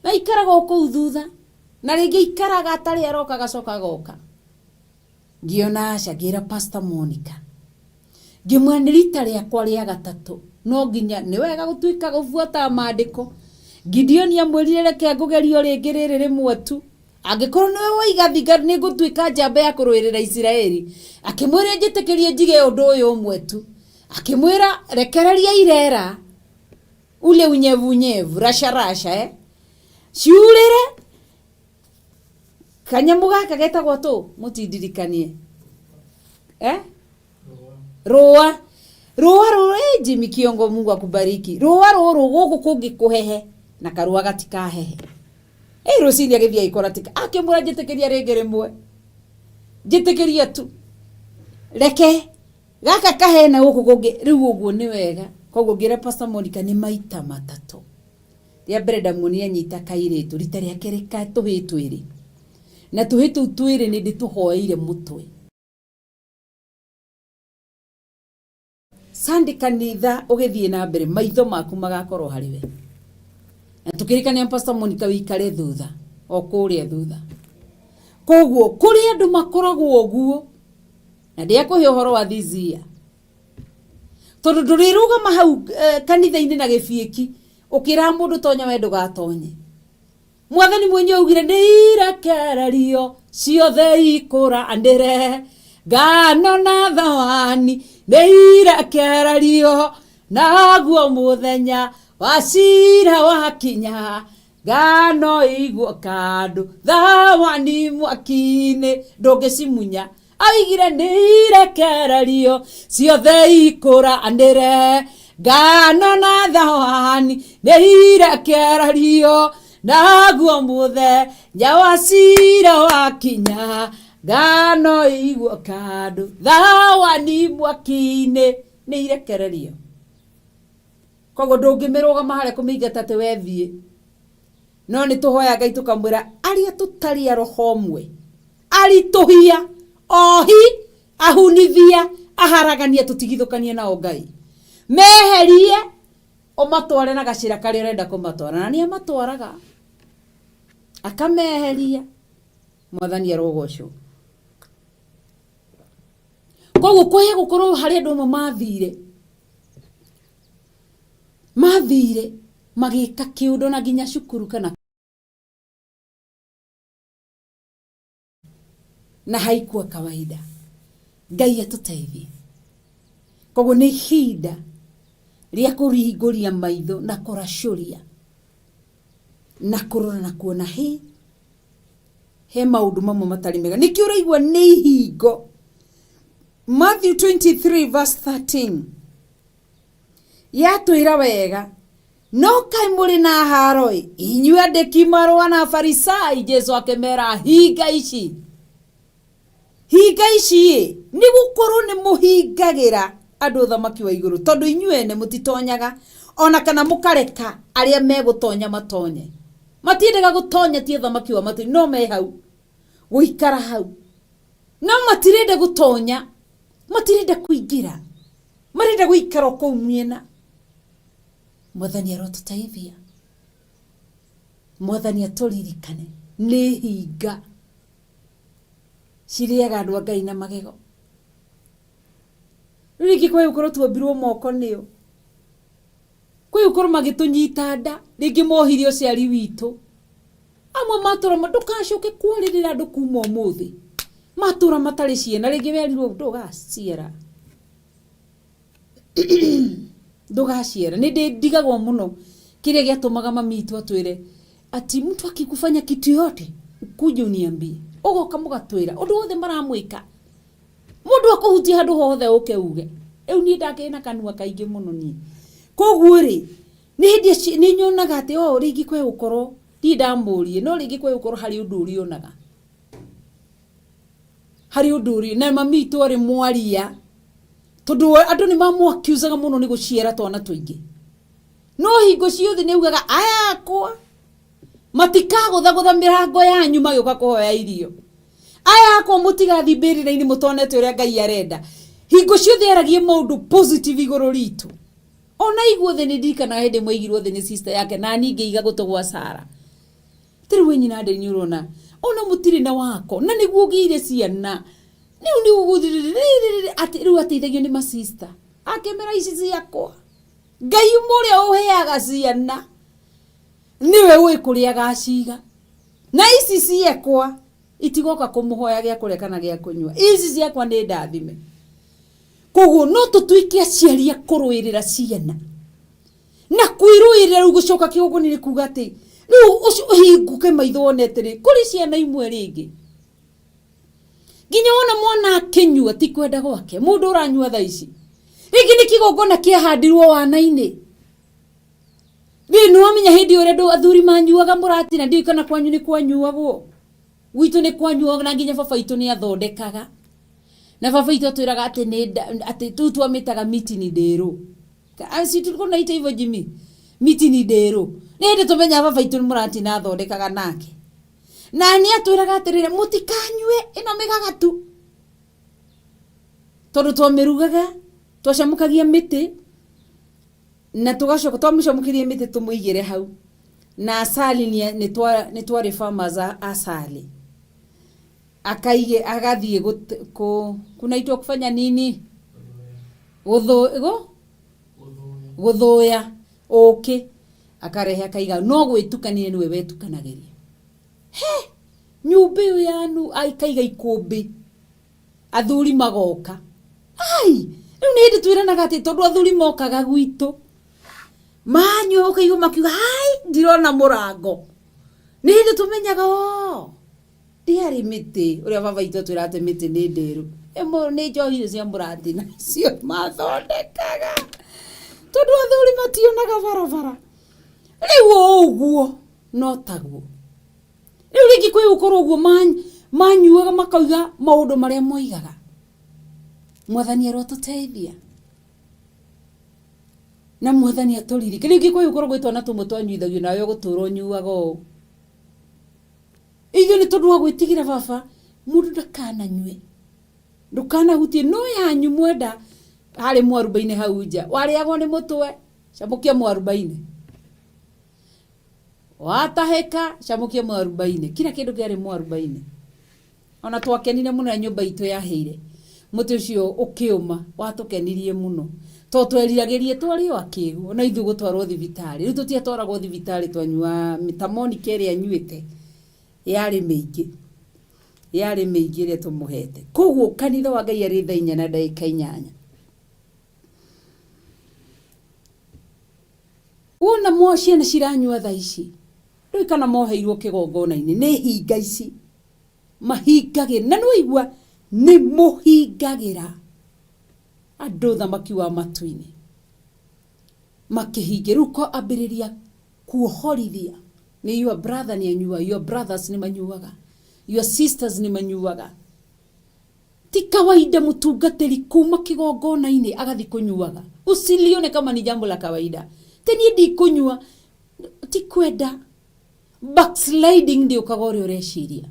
Na aikaraga o kũu thutha. Na rĩngĩ aikaraga atarĩ aroka agacoka agoka. Ngĩona aca ngĩra Pastor Monica. Ngĩmwĩra nĩ rita rĩakwa rĩa gatatũ. No nginya nĩ wega gũtuĩka gũbuataga maandĩko. Gideoni amwĩrire reke ngũgerie o rĩngĩ rĩrĩ rĩmwe tu. Angĩkorwo nĩwe woiga thinga nĩ ngũtuĩka njamba ya kũrũĩrĩra Isiraeli. Akĩmwĩra njĩtĩkĩrie njige ũndũ ũyũ ũmwe tu. Akĩmwĩra rekereria irera ule unyevu unyevu rasha rasha eh? Ciurĩre kanyamũ gaka getagwo tũ mũtindirikanie eh? Rũa rũa rũrũ eh, Jimmy Kiongo Mungu akubariki. Rũa rũrũ gũkũ kũngĩ kũhehe na karũa gatikahehe. Ĩ rũcinĩ agĩthiĩ agĩkora tika akĩmwĩra njĩtĩkĩria rĩngĩ rĩmwe njĩtĩkĩria tu reke gaka kahena gũkũ kũngĩ rĩu ũguo nĩ wega. Koguo ngĩra Pastor Monica nĩ maita matatũ. Rĩa mbere ndamuonire anyita kairĩtu rita rĩa kerĩ ka tũhĩĩ twĩrĩ na tũhĩĩ tũu twĩrĩ nĩ ndĩtũhoeire mũtwe. Sunday kanitha ũgĩthiĩ na mbere maitho maku magakorwo harĩ we. Na tũkĩrĩkania Pastor Monica wĩikare thutha o kũrĩa thutha. Koguo kũrĩ andũ makoragwo ũguo na ndĩakũhe ũhoro wa this year. Tondũ ndũrĩrũgama hau kanitha-inĩ na gĩbiĩki ũkĩraga mũndũ tonya we ndũgatonye. Mwathani mwenyewe augire nĩ irekererio ciothe ikũranĩre ngano na thawani nĩ irekererio naguo mũthenya wa cira wakinya ngano iguo kandũ thawani mwaki-inĩ ndũngĩcimunya. Oigire nĩ irekererio ciothe ikũranĩre ngano na thawani nĩ irekererio naguo mũthenya wa cira wakinya ngano iguo kandũ thawani mwaki-inĩ nĩ irekererio. Koguo ndũngĩmĩrũgama harĩa kũmĩingata atĩ we thiĩ. No nĩ tũhoya Ngai tũkamwĩra arĩa tũtarĩ a roho ũmwe, aritũhia, ohi, ahunithia, aharagania tũtigithũkanie nao Ngai. Meherie ũmatware na gacĩra karĩa ũrenda kũmatwara. Na nĩ amatwaraga akameheria. Mwathani arogocwo. Koguo kwaya gũkorwo harĩ andũ amwe mathire mathire magĩka kĩũndũ na nginya cukuru kana na haikuwa kawaida. Ngai atũteithie. Koguo nĩ ihinda rĩa kũringũria maitho na kũracũria na kũrora na kuona hĩ he maũndũ mamwe matarĩ mega. Nĩkĩo ũraigua nĩ ihingo. Matthew 23 verse 13 yatwĩra wega no kaĩ mũrĩ na haro-ĩ inyuĩ andĩki marũa na Afarisai. Jesu akĩmera hinga ici, hinga ici-ĩ, nĩ gũkorwo nĩ mũhingagĩra andũ ũthamaki wa igũrũ, tondũ inyuĩ ene mũtitonyaga ona kana mũkareka arĩa megũtonya matonye. Matiendaga gũtonya ti ũthamaki wa matu, no me hau gũikara hau, no matirenda gũtonya, matirenda kũingĩra, marenda gũikara o kũu mĩena. Mwathani arotũteithia, Mwathani atũririkane nĩ hinga cirĩaga andũ a Ngai na magego. Rĩu rĩngĩ kwĩ gũkorwo tuombirwo moko nĩo, kwĩ gũkorwo magĩtũnyita nda, rĩngĩ mohire ũciari witũ. Amwe matũra ndũgacoke kwarĩrĩra andũ kuma ũmũthĩ, matũra matarĩ ciana, rĩngĩ werirwo ndũgaciara. Ndũgaciara. Nĩ ndigagwo mũno kĩrĩa gĩatũmaga mami witũ atwĩre ati mtu akikufanya kitu yote ukuje uniambie. Ũgoka mũgatwĩra ũndũ wothe maramwĩka. Mũndũ akũhutia handũ hothe ũke uge. Rĩu niĩ ndakĩrĩ na kanua kaingĩ mũno niĩ. Koguo rĩ, nĩ hĩndĩ nĩ nyonaga atĩ o rĩngĩ kwe gũkorwo ndirĩ ndamũrie no rĩngĩ kwe gũkorwo harĩ ũndũ ũrĩonaga. Harĩ ũndũ ũrĩ na mami witũ arĩ mwaria tondũ andũ nĩ mamũakiucaga mũno nĩ gũciara twana tũingĩ. No hingo ciothe nĩ augaga aya akwa matikagũthagũtha mĩrango yanyu magĩũka kũhoya irio. Aya akwa mũtigathiĩ mbĩrĩra-inĩ mũtonete ũrĩa Ngai arenda. Hingo ciothe aragia maũndũ positive igũrũ ritũ. Ona aigwo thĩ, nĩ ndirikanaga hĩndĩ ĩmwe aigirwo thĩ nĩ sister yake, na niĩ ngĩiga gũtũ gwa Sara. Ti rĩu we nyina ndĩ nĩ ũrona ona mũtirĩ na wako na nĩguo ũgĩire ciana rĩu nĩ ũgũthirĩrĩrĩrĩrĩ atĩ rĩu ateithagio nĩ masista akĩmera ici ciakwa. Ngai ũrĩa ũheaga ciana nĩwe ũĩ kũrĩa agaciga, na ici ciakwa itigoka kũmũhoya gĩa kũrĩa kana gĩa kũnyua, ici ciakwa nĩ ndathime. Koguo no tũtuĩke aciari a kũrũĩrĩra ciana na kwĩrũĩrĩra. Rĩu gũcoka kĩgongona-inĩ kuga atĩ rĩu ũcio ũhingũke maitho wone atĩrĩ, kũrĩ ciana imwe rĩngĩ nginya wona mwana akĩnyua ti kwenda gwake. Mũndũ ũranyua thaa ici rĩngĩ nĩ kĩgongona kĩahandirwo wana-inĩ. Rĩu nĩ wamenya hĩndĩ ĩrĩa andũ athuri manyuaga mũratina, ndiũĩ kana kwanyu nĩ kwanyuagwo, gwitũ nĩ kwanyuagwo, na nginya baba itũ nĩ athondekaga, na baba itũ atwĩraga atĩ nĩ atĩ tũu twamĩtaga mitini ndĩrũ. Si tulikuwa tunaita hivyo, Jimmy, mitini ndĩrũ. Nĩ hĩndĩ tũmenyaga baba itũ nĩ mũratina athondekaga nake, na nĩ atwĩraga atĩrĩrĩ, mũtikanyue ĩno mĩgagatu, tondũ twamĩrugaga twacamũkagia mĩtĩ na tũgacoka twamĩcamũkĩria mĩtĩ tũmũigĩre hau na asali. Nĩ twarĩ farmers a asali, akaige agathiĩ kunaitwa kufanya nini, gũthũya ũkĩ, akarehe akaiga, no gwĩtukania nĩwe wetukanagĩria he nyũmba ĩyo yanu, akaiga ikũmbĩ, athuri magoka. Ai, rĩu nĩ hĩndĩ twĩranaga atĩ tondũ athuri mokaga gwitũ manyua, ũkaigua makiuga, "Hai, ndirona mũrango." Nĩ hĩndĩ tũmenyaga o ndiarĩ mĩtĩ ũrĩa baba itũ atwĩra atĩ mĩtĩ nĩ ndĩru. Ĩmwe nĩ njohi icio cia mũratina cio mathondekaga, tondũ athuri mationaga barabara. Rĩu o ũguo no taguo rĩu rĩngĩ kwĩ gũkorwo ũguo manyuaga makauga maũndũ marĩa moigaga. Mwathani arotũteithia na Mwathani atũririke. Rĩngĩ kwĩ gũkorwo gwĩ twana tũmwe twanyuithagio, nawe ũgũtũra ũnyuaga ũũ. Ithuĩ nĩ tondũ wa gwĩtigĩra baba, mũndũ ndakananyue, ndũkanahutie no yanyu mwenda harĩ mwaruba-inĩ hau nja, warĩagwo nĩ mũtwe, camũkia mwaruba-inĩ, watahĩka, camũkia mwaruba-inĩ, kila kĩndũ kĩarĩ mwaruba-inĩ. Ona twakenire mũno rĩrĩa nyũmba itũ yahĩire, mũtĩ ũcio ũkĩũma, watũkenirie mũno tondũ tweriragĩria twarĩ o akĩgu ona ithuĩ gũtwarwo thibitarĩ. Rĩu tũtiatwaragwo thibitarĩ twanyua ta Monica ĩrĩa anyuĩte yarĩ mĩingĩ, yarĩ mĩingĩ ĩrĩa tũmũhete. Koguo kanitha wa Ngai arĩ thaa 4:08. Wona mo ciana ciranyua thaa ici, ndũĩ kana moheirwo kĩgongona-inĩ nĩ hinga ici mahingagĩra, na nĩwaigua nĩ mũhingagĩra andũ thamaki wa matu-inĩ makĩhingia. Rĩu ko ambĩrĩria kuohorithia nĩ your brother nĩ anyua, your brothers nĩ manyuaga, your sisters nĩ manyuaga. Ti kawaida mũtungatĩri kuma kĩgongona-inĩ agathi kũnyuaga. Usilione kama ni jambo la kawaida te niĩ ndikũnyua, ti kwenda. Backsliding ndĩũkaga ũrĩa ũreciria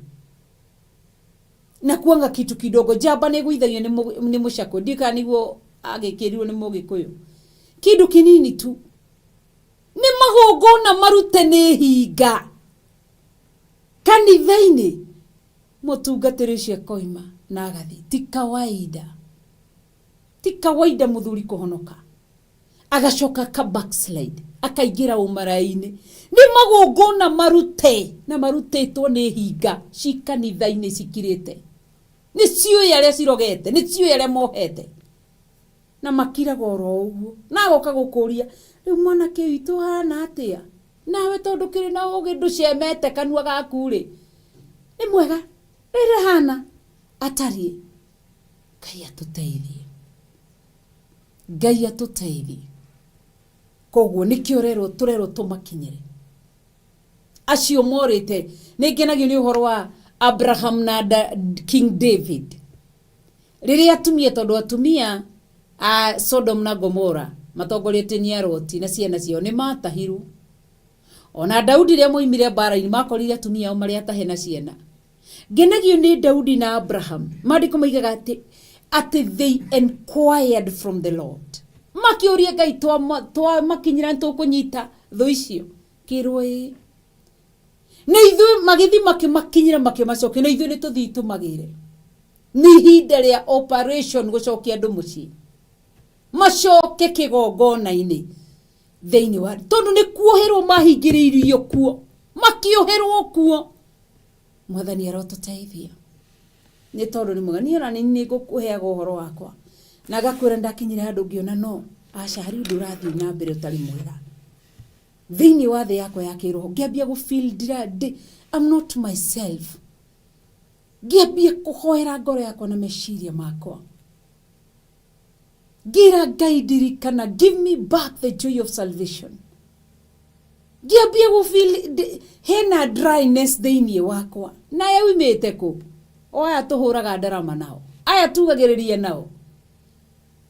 na kuanga kitu kidogo. Njamba nĩ ĩgũithagio nĩ mũcakwe, ndiũĩ kana nĩguo agĩkĩrirwo nĩ Mũgĩkũyũ. Kĩndũ kĩnini tu nĩ magongona marute nĩ hinga kanitha-inĩ, mũtungatĩri ũcio akoima na agathi. Ti kawaida, ti kawaida mũthuri kũhonoka agacoka aka backslide akaingĩra ũmarai-inĩ. Nĩ magongona marute na marutĩtwo nĩ hinga ci kanitha-inĩ cikirĩte, nĩ ciũĩ arĩa cirogete, nĩ ciũĩ arĩa mohete, na makiraga oro ũguo, na agoka gũkũria, "Rĩu mwanake witũ hana atĩa?" Nawe tondũ kĩrĩ na ũgĩ ndũcemete kanua gaku rĩ, "Nĩ mwega rĩrĩ hana atariĩ." Ngai atũteithie, Ngai atũteithie. Koguo nĩkĩo rerwo tũrerwo tũmakinyĩre acio morĩte. Nĩ ngenagio nĩ ũhoro wa Abraham na King David rĩrĩa atumia, tondũ atumia a Sodom na Gomora matongoretio nĩ Aroti na ciana ciao nĩ matahirwo. Ona Daudi rĩrĩa moimire mbara-inĩ makorire atumia ao marĩ atahe na ciana. Ngenagio nĩ Daudi na Abraham. Maandĩko maigaga atĩ they inquired from the Lord. Makĩũrie Ngai twamakinyĩra nĩtũkũnyita thũ icio. Kĩrwo ĩĩ. Na ithuĩ magĩthiĩ makĩmakinyĩra makĩmacokia na ithuĩ nĩtũthiĩ tũmagĩre. Nĩ ihinda rĩa operation gũcokia andũ mũciĩ. Macoke kĩgongona-inĩ thĩinĩ wa tondũ nĩ kuoherwo mahingĩrĩirio kuo makĩoherwo kuo. Mwathani arotũteithia nĩ tondũ nĩ mwega. Niĩ ona nĩ ngũkũheaga ũhoro wakwa na ngakwĩra ndakinyire handũ ngĩona no aca harĩ ũndũ ũrathiĩ na mbere ũtarĩ mwega thĩinĩ wa thĩ yakwa ya kĩroho. Ngĩambia gũ feel ndira ndĩ I'm not myself. Ngĩambia kũhoera ngoro yakwa na meciria makwa. Ngĩra Ngai ndirikana, give me back the joy of salvation. Ngĩambia gũ feel hena dryness thĩinĩ wakwa. Na yaumĩte kũ? O aya tũhũraga ndarama nao, aya tugagĩrĩria nao,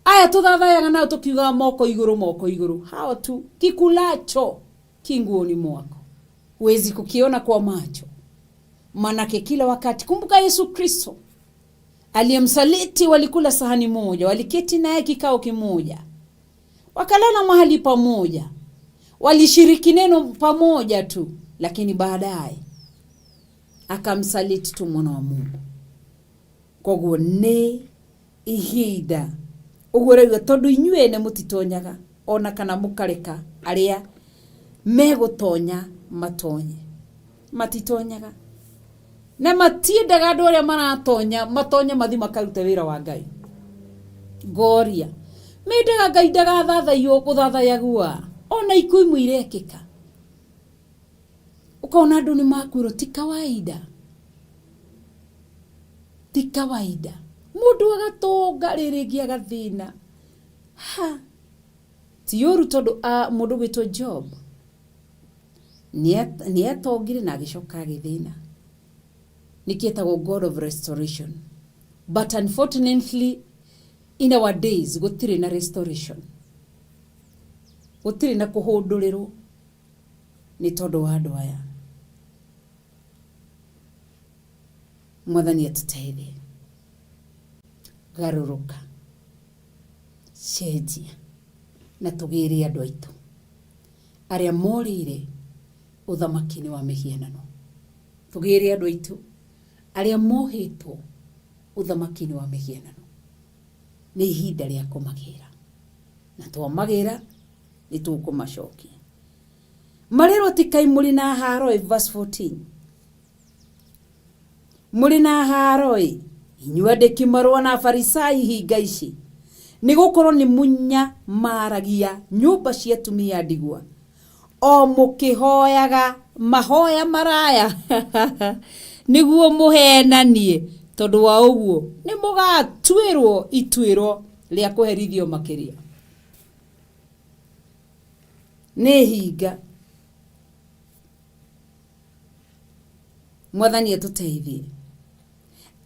aya tũthathayaga nao tũkiugaga moko igũrũ moko igũrũ. Hao tu kikulacho kinguoni mwako huwezi kukiona kwa macho, manake kila wakati kumbuka Yesu Kristo aliyemsaliti, walikula sahani moja, waliketi naye kikao kimoja, wakalala mahali pamoja, walishiriki neno pamoja tu, lakini baadaye akamsaliti tu mwana wa Mungu. Koguo nĩ ihinda ũguo rauga tondũ inyuĩ ene mũtitonyaga ona kana mũkareka arĩa megũtonya matonye. Matitonyaga na matiendaga andũ arĩa maratonya matonye mathi makarute wĩra wa Ngai. Ngoria mendaga Ngai ndagathathaiyo gũthathayagua ona ikuũ imwe irekĩka ũkona andũ nĩ makuĩrwo ti kawaida, ti kawaida. Mũndũ agatonga rĩrĩ rĩngĩ agathĩna. Ha, ti ũru tondũ mũndũ gwĩtwo Job nĩatongire na agĩcoka agĩthĩna. Nĩkĩo etagwo God of restoration. But unfortunately in our days gũtirĩ na restoration, gũtirĩ na kũhũndũrĩrwo nĩ tondũ wa andũ aya. Mwathani atũteithie. Garũrũka, cenjia na tũgĩre andũ aitũ arĩa morĩire ũthamaki-inĩ wa mĩhianano. Tũgĩre andũ aitũ arĩa mohĩtwo ũthamaki-inĩ wa mĩhianano. Nĩ ihinda rĩa kũmagĩra, na twamagĩra nĩ tũkũmacokia. Marĩrwo ti kai mũrĩ na haro ĩ, verse 14. Mũrĩ na haro ĩ, inyuĩ andĩki marũa na Afarisai hinga ici, nĩ gũkorwo nĩ mũnyamaragia nyũmba cia atumia ndigwa, o mũkĩhoyaga mahoya maraya nĩguo mũhenanie, tondũ wa ũguo nĩ mũgatuĩrwo ituĩro rĩa kũherithio makĩria. Nĩ hinga. Mwathani atũteithie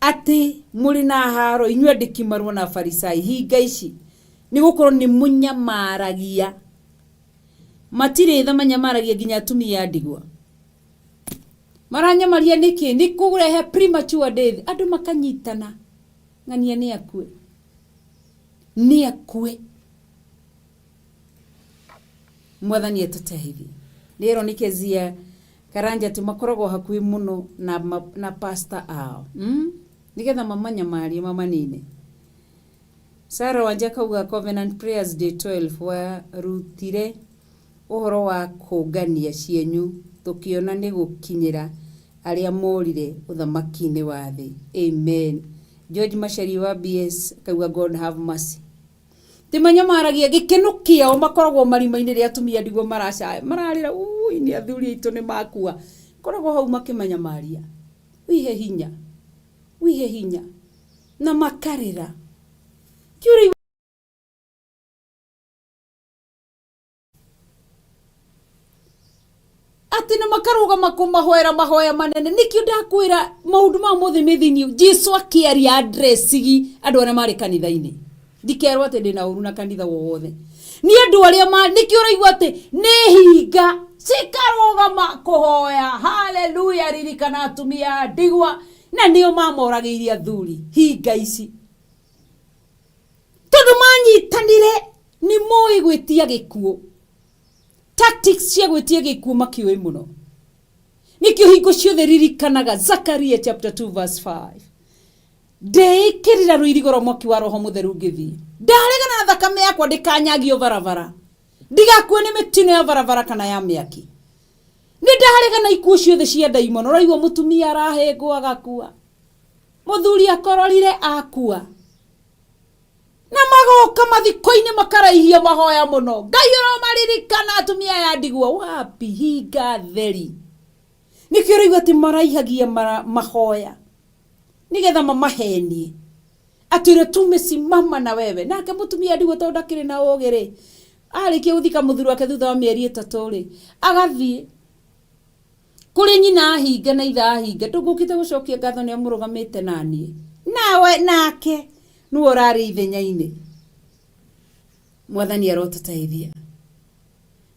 atĩ mũrĩ na haro inyuĩ andĩki marũa na Afarisai hinga ici, nĩ gũkorwo nĩ mũnyamaragia. Matirĩ tha, manyamaragia nginya atumia a ndigwa. Maranyamaria nĩkĩ? Nĩ kũrehe premature death. Andũ makanyitana ng'ania nĩ akue, nĩ akue. Mwathani atũteithie. Rĩero nĩ Kezia Karanja atĩ makoragwo hakuhĩ mũno na pastor ao, Nĩgetha mamanyamarie mamanine. Sarah Wanja akauga Covenant Prayers Day 12 warutire ũhoro wa kũngania cienyũ tũkĩona nĩ gũkinyĩra arĩa morire ũthamaki-inĩ wa thĩ. Amen. George Machari wa BS akauga God have mercy. Ti manyamaragia gĩkeno kĩao makoragwo marima-inĩ rĩa atumia ndigwa maracaya mararĩra ui nĩ athuri aitũ nĩ makua. Koragwo hau makĩmanyamaria. Wihe hinya, wihe hinya na makarĩra. Kĩũria atĩ na makarũgama kũmahoera mahoya manene. Nĩkĩo ndakwĩra maũndũ ma mothe me thĩinĩ. Jesu akĩaria addressigi andũ arĩa marĩ kanitha-inĩ. Ndikerwo atĩ ndĩna ũru na kanitha wothe. Nĩ andũ arĩa ma, nĩkĩo ũraigua atĩ nĩ hinga cikarũgama kũhoya haleluya, ririkana atumia ndigwa na nĩo mamoragĩirie athuri hinga ici. Tondũ manyitanire Nĩ moĩ gwĩtia gĩkuũ. Tactics cia gwĩtia gĩkuũ makĩũĩ mũno. Nĩkĩo hingo ciothe ririkanaga Zakaria chapter 2 verse 5. Ndeĩkĩrĩra rũirigo rwa mwaki wa roho mũtheru ngĩthiĩ. Ndaregana na thakame yakwa ndĩkanyagio barabara. Ndigakue nĩ mĩtino ya barabara kana ya mĩaki. Nĩ ndaregana ikuũ ciothe cia ndaimono. Ũraigua mũtumia arahĩngwo agakua. Mũthuri akororire akua. Na magoka mathiko-inĩ makaraihia mahoya mũno. Ngai ũromaririkana atumia aya ndigwa. Wapi hinga theri. Nĩkĩo ũraigua atĩ maraihagia mahoya. Nĩgetha mamahenie. Atwĩre tumesimama na wewe. Nake mũtumia ndigwa tondũ ndakĩrĩ na ũgĩ rĩ, arĩkia gũthika mũthuri wake thutha wa mĩeri 3 rĩ, agathiĩ kũrĩ nyina ahinga na ithe ahinga, ndũngũkĩte gũcokia ngatho nĩ amũrũgamĩte na niĩ. Nawe nake nĩwe ũrarĩ ithenya-inĩ. Mwathani arotũteithia.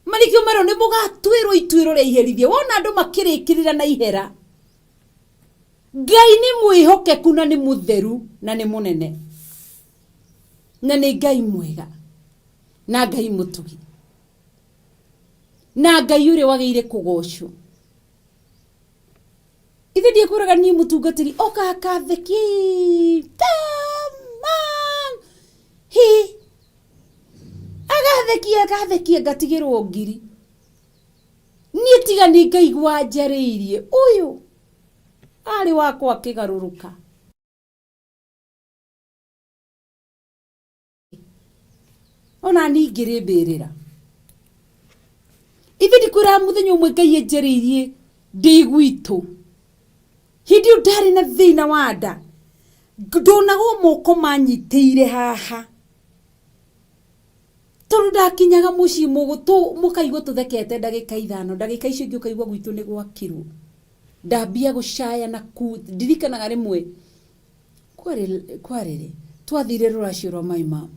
Marĩkio merwo nĩ mũgatuĩrwo ituĩro rĩa iherithia. Wona andũ makĩrĩkĩrĩra na ihera. Ngai nĩ mwĩhokeku na nĩ mũtheru na nĩ mũnene. Na nĩ Ngai mwega. Na Ngai mũtugi. Na Ngai ũrĩa wagĩrĩire kũgocwo. Ithe ndiĩkwĩraga niĩ mũtungatĩri oka akatheki. Come on. Hi. Agathekia agathekia ngatigĩrwo ngiri. Niĩ tiga nĩ ngaigua njarĩirie ũyũ arĩ wakwa akĩgarũrũka. Ona niĩ ingĩrĩ mbĩrĩra. Ithe ndikwĩraga mũthenya ũmwe Ngai anjarĩirie ndĩ gwitũ. Hĩndĩ ĩyo ndarĩ na thĩna wa nda. Ndonagwo moko manyitĩire haha. Tondũ ndakinyaga mũciĩ mũkaigua tũthekete ndagĩka 5, ndagĩka icio ingĩ ũkaigua gwitũ nĩ gwakirwo. Ndambia gũcaya na ku, ndirikanaga rĩmwe kwarĩ rĩ, twathire rũracio rwa my mom.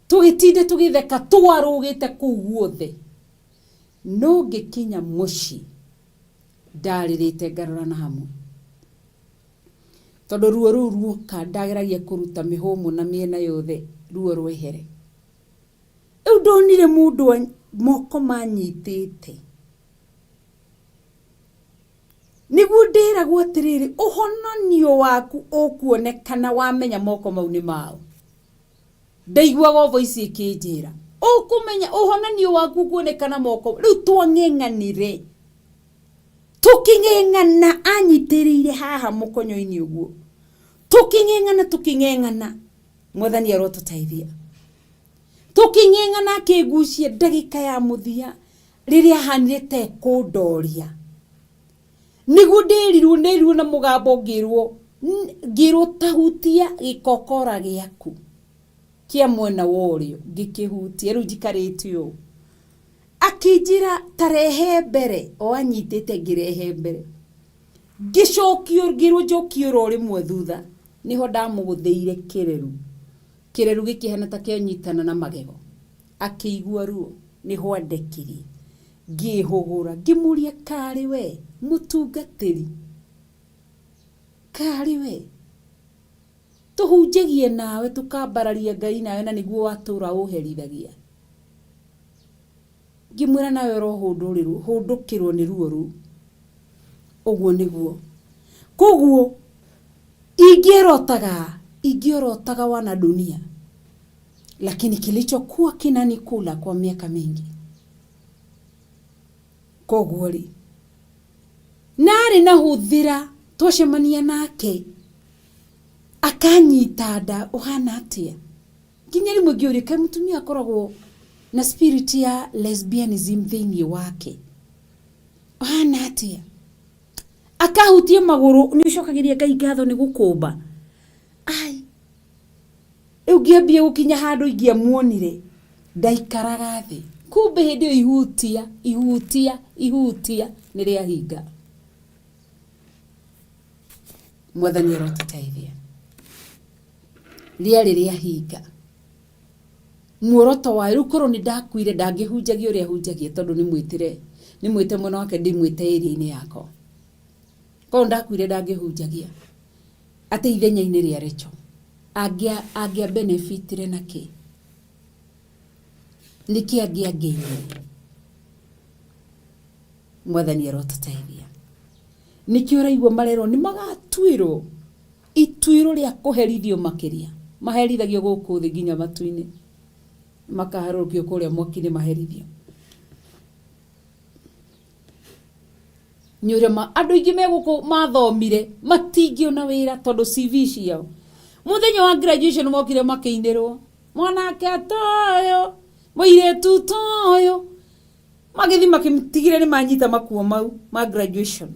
Tũgĩtinda tũgĩtheka twarũgĩte kũu guothe. No ngĩkinya mũciĩ ndarĩrĩte ngarora na hamwe. Tondũ ruo rũu ruoka ndageragia kũruta mĩhũmũ na mĩena yothe ruo rwehere. Rĩu ndonire mũndũ moko manyitĩte. Nĩguo ndĩragwo atĩrĩrĩ, ũhononio waku ũkuonekana wamenya moko mau nĩ mao. Ndaiguaga o voice ĩkĩnjĩra, ũkũmenya ũhononio waku ũkuonekana moko. Rĩu twang'eng'anire. Tũkĩng'eng'ana anyitĩrĩire haha mũkonyo-inĩ ũguo. Tũkĩng'eng'ana tũkĩng'eng'ana. Mwathani arotũteithia. Tũkĩng'eng'ana akĩngucia ndagĩka ya mũthia rĩrĩa ahanire ta ekũndoria. Nĩguo ndĩrirwo na mũgambo ngĩrwo tahutia gĩkokora gĩaku kĩa mwena wa ũrĩo, ngĩkĩhutia rĩu njikarĩte ũũ. Akĩnjĩra tarehe mbere, o anyitĩte ngĩrehe mbere. Ngĩcokio, ngĩrwo njokie oro rĩmwe thutha, nĩho ndamũgũthĩire kĩreru. Kĩreru gĩkĩhana ta kĩanyitana na magego. Akĩigua ruo, nĩho andekirie. Ngĩhũgũra, ngĩmũria karĩ we, mũtungatĩri. Karĩ we. Tũhunjagie nawe, tũkambararia Ngai nawe na nĩguo watũra ũherithagia. Ngĩmwĩra nawe ũrohũndũrĩrwo, hũndũkĩrwo nĩ ruo rũu. Ũguo nĩguo. Koguo ingĩorotaga wana dunia. Lakini kilichokuwa kinanikula kwa miaka mingi. Koguo rĩ, narĩ na hũthĩra twacemania nake akanyita nda ũhana atĩa. Nginya rĩmwe ngĩũria kaĩ mũtumia akoragwo na spirit ya lesbianism thĩinĩ wake. Ũhana atĩa? Akahutia magũrũ, nĩ ũcokagĩria Ngai ngatho nĩ gũkũmba. Ai, rĩu ngĩambia gũkinya handũ ingĩamuonire, ndaikaraga thĩ. Kumbe hĩndĩ ĩyo ihutia, ihutia, ihutia nĩ rĩahinga. Mwathani arotũteithia. Rĩarĩ rĩahinga. Muoroto wayo, rĩu korwo nĩ ndakuire ndangĩhunjagia ũrĩa hunjagia tondũ nĩ mwĩtĩre, nĩ mwĩte mwena wake ndĩmwĩte area-inĩ yakwa. Korwo ndakuire ndangĩhunjagia. Atĩ ithenya-inĩ rĩa Rachel. Angĩa benefitire na kĩ? Nĩkĩ angĩ angĩinire? Mwathani arotũteithia. Nĩkĩo ũraigua marerwo nĩ magatuĩrwo ituĩro rĩa kũherithio makĩria. Maherithagio gũkũ thĩ nginya matu-inĩ, makaharũrũkio kũrĩa mwaki-inĩ maherithio. Nĩ ũrĩa andũ aingĩ me gũkũ mathomire matingĩona wĩra tondũ CV ciao mũthenya wa graduation mokire makĩinĩrwo mwanake toyũ mũirĩtu toyũ magĩthiĩ makĩtigire nĩ manyita makuo mau ma graduation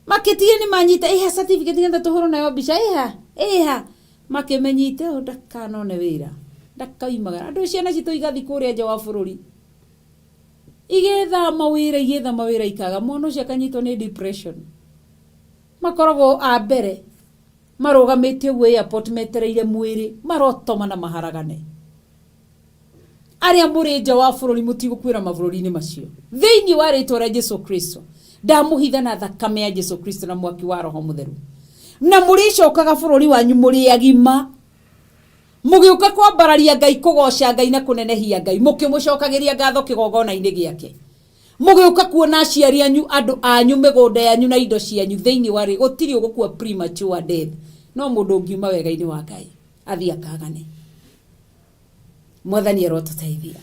makĩtigire nĩ manyita iha certificate nĩgetha tũhũrwo nayo mbica iha iha makĩmenyite ũyũ ndakanone wĩra ndakaumagara andũ ciana citũ igathiĩ kũrĩa nja wa bũrũri Igĩetha mawĩra, igĩetha mawĩra ikaga. Mwana ũcio akanyitwo nĩ depression. Makoragwo a mbere marũgamĩte ũguo airport metereire mwĩrĩ, marotoma na maharagane. Arĩa mũrĩ nja wa bũrũri mũtigũkuĩra mabũrũri-inĩ macio. Thĩinĩ wa rĩtwa rĩa Jesu Kristo, ndamũhitha na thakame ya Jesu Kristo na mwaki wa Roho Mũtheru. Na mũrĩcokaga bũrũri wanyu mũrĩ agima. Mũgĩũka kwambararia Ngai, kũgooca Ngai na kũnenehia Ngai, mũkĩmũcokagĩria ngatho kĩgongona-inĩ gĩake. Mũgĩũka kuona aciari anyu, andũ anyu, mĩgũnda yanyu na indo cianyu thĩinĩ wa rĩ, gũtirĩ ũgũkua premature death. No mũndũ ũngiuma wega-inĩ wa Ngai, athiĩ akagane. Mwathani arotũteithia.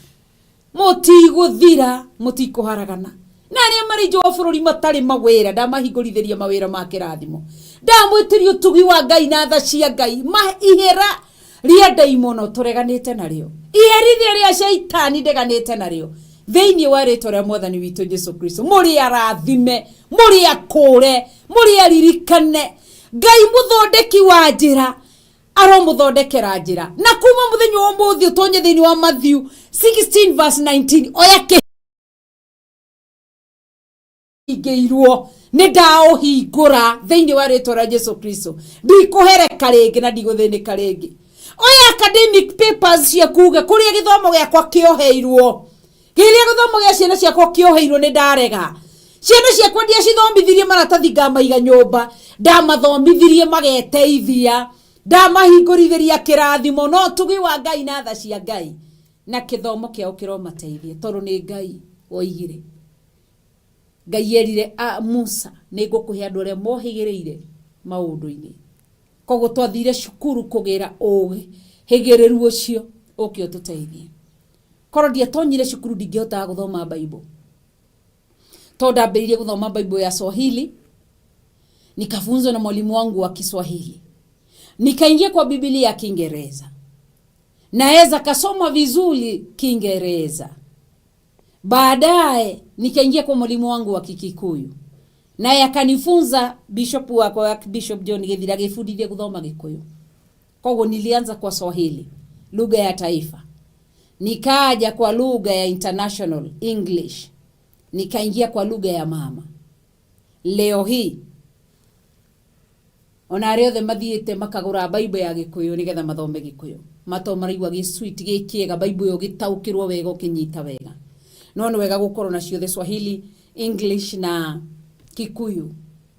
Mũtigũthira, mũtikũharagana. Na arĩa marĩ nja wa bũrũri matarĩ mawĩra, ndamahingũrithĩria mawĩra ma kĩrathimo. Ndamwĩtĩria ũtugi wa Ngai na tha cia Ngai, ma ihera rĩa ndaimono tũreganĩte narĩo. Iherithia rĩa caitani ndeganĩte narĩo. Thĩinĩ wa rĩtwa rĩa Mwathani witũ Jesu Kristo, mũrĩ arathime, mũrĩ akũre, mũrĩ aririkane. Ngai mũthondeki wa njĩra, aromũthondekera njĩra na kuma mũthenya wa ũmũthĩ ũtonye thĩinĩ wa Matthew 16 verse 19 oya kĩhingĩirwo nĩ ndaũhingũra thĩinĩ wa rĩtwa rĩa Jesu Kristo ndikũhereka rĩngĩ na ndigũthĩnĩka rĩngĩ oya academic papers ciaku uge kũrĩa gĩthomo gĩakwa kĩoheirwo kĩrĩa gĩthomo gĩa ciana ciakwa kĩoheirwo nĩ ndarega ciana ciakwa ndiacithomithirie maratathi ngamaiga nyũmba ndamathomithirie mageteithia ndamahingũrithĩria kĩrathimo no ũtugi wa Ngai na tha cia Ngai na kĩthomo kĩao kĩromateithia tondũ nĩ Ngai woigire Ngai erire a Musa nĩ ngũkũhe andũ arĩa mohĩgĩrĩire maũndũ-inĩ koguo twathire cukuru kũgĩra ũgĩ hĩgĩrĩru ũcio ũke ũtũteithie Korwo ndiatonyire cukuru ndingĩhotaga gũthoma Bible. Tondũ ndambĩrĩirie gũthoma Bible ya Swahili, nikafunzwa na mwalimu wangu wa Kiswahili. Nikaingia kwa Biblia ya Kiingereza. Naweza kasoma vizuri Kiingereza. Baadaye nikaingia kwa mwalimu wangu wa Kikikuyu. Naye akanifunza bishop wakwa Bishop John Githira agĩbundithia gũthoma Gĩkũyũ. Koguo nilianza kwa Swahili, lugha ya taifa. Nikaja kwa lugha ya international English, nikaingia kwa lugha ya mama. Leo hii ona arĩa othe mathiĩte makagũra Bible ya Gĩkũyũ nĩgetha mathome Gĩkũyũ mato maraigua gĩ sweet gĩ kĩega Bible ĩyo ũgĩtaũkĩrwo wega ũkĩnyita wega. No nĩ wega gũkorwo na ciothe Swahili, English na Kikuyu.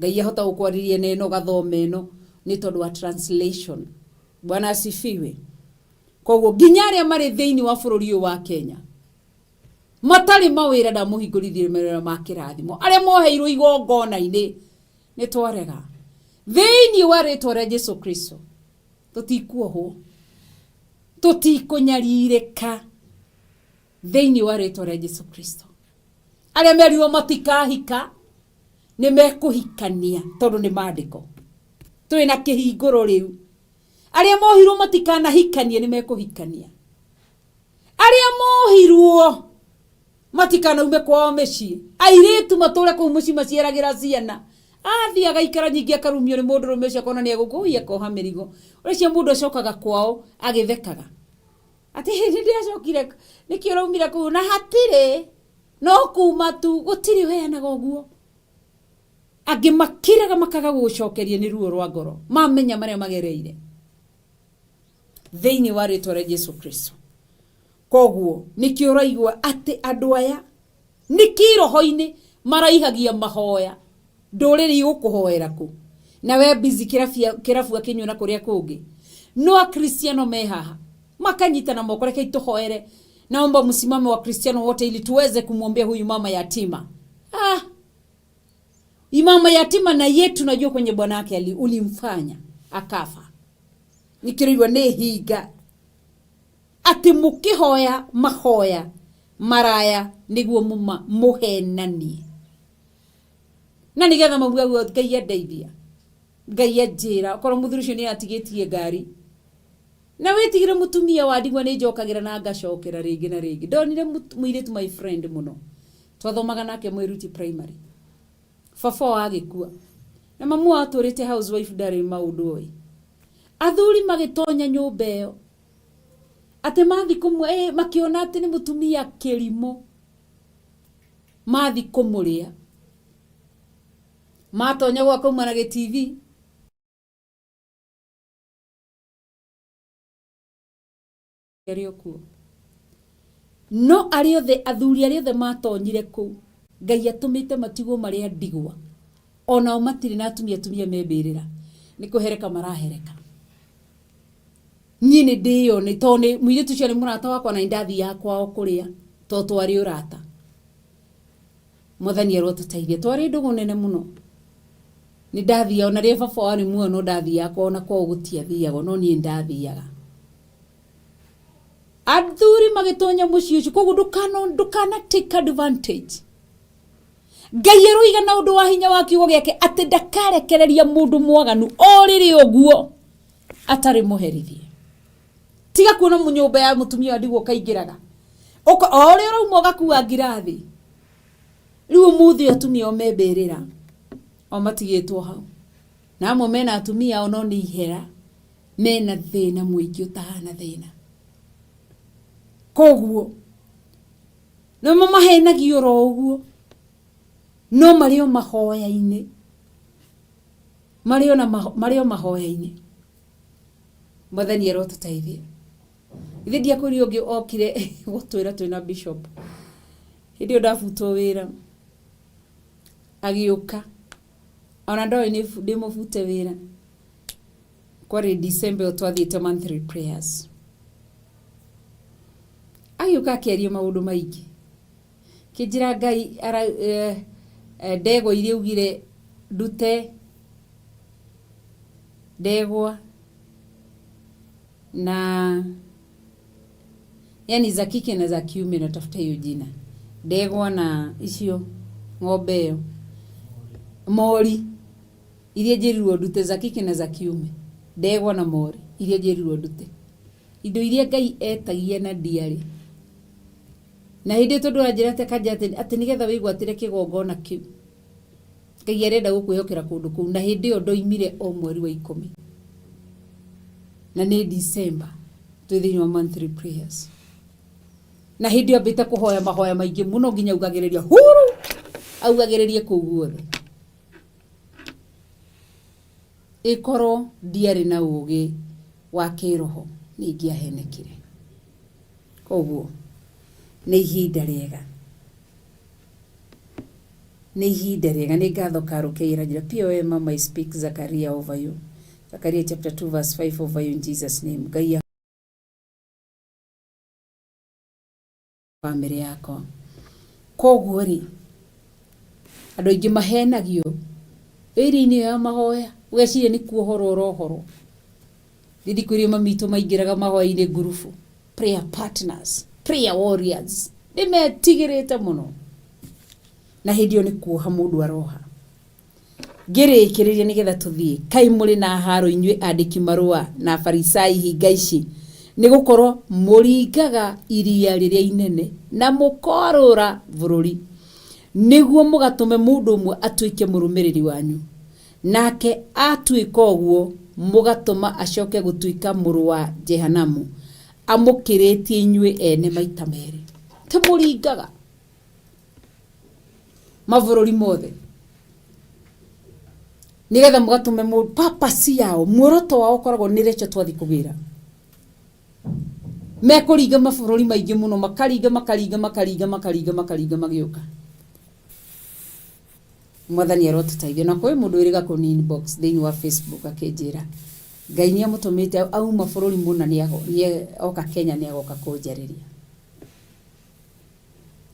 Ngai ahota gũkwarĩria na ĩno ũgathoma ĩno nĩ tondũ wa translation. Bwana asifiwe. Koguo nginya arĩa marĩ thĩinĩ wa bũrũri ũyũ wa Kenya matarĩ mawĩra ndamũhingũrithirie mawĩra ma kĩrathimo arĩa moheirwo igongona-inĩ nĩ twarega thĩinĩ wa rĩtwa rĩa Jesu Kristo tũtikuohwo tũtikũnyarirĩka thĩinĩ wa rĩtwa rĩa Jesu Kristo arĩa merirwo matikahika nĩ mekũhikania tondũ nĩ mandĩko twĩ na kĩhingũro rĩu Arĩa mohirwo matikanahikanie nĩ mekũhikania. Arĩa mohirwo matikanaume kwao mĩciĩ. Airĩtu matũre kũu mũciĩ maciaragĩra ciana. Athiĩ agaikara nyingĩ akarumio nĩ mũndũrũme ũcio akona nĩ egũkũhia akoha mĩrigo. Ũreciria mũndũ acokaga kwao agĩthekaga. Atĩ nĩ ndĩracokire nĩkĩ ũraumire kũu na hatirĩ no kuma tu gũtirĩ ũheanaga ũguo. Angĩ makiraga makaga gũgũcokeria nĩ ruo rwa ngoro mamenya marĩa magereire thĩinĩ wa rĩtwa rĩa Jesu Kristo. Koguo nĩkĩo ũraigua atĩ andũ aya nĩ kĩroho-inĩ maraihagia mahoya ndũrĩrĩ igũkũhoera kũ na we busy kĩrabu akĩnyua na kũrĩa kũngĩ no akristiano me haha. Makanyitana moko, rekei tũhoere. Naomba msimame wa Kristiano wote ili tuweze kumwombea huyu mama yatima. Ah, mama yatima na yetu najua kwenye bwana wake ulimfanya akafa. Nikĩrĩirwo nĩ hinga atĩ mũkĩhoya mahoya maraya nĩguo mũhenanie na nĩgetha mauga Ngai andeithia, Ngai anjĩra okorwo mũthuri ũcio nĩ atigĩtie ngari na wĩtigĩre mũtumia wa ndigwa nĩ njokagĩra na ngacokera rĩngĩ na rĩngĩ. Ndonire mũirĩtu my friend mũno twathomaga nake Mwiruti primary, baba wao agĩkua na mamu wao atũrĩte housewife ndarĩ maũndũ oĩ. Athuri magĩtonya nyũmba ĩyo atĩ mathi kũmwe makĩona atĩ nĩ mũtumia kĩrimũ, mathi kũmũrĩa matonya gwa kauma na gĩ TV arĩ o kuo. No arĩa othe athuri arĩa othe matonyire kũu Ngai atũmĩte matigwo marĩ a ndigwa, onao matirĩ na atumia, atumia me mbĩrĩra nĩ kũhereka marahereka. Niĩ nĩ ndĩyone tondũ nĩ mũirĩtu ũcio nĩ mũrata wakwa na nĩ ndathiaga kwao kũrĩa tondũ twarĩ ũrata. Mwathani arotũteithia, twarĩ ndũgũ nene mũno. Nĩ ndathiaga ona rĩrĩa baba wao arĩ muoyo no ndathiaga kwao na kwao gũtiathiagwo no niĩ nĩ ndathiaga. Athuri magĩtonya mũciĩ ũcio, koguo ndũkana take advantage. Ngai aroiga na ũndũ wa hinya wa kiugo gĩake atĩ ndakarekereria mũndũ mwaganu o rĩrĩ ũguo atarĩ mũherithie. Tiga kuona nyũmba ya mũtumia wa ndigwa ũkaingĩraga o ũrĩa ũrauma ũgakua ngirathi. Rĩu ũmũthĩ atumia o me mbĩrĩra o matigĩtwo hau, na amwe mena atumia ao no nĩ ihera, mena thĩna mũingĩ ũtahana thĩna. Koguo nĩmo mahenagio oro ũguo, no marĩ o mahoya-inĩ, marĩ o mahoya-inĩ. Mwathani arotũteithia. Ithe ndiakwĩrire ũngĩ okire gũtwĩra twĩna bishop hĩndĩ ĩyo ndabutwo wĩra, agĩũka ona ndoĩ nĩ ndĩmũbute wĩra. Kwarĩ December ĩyo twathiĩte monthly prayers, agĩũka akĩaria maũndũ maingĩ kĩnjĩra Ngai ndegwa iria augire ndute ndegwa na yani za kike na za kiume, natafuta hiyo jina, ndegwa na icio ng'ombe ĩyo mori iria njĩrirwo ndute za kike na za kiume, ndegwa na mori iria njĩrirwo ndute, indo iria Ngai etagia na ndiarĩ na hĩndĩ ĩyo tondũ aranjĩra atĩ akanja atĩ nĩgetha wĩgwatĩre kĩgongona kĩu Ngai arenda gũkwĩhokera kũndũ kũu, na hĩndĩ ĩyo ndoimire o mweri wa 10 na nĩ December twĩ thĩinĩ wa monthly prayers, na hĩndĩ ĩyo ambĩte kũhoya mahoya maingĩ mũno nginya augagĩrĩria huru augagĩrĩrie kũu guothe. Ĩkorwo ndiarĩ na ũgĩ wa kĩroho nĩ ingĩahenekire. Koguo nĩ ihinda rĩega, nĩ ihinda rĩega. Nĩ ngatho Karũkei aranjĩra POM mama I speak Zakaria over you, Zakaria chapter 2 verse 5 over you in Jesus name. Ngai bamĩrĩ yakwa. Koguo rĩ andũ aingĩ mahenagio ĩrĩa-inĩ ĩyo ya mahoya, ũgeciria nĩ kuohorwo ũrohorwo. Thikũ iria mamitũ maingĩraga mahoya-inĩ ngurubu, prayer partners, prayer warriors, nĩmetigĩrĩte mũno, na hĩndĩ ĩyo nĩ kuoha mũndũ aroha. Ngĩrĩkĩrĩria nĩgetha tũthiĩ, kaĩ mũrĩ na haro inyuĩ andĩki marũa na Afarisai hinga ici, nĩ gũkorwo mũringaga iria rĩrĩa inene na mũkorũra bũrũri nĩguo mũgatũme mũndũ ũmwe atuĩke mũrũmĩrĩri wanyu, nake atuĩka ũguo mũgatũma acoke gũtuĩka mũrũ wa Jehanamu amũkĩrĩtie inyuĩ ene maita merĩ. Ti mũringaga mabũrũri mothe nĩgetha mũgatũme purpose yao, muoroto wao ũkoragwo nĩ recho twathi kũgĩra. Mekũringa mabũrũri maingĩ mũno, makaringa makaringa makaringa makaringa makaringa magĩũka. Mwathani arotũteithia. Na kwĩ mũndũ wĩrĩga kũni inbox thĩinĩ wa Facebook akĩnjĩra Ngai nĩ amũtũmĩte auma bũrũri mũna nĩ oka Kenya nĩ agoka kũnjarĩria.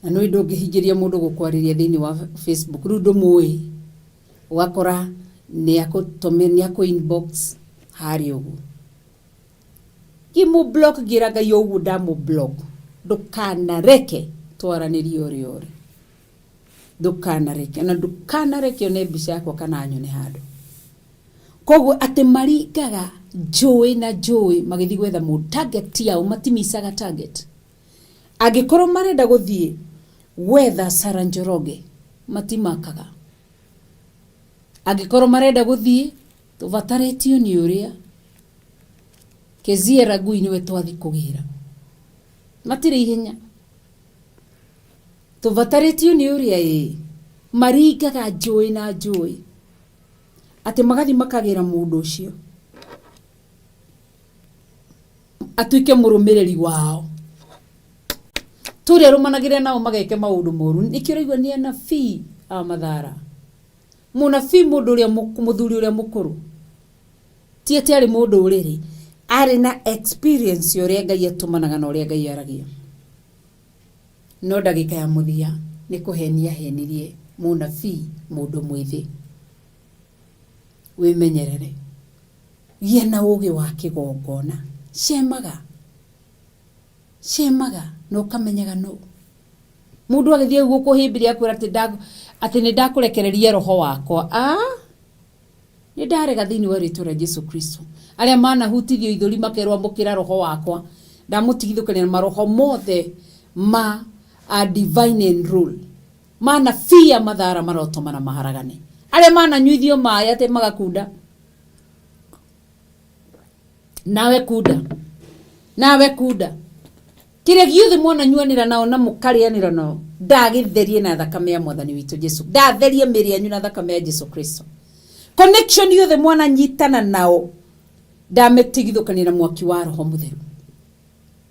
Na nĩ ndũngĩhingĩria mũndũ gũkwarĩria thĩinĩ wa Facebook, rĩu ndũmũĩ, ũgakora nĩ akũtũmĩ nĩ akũ inbox harĩa ũguo. Ngĩmũ block ngĩra Ngai o ũguo ndamũ block, ndũkanareke twaranĩrie ũrĩa ũrĩ. Ndũkanareke, na ndũkanareke one mbica yakwa kana nyone handũ. Koguo atĩ maringaga njũĩ na njũĩ magĩthiĩ gwetha mũndũ, target yao matimicaga target. Angĩkorwo marenda gũthiĩ gwetha Sarah Njoroge matimakaga. Angĩkorwo marenda gũthiĩ tũbatarĩtio nĩ ũrĩa Kezia Ragui nĩwe twathiĩ kũgĩra. Matirĩ ihenya. Tũbatarĩtio nĩ ũrĩa ĩĩ maringaga njũĩ na njũĩ atĩ magathiĩ makagĩra mũndũ ũcio atuĩke mũrũmĩrĩri wao. Tũrĩa rũmanagĩrĩra nao mageke maũndũ moru. Nĩkĩo ũraigua nĩ anabii a mathara. Mũnabii mũndũ ũrĩa mũthuri ũrĩa mũkũrũ ti atĩ arĩ mũndũ ũrĩrĩ, arĩ na experience ya ũrĩa Ngai atũmanaga na ũrĩa Ngai aragia. No ndagĩka ya mũthia nĩ kũhenia ahenirie mũnabii mũndũ mwĩthĩ. Wĩmenyerere. Gĩa na ũgĩ wa kĩgongona. Cemaga. Cemaga na ũkamenyaga nũ. Mũndũ agĩthiĩ gũkũhĩmbĩria akwĩra atĩ atĩ nĩ ndakũrekereria roho wakwa. Ah! Nĩ ndarega thĩinĩ wa rĩtwa rĩa Jesu Kristo. Arĩa manahutithio ithũri makerwo amũkĩra roho wakwa. Ndamũtigithũkania na maroho mothe ma a divine and rule. Manabii a mathara marotũmana maharagane. Arĩa mananyuithio maĩ atĩ magakunda. Nawe kunda. Nawe kunda. Kĩrĩa gĩothe mwananyuanĩra nao na mũkarĩanĩra nao, ndagĩtherie na thakame ya Mwathani witũ Jesu. Ndatherie mĩĩrĩ yanyu na thakame ya Jesu Kristo. Connection yothe mwananyitana nao, ndamĩtigithũkania na mwaki wa Roho Mũtheru.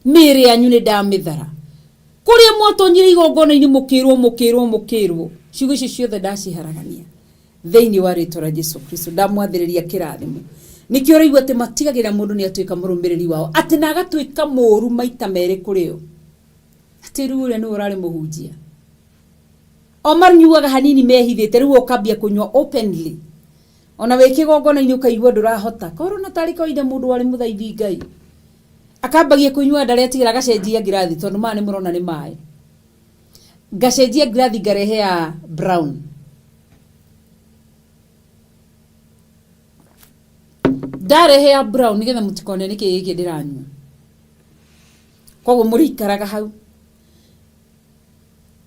Mĩĩrĩ yanyu nĩ ndamĩthara. Kũrĩa mwatonyire igongona-inĩ mũkĩrwo, mũkĩrwo, mũkĩrwo, ciugo icio ciothe ndaciharagania thĩinĩ wa rĩtwa rĩa Jesu Kristo. Ndamwathĩrĩria kĩrathimo. Nĩkĩo ũraigua atĩ matigagĩrĩra mũndũ nĩ atuĩka mũrũmĩrĩri wao, atĩ na agatuĩka mũũru maita merĩ kũrĩ o. Atĩ rĩu ũrĩa nĩwe ũrarĩ mũhunjia. O manyuaga hanini mehithĩte, rĩu ũkambia kũnyua openly. Ona wĩ kĩgongona-inĩ ũkaigua ndũrahota. Korwo na tarĩ kawaida mũndũ warĩ mũthaithi Ngai. Akambagia kũnyua ndaretigĩra agacenjia ngirathi tondũ maya nĩ mũrona nĩ maĩ. Ngacenjia ngirathi ngarehe ya brown. Ndarehe ya brown nĩgetha mũtikone nĩkĩ gĩkĩ ndĩranyua. Koguo mũrĩikaraga hau.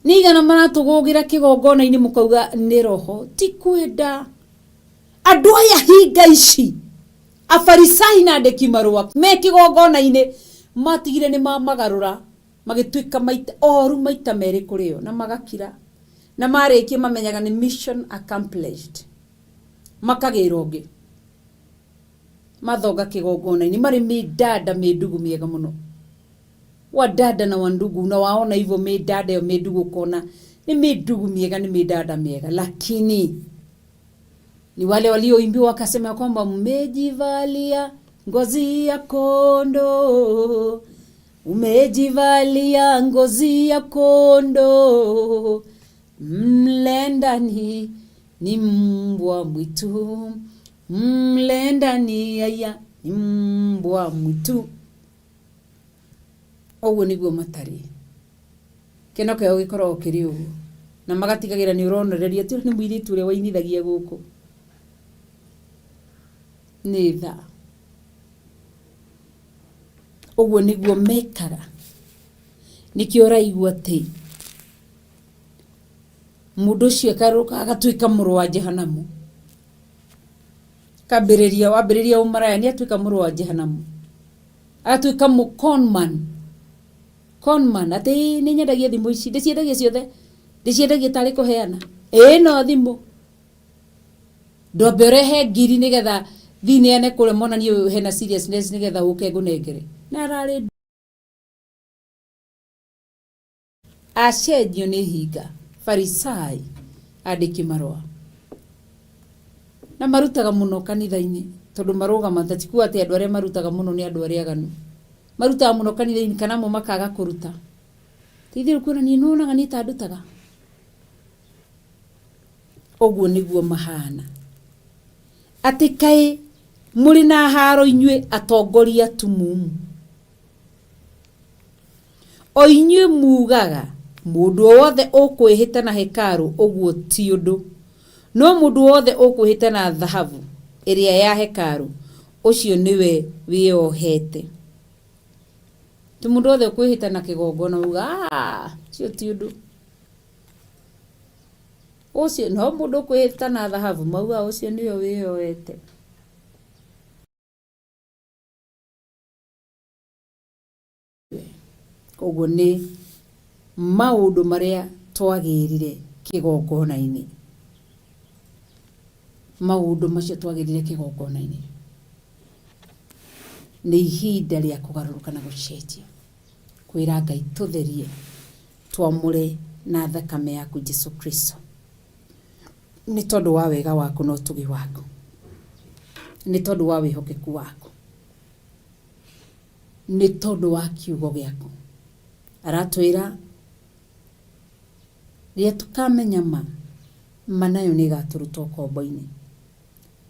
Nĩ igana maratũgũgĩra kĩgongona-inĩ mũkauga nĩ roho. Ti kwenda. Andũ aya hinga ici, Afarisai na andĩki marũa me kĩgongona-inĩ matigire nĩ mamagarũra magĩtuĩka maita oru maita merĩ kũrĩ o na magakira. Na marĩkia mamenyaga nĩ mission accomplished. Makagĩra ũngĩ. Mathonga kĩgongona-inĩ marĩ mĩndanda mĩndugu mĩega mũno. Wadada na wandugu na waona hivyo mĩndanda ĩyo mĩndugu ũkona nĩ mĩndugu mĩega nĩ mĩndanda mĩega lakini ni wale walioimbiwa wakasema kwamba mmejivalia ngozi ya kondoo, umejivalia ngozi ya kondoo, mle ndani ni mbwa mwitu, mle ndani aya ni mbwa mwitu. Ũguo nĩguo matariĩ. Kĩno kĩao gĩkoragwo kĩrĩ ũguo. Na magatigagĩra nĩ ũronereria atĩ ũyũ nĩ mũirĩtu ũrĩa wainithagia gũkũ. Nĩ tha. Ũguo nĩguo mekaga. Nĩkĩo ũraigua atĩ mũndũ ũcio akarũka agatuĩka mũrũ wa Jehanamu. Akambĩrĩria, wambĩrĩria ũmaraya nĩ atuĩka mũrũ wa Jehanamu. Agatuĩka mũ conman. Conman, atĩ ĩĩ nĩ nyendagia thimũ ici, ndĩciendagia ciothe, ndĩciendagia tarĩ kũheana. Ĩĩ no thimũ. Ndwambe ũrehe ngiri nĩgetha thiĩ neane kũrĩa monanie hena seriousness nĩgetha ũke ngũnengere. Na ararĩ acenjio nĩ hinga Farisai andĩki marũa na marutaga mũno kanitha-inĩ. Tondũ marũgama ta ti kuga atĩ andũ arĩa marutaga mũno nĩ andũ arĩa aganu. Marutaga mũno kanitha-inĩ kana amwe makaga kũruta. Ti itherũ kuona niĩ nĩwonaga niĩ ta ndutaga. Ũguo nĩguo mahana. Atĩ kaĩ mũrĩ na haro inyuĩ atongoria tumumu. O inyuĩ mugaga mũndũ o wothe ũkwĩhĩta na hekarũ ũguo ti ũndũ, no mũndũ wothe ũkwĩhĩta na thahabu ĩrĩa ya hekarũ ũcio nĩwe wĩohete. Ti mũndũ wothe ũkwĩhĩta na kĩgongona uga "Ah, ũcio ti ũndũ. Ũcio no mũndũ ũkwĩhĩta na thahabu mauga ũcio nĩwe wĩoete. Koguo nĩ maũndũ marĩa twagĩrire kĩgongona-inĩ. Maũndũ macio twagĩrire kĩgongona-inĩ. Nĩ ihinda rĩa kũgarũrũka na gũcenjia. Kwĩra Ngai tũtherie, twamũre na thakame yaku Jesu Kristo. Nĩ tondũ wa wega waku na ũtugi waku. Nĩ tondũ wa wĩhokeku waku. Nĩ tondũ wa kiugo gĩaku. Aratwĩra rĩrĩa tũkamenya ma, ma nayo nĩ ĩgatũruta ũkombo-inĩ.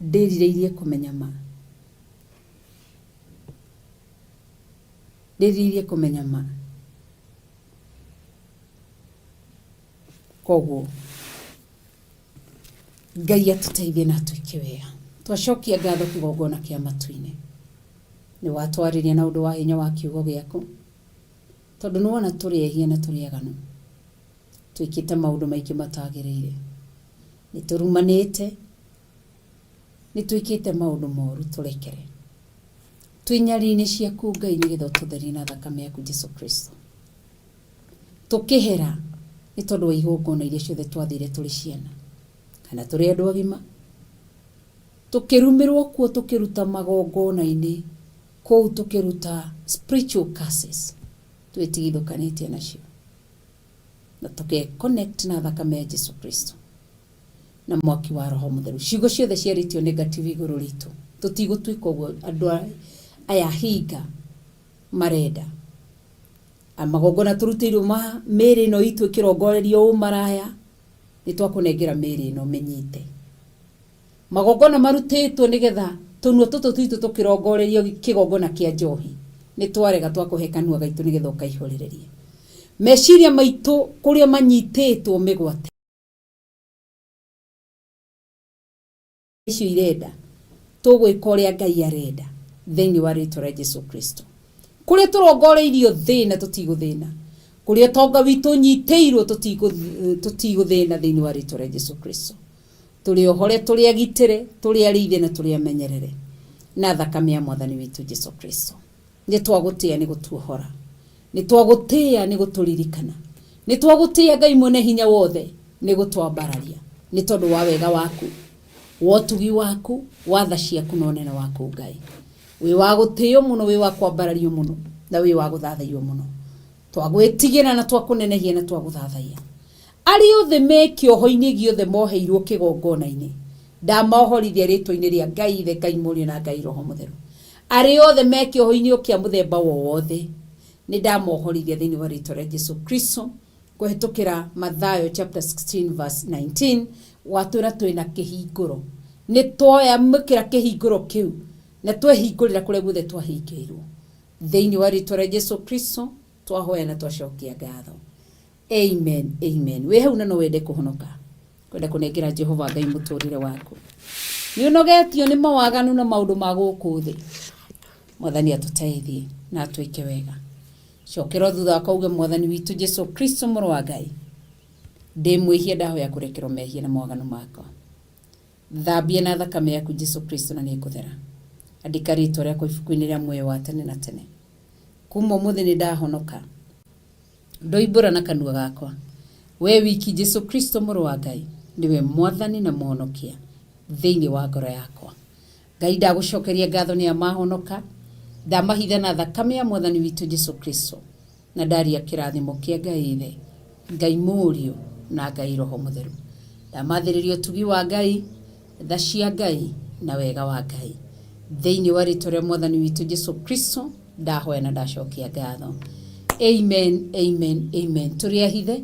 Ndĩrirĩirie kũmenya ma. Ndĩrirĩirie kũmenya ma. Koguo Ngai atũteithie na atwĩke wega. Twacokia ngatho kĩgongona kĩa matu-inĩ. Nĩ watwarĩria na ũndũ wa hinya wa kiugo gĩaku. Tondũ nĩ wona tũrĩ ehia na tũrĩ aganu. Twĩkĩte maũndũ maingĩ matagĩrĩire. Nĩ tũrumanĩte. Nĩ twĩkĩte maũndũ moru tũrekere. Twĩ nyari-inĩ ciaku Ngai nĩgetha ũtũtherie na thakame yaku Jesu Kristo. Tũkĩhera nĩ tondũ wa igongona iria ciothe twathire tũrĩ ciana kana tũrĩ andũ agima. Tũkĩrumĩrwo kuo tũkĩruta magongona-inĩ kũu tũkĩruta spiritual curses twĩtigithũkanĩtie nacio na tũke connect na thakame ya Jesu Kristo na mwaki wa Roho Mũtheru. Ciugo ciothe ciarĩtio negative igũrũ ritũ tũtigũtuĩka ũguo andũ aya hinga marenda. Magongona tũrutĩirwo ma mĩĩrĩ ĩno itũ ĩkĩrongorerio ũmaraya, nĩ twakũnengera mĩĩrĩ ĩno mĩnyite. Magongona marutĩtwo nĩgetha tũnua tũtũ twitũ tũkĩrongorerio kĩgongona kĩa njohi, nĩ twarega twakũhe kanua gaitũ nĩgetha ũkaihũrĩrĩrie. Meciria maitũ kũrĩa manyitĩtwo mĩgwate. Icio irenda tũgwĩka ũrĩa Ngai arenda thĩinĩ wa rĩtwa rĩa Jesu Kristo. Kũrĩa tũrongoreirio thĩna tũtigũthĩna, kũrĩa ũtonga witũ ũnyitĩirwo tũtigũthĩna thĩinĩ wa rĩtwa rĩa Jesu Kristo. Tũrĩ ohore, tũrĩ agitĩre, tũrĩ arĩithie na tũrĩ amenyerere na thakame ya Mwathani witũ Jesu Kristo. Nĩ twagũtĩĩa nĩ gũtuohora, nĩ twagũtĩĩa nĩ gũtũririkana, nĩ twagũtĩĩa Ngai mwene hinya wothe nĩ gũtwambararia, nĩ tondũ wa wega waku, wa ũtugi waku, wa tha ciaku na ũnene waku Ngai. Wĩ wa gũtĩĩo mũno, wĩ wa kwambarario mũno, na wĩ wa gũthathaiyo mũno. Twagwĩtigĩra na twakũnenehia na twagũthathaiya. Arĩa othe me kĩoho-inĩ gĩothe moheirwo kĩgongona-inĩ, ndamaohorithia rĩtwa-inĩ rĩa Ngai Ithe, Ngai Mũriũ na Ngai Roho Mũtheru. Arĩa othe me kĩoho-inĩ o kĩa mũthemba wothe, nĩ ndamohorithia thĩinĩ wa rĩtwa rĩa Jesu Kristo, kũhĩtũkĩra Mathayo chapter 16 verse 19, watwĩra twĩna kĩhingũro. Nĩ twamũkĩra kĩhingũro kĩu na twehingũrĩra kũrĩa guothe twahingĩirwo. Thĩinĩ wa rĩtwa rĩa Jesu Kristo twahoya na twacokia ngatho. Amen, amen. Wĩ hau na no wende kũhonoka, kwenda kũnengera Jehova Ngai mũtũrĩre waku. Nĩ ũnogetio nĩ mawaganu na maũndũ ma gũkũ thĩ. Mwathani atũteithie na atwĩke wega. Cokera thutha wakwa uge Mwathani witũ Jesu Kristo mũrũ wa Ngai. Ndĩ mwĩhia ndahoya kũrekerwo mehia na mawaganu makwa. Thambia na thakame yaku Jesu Kristo na nĩngũthera. Andĩka rĩtwa rĩakwa ibuku-inĩ rĩa muoyo wa tene na tene. Kuma ũmũthĩ nĩ ndahonoka. Ndoimbũra na kanua gakwa, we wiki Jesu Kristo mũrũ wa Ngai nĩwe Mwathani na Mũhonokia thĩinĩ wa ngoro yakwa. Ngai ndagũcokeria ngatho nĩ amahonoka, ndamahitha na thakame ya Mwathani witũ Jesu Kristo, na ndaria kĩrathimo kĩa Ngai Ithe, Ngai Mũriũ na Ngai Roho Mũtheru. Ndamathĩrĩria ũtugi wa Ngai, tha cia Ngai na wega wa Ngai. Thĩinĩ wa rĩtwa rĩa Mwathani witũ Jesu Kristo ndahoya na ndacokia ngatho. Amen, amen, amen. Tũrĩ ahithe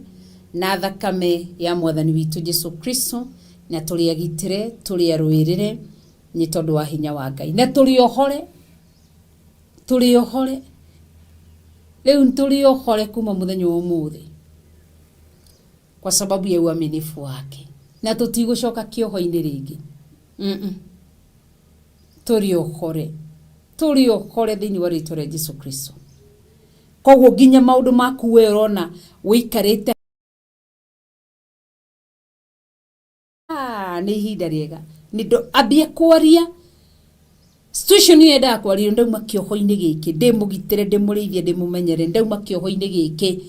na thakame ya Mwathani witũ Jesu Kristo, na tũrĩ agitĩre, tũrĩ arũĩrĩre nĩ tondũ wa hinya wa Ngai, na tũrĩ ohore, tũrĩ ohore rĩu, tũrĩ ohore kuma mũthenya wa ũmũthĩ kwa sababu ya uaminifu wake, na tũtigũcoka kĩoho-inĩ rĩngĩ. Tũrĩ ohore, tũrĩ ohore thĩinĩ wa rĩtwa rĩa Jesu Kristo. Koguo nginya maũndũ maku we ũrona wĩikarĩte nĩ ihinda rĩega nĩ ambie kwaria situation ĩyo yendaga kwaria. Ndauma kĩoho-inĩ gĩkĩ, ndĩ mũgitĩre, ndĩ mũrĩithie, ndĩ mũmenyere. Ndauma kĩoho-inĩ gĩkĩ,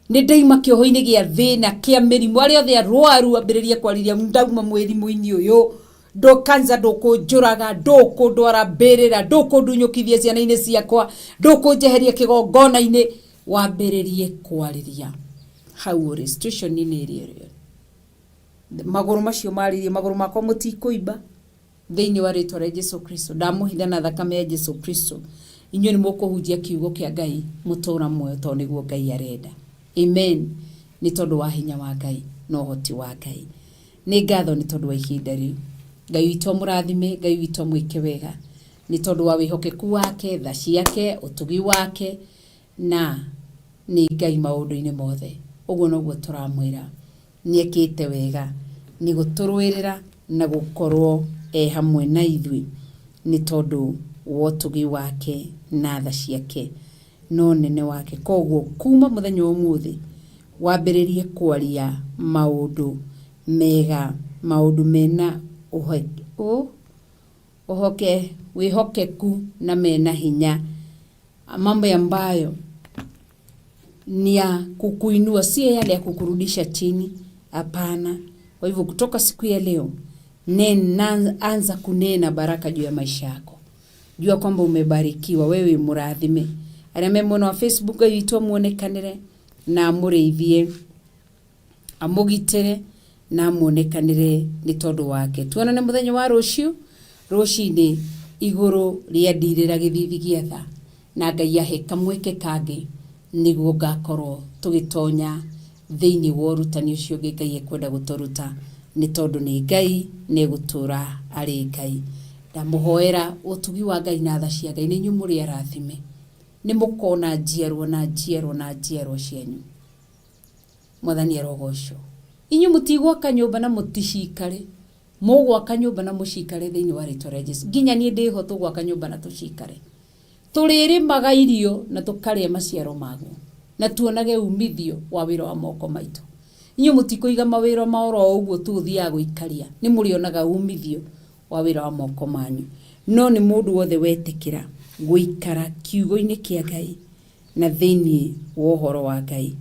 nĩ ndaima kĩoho-inĩ gĩa thĩna, kĩa mĩrimũ. Arĩa othe arwaru, ambĩrĩria kwarĩria, ndauma mwĩrimũ-inĩ ũyũ, ndo kansa ndũkũnjũraga, ndũkũndwara mbĩrĩra, ndũkũndunyũkithia ciana-inĩ ciakwa, ndũkũnjeheria kĩgongona-inĩ. Wambĩrĩrie kwarĩria hau ũrĩ situation-inĩ ĩrĩa ĩrĩ magũrũ macio marĩrie, magũrũ makwa mũtikũimba thĩinĩ wa rĩtwa rĩa Jesu Kristo. Ndamũhitha na thakame ya Jesu Kristo. Inyuĩ nĩ mũkũhunjia kiugo kĩa Ngai mũtũra muoyo, tondũ nĩguo Ngai arenda. Amen. Nĩ tondũ wa hinya wa Ngai na ũhoti wa Ngai. Nĩ ngatho nĩ tondũ wa ihinda rĩu. Ngai witũ amũrathime, Ngai witũ amwĩke wega nĩ tondũ wa wĩhokeku wake, tha ciake, ũtugi wake, na nĩ Ngai maũndũ-inĩ mothe. Ũguo noguo tũramwĩra, nĩ ekĩte wega nĩ gũtũrũĩrĩra na gũkorwo e hamwe na ithuĩ nĩ tondũ wa ũtugi wake na tha ciake no nene wake. Koguo kuma mũthenya wa ũmũthĩ wambĩrĩrie kwaria maũndũ mega, maũndũ mena ũhoke wĩhokeku na mena hinya, mambo ambayo ni ya kukuinua, sio yale ya kukurudisha chini. Hapana. Kwa hivyo kutoka siku ya leo nena, anza kunena baraka juu ya maisha yako. Jua kwamba umebarikiwa, wewe mũrathime. Arĩa me mwena wa Facebook, Ngai witũ amuonekanĩre na amũrĩithie, amũgitĩre na amuonekanĩre nĩ tondũ wake. Tuonane mũthenya wa rũciũ rũcinĩ igũrũ rĩa ndirĩra gĩthithi gĩa tha, na Ngai ahe kamweke kangĩ nĩguo ngakorwo tũgĩtonya thĩinĩ wa ũrutani ũcio ũngĩ Ngai ekwenda gũtũruta, nĩ tondũ nĩ Ngai na egũtũra arĩ Ngai. Ndamũhoera ũtugi wa Ngai na tha cia Ngai. Nĩ inyuĩ mũrĩ arathime, nĩ mũkona njiarwo na njiarwo na njiarwo cianyu. Mwathani arogocwo. Inyuĩ mũtigwaka nyũmba na mũticikare, mũgwaka nyũmba na mũcikare thĩinĩ wa rĩtwa rĩa Jesu. Nginya niĩ ndĩho, tũgwaka nyũmba na tũcikare, tũrĩrĩmaga irio na tũkarĩa maciaro maguo na tuonage umithio wa wĩra wa moko maitũ. Inyuĩ mũtikũiga mawĩra ma oro ũguo tu ũthiaga gũikaria, nĩ mũrĩonaga umithio wa wĩra wa moko manyu. No nĩ mũndũ wothe wetĩkĩra gũikara kiugo-inĩ kĩa Ngai na thĩinĩ wa ũhoro wa Ngai,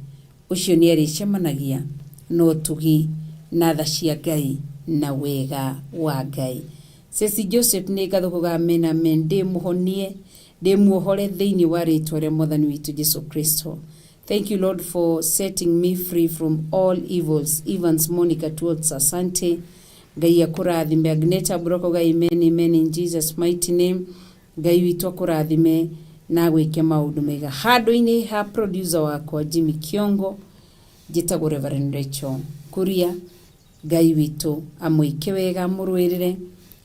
ũcio nĩ arĩcemanagia na ũtugi na tha cia Ngai na wega wa Ngai. Ceci Joseph, nĩ ngathũkũga. Amen, amen. Ndĩ mũhonie, ndĩ muohore thĩinĩ wa rĩtwa rĩa Mwathani witũ Jesu Kristo. Thank you, Lord, for setting me free from all evils. Evans Monica Tuots, asante. Ngai akũrathime. Agneta Brokoga, amen, amen, in Jesus' mighty name. Ngai witũ akũrathime na agwĩke maũndũ mega. Handũ-inĩ ha producer wakwa Jimmy Kiongo, njĩtagwo Reverend Rachel Kuria. Ngai witũ amwĩke wega, amũrũĩrĩre,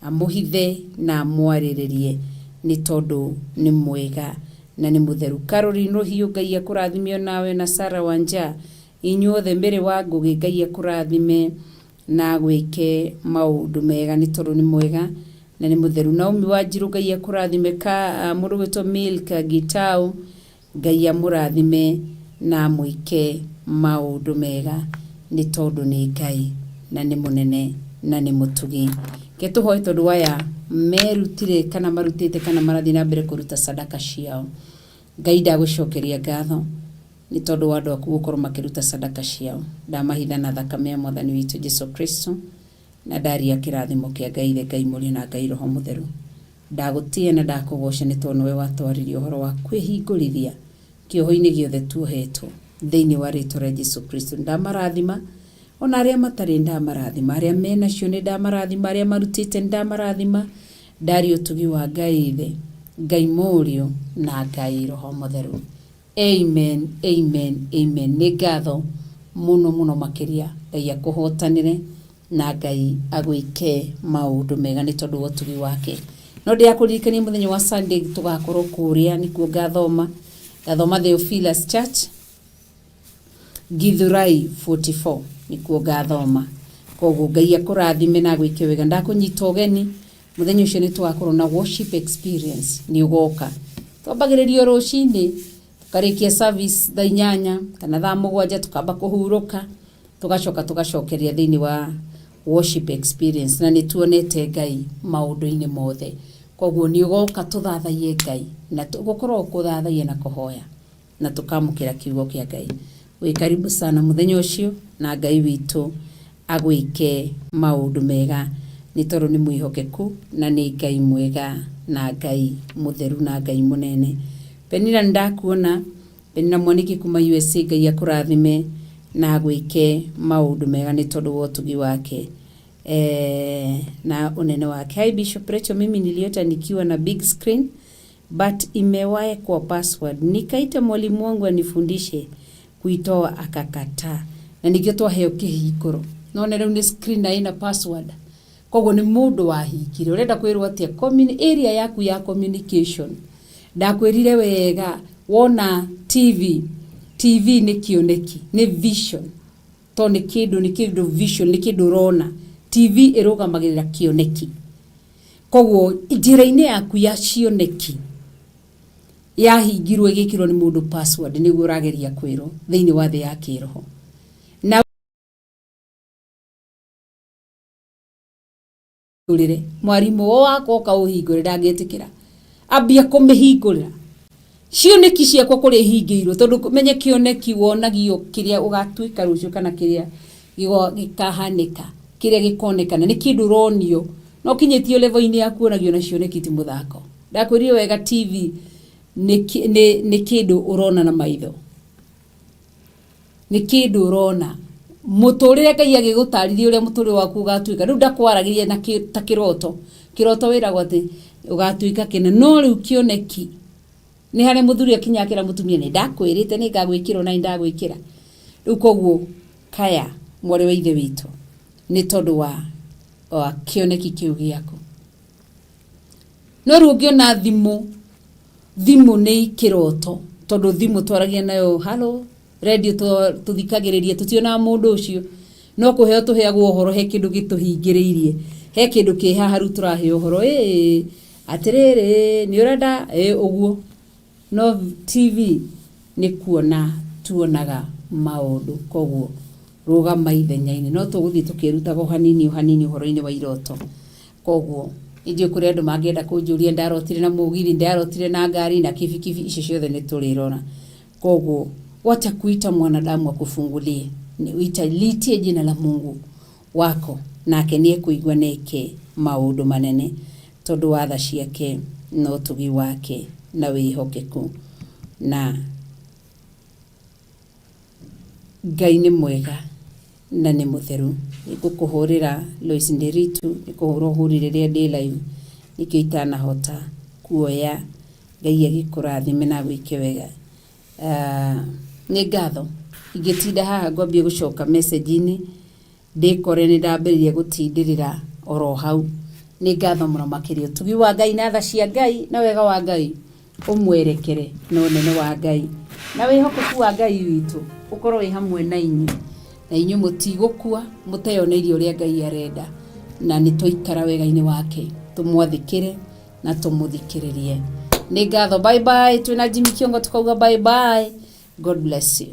amũhithe na amwarĩrĩrie nĩ tondũ nĩ mwega na nĩ mũtheru. Caroline Rũhiũ, Ngai akũrathime nawe na Sarah Wanja, inyuothe Mĩrĩ wa Ngũgĩ, Ngai akũrathime na agwĩke maũndũ mega nĩ tondũ nĩ mwega na nĩ mũtheru. Naomi Wanjirũ, Ngai akũrathime. Ka mũndũ gwĩtwo Milka Gitau, Ngai amũrathime na amwĩke maũndũ mega nĩ tondũ nĩ Ngai na nĩ mũnene na nĩ mũtugi. Ke tũhoe tondũ aya merutire kana marutĩte kana marathiĩ na mbere kũruta sadaka ciao. Ngai, ndagũcokeria ngatho nĩ tondũ wa andũ aku gũkorwo makĩruta sadaka ciao. Ndamahitha na thakame ya Mwathani witũ Jesu Kristo na ndaria kĩrathimo kĩa Ngai Ithe, Ngai Mũriũ na Ngai Roho Mũtheru. Ndagũtĩĩa na ndakũgoca nĩ tondũ nĩwe watwaririe ũhoro wa kwĩhingũrithia kĩoho-inĩ gĩothe tuohetwo thĩinĩ wa rĩtwa rĩa Jesu Kristo. Ndamarathima ona arĩa matarĩ, ndamarathima arĩa menacio, nĩ ndamarathima arĩa marutĩte, nĩ ndamarathima. Ndaria ũtugi wa Ngai Ithe, Ngai Mũriũ na Ngai Roho Mũtheru. Amen, amen, amen. Nĩ ngatho mũno mũno makĩria. Ngai akũhotanĩre na Ngai agwĩke maũndũ mega nĩ tondũ wa ũtugi wake. No ndĩrakũririkania mũthenya wa Sunday tũgakorwo kũrĩa nĩkuo ngathoma. Ngathoma Theophilus Church Githurai 44 nĩkuo ngathoma. Koguo Ngai akũrathime na agwĩke wega. Ndakũnyita ũgeni mũthenya ũcio nĩ tũgakorwo na worship experience, nĩ ũgoka. Twambagĩrĩria o rũcinĩ tũkarĩkia service thaa 8 kana thaa 7, tũkamba kũhurũka, tũgacoka tũgacokeria thĩinĩ wa worship experience, na nĩ tuonete Ngai maũndũ-inĩ mothe. Koguo nĩ ũgoka tũthathaiye Ngai, na gũkorwo kũthathaiya na kũhoya na tũkamũkĩra kiugo kĩa Ngai. Wĩ karibu sana mũthenya ũcio, na Ngai witũ agwĩke maũndũ mega nĩ tondũ nĩ mwĩhokeku na nĩ Ngai mwega na Ngai mũtheru na Ngai mũnene. Penina, nĩ ndakuona. Penina Mwaniki kuma USA, Ngai akũrathime na agwĩke maũndũ mega nĩ tondũ wa ũtugi wake na ũnene wake. Hi Bishop Rachel, mimi niliota nikiwa na big screen but imewekwa password. Nikaita mwalimu wangu anifundishe kuitoa, akakataa. Na nikio twaheo kĩhingũro. None rĩu nĩ screen na ĩna password. Koguo nĩ mũndũ wahingire. Ũrenda kwĩrwo atĩa? Area yaku ya communication. Ndakwĩrire wega wona TV. TV nĩ kĩoneki, nĩ vision. To nĩ kĩndũ, nĩ kĩndũ vision, nĩ kĩndũ ũrona. TV ĩrũgamagĩrĩra kĩoneki. Koguo njĩra-inĩ yaku ya cioneki yahingirwo ĩgĩkĩrwo nĩ mũndũ password, nĩguo ũrageria kwĩrwo thĩinĩ wa thĩ ya kĩroho. Na ũhingũrĩre mwarimũ o wakwa oka ũhingũre, ndangĩtĩkĩra ambia kũmĩhingũrĩra cioneki ciakwa kũrĩa ihingĩirwo, tondũ menye kĩoneki wonagio kĩrĩa ũgatuĩka rũciũ kana kĩrĩa gĩkahanĩka, kĩrĩa gĩkonekana nĩ kĩndũ ũronio no kinyĩtio level-inĩ ya kuonagio na cioneki ti mũthako. Ndakwĩrire wega TV nĩ kĩndũ ũrona na maitho, nĩ kĩndũ ũrona mũtũrĩre. Ngai agĩgũtarithia ũrĩa mũtũrĩre waku ũgatuĩka, rĩu ndakwaragĩria na ta kĩroto. Kĩroto wĩragwo atĩ ũgatuĩka kĩna, no rĩu kĩoneki nĩ harĩa mũthuri akinya akĩra mũtumia, nĩ ndakwĩrĩte nĩ ngagwĩkĩra, ona nĩ ndagwĩkĩra rĩu. Koguo kaya mwarĩ wa ithe witũ nĩ tondũ wa kĩoneki kĩu gĩaku. No rĩu ũngĩona thimũ, thimũ nĩ kĩroto, tondũ thimũ twaragia nayo, halo, radio tũthikagĩrĩria, tũtionaga mũndũ ũcio, no kũheo tũheagwo ũhoro. He kĩndũ gĩtũhingĩrĩirie, he kĩndũ kĩ haha rĩu tũraheo ũhoro, ĩĩ atĩrĩrĩ, nĩ ũrenda ĩ ũguo. No TV nĩ kuona tuonaga maũndũ. Koguo rũgama ithenya-inĩ, no tũgũthiĩ tũkĩrutaga o hanini o hanini ũhoro-inĩ wa iroto. Koguo nĩnjũĩ kũrĩ andũ mangĩenda kũnjũria, ndarotire na mũgithi, ndarotire na ngari na kibikibi, icio ciothe nĩ tũrĩrora. Koguo wacha kuita mwanadamu akufungulie, uita litie jina la Mungu wako, nake nĩ ekũigua na eke maũndũ manene tondũ wa tha ciake na ũtugi wake na wĩhokeku. Na Ngai nĩ mwega na nĩ mũtheru. Nĩngũkũhũrĩra, Lois Nderitu, nĩ kũhũra ũhũri rĩrĩa ndĩ live, nĩkĩo itanahota kuoya. Ngai agĩkũrathime na agwĩke wega. Nĩ ngatho. Ingĩtinda haha ngwambie gũcoka message-inĩ, ndĩkore nĩ ndambĩrĩria gũtindĩrĩra oro hau. Nĩ ngatho mũno makĩria. Ũtugi wa Ngai na tha cia Ngai na wega wa Ngai ũmwerekere, na ũnene wa Ngai na wĩhokeku wa Ngai witũ ũkorwo wĩ hamwe na inyuĩ, na inyuĩ mũtigũkua mũteyoneirie ũrĩa Ngai arenda, na nĩ twaikara wega-inĩ wake, tũmwathĩkĩre na tũmũthikĩrĩrie. Nĩ ngatho. Bye bye. Twĩna Jimmy Kiongo tukauga bye bye. God bless you.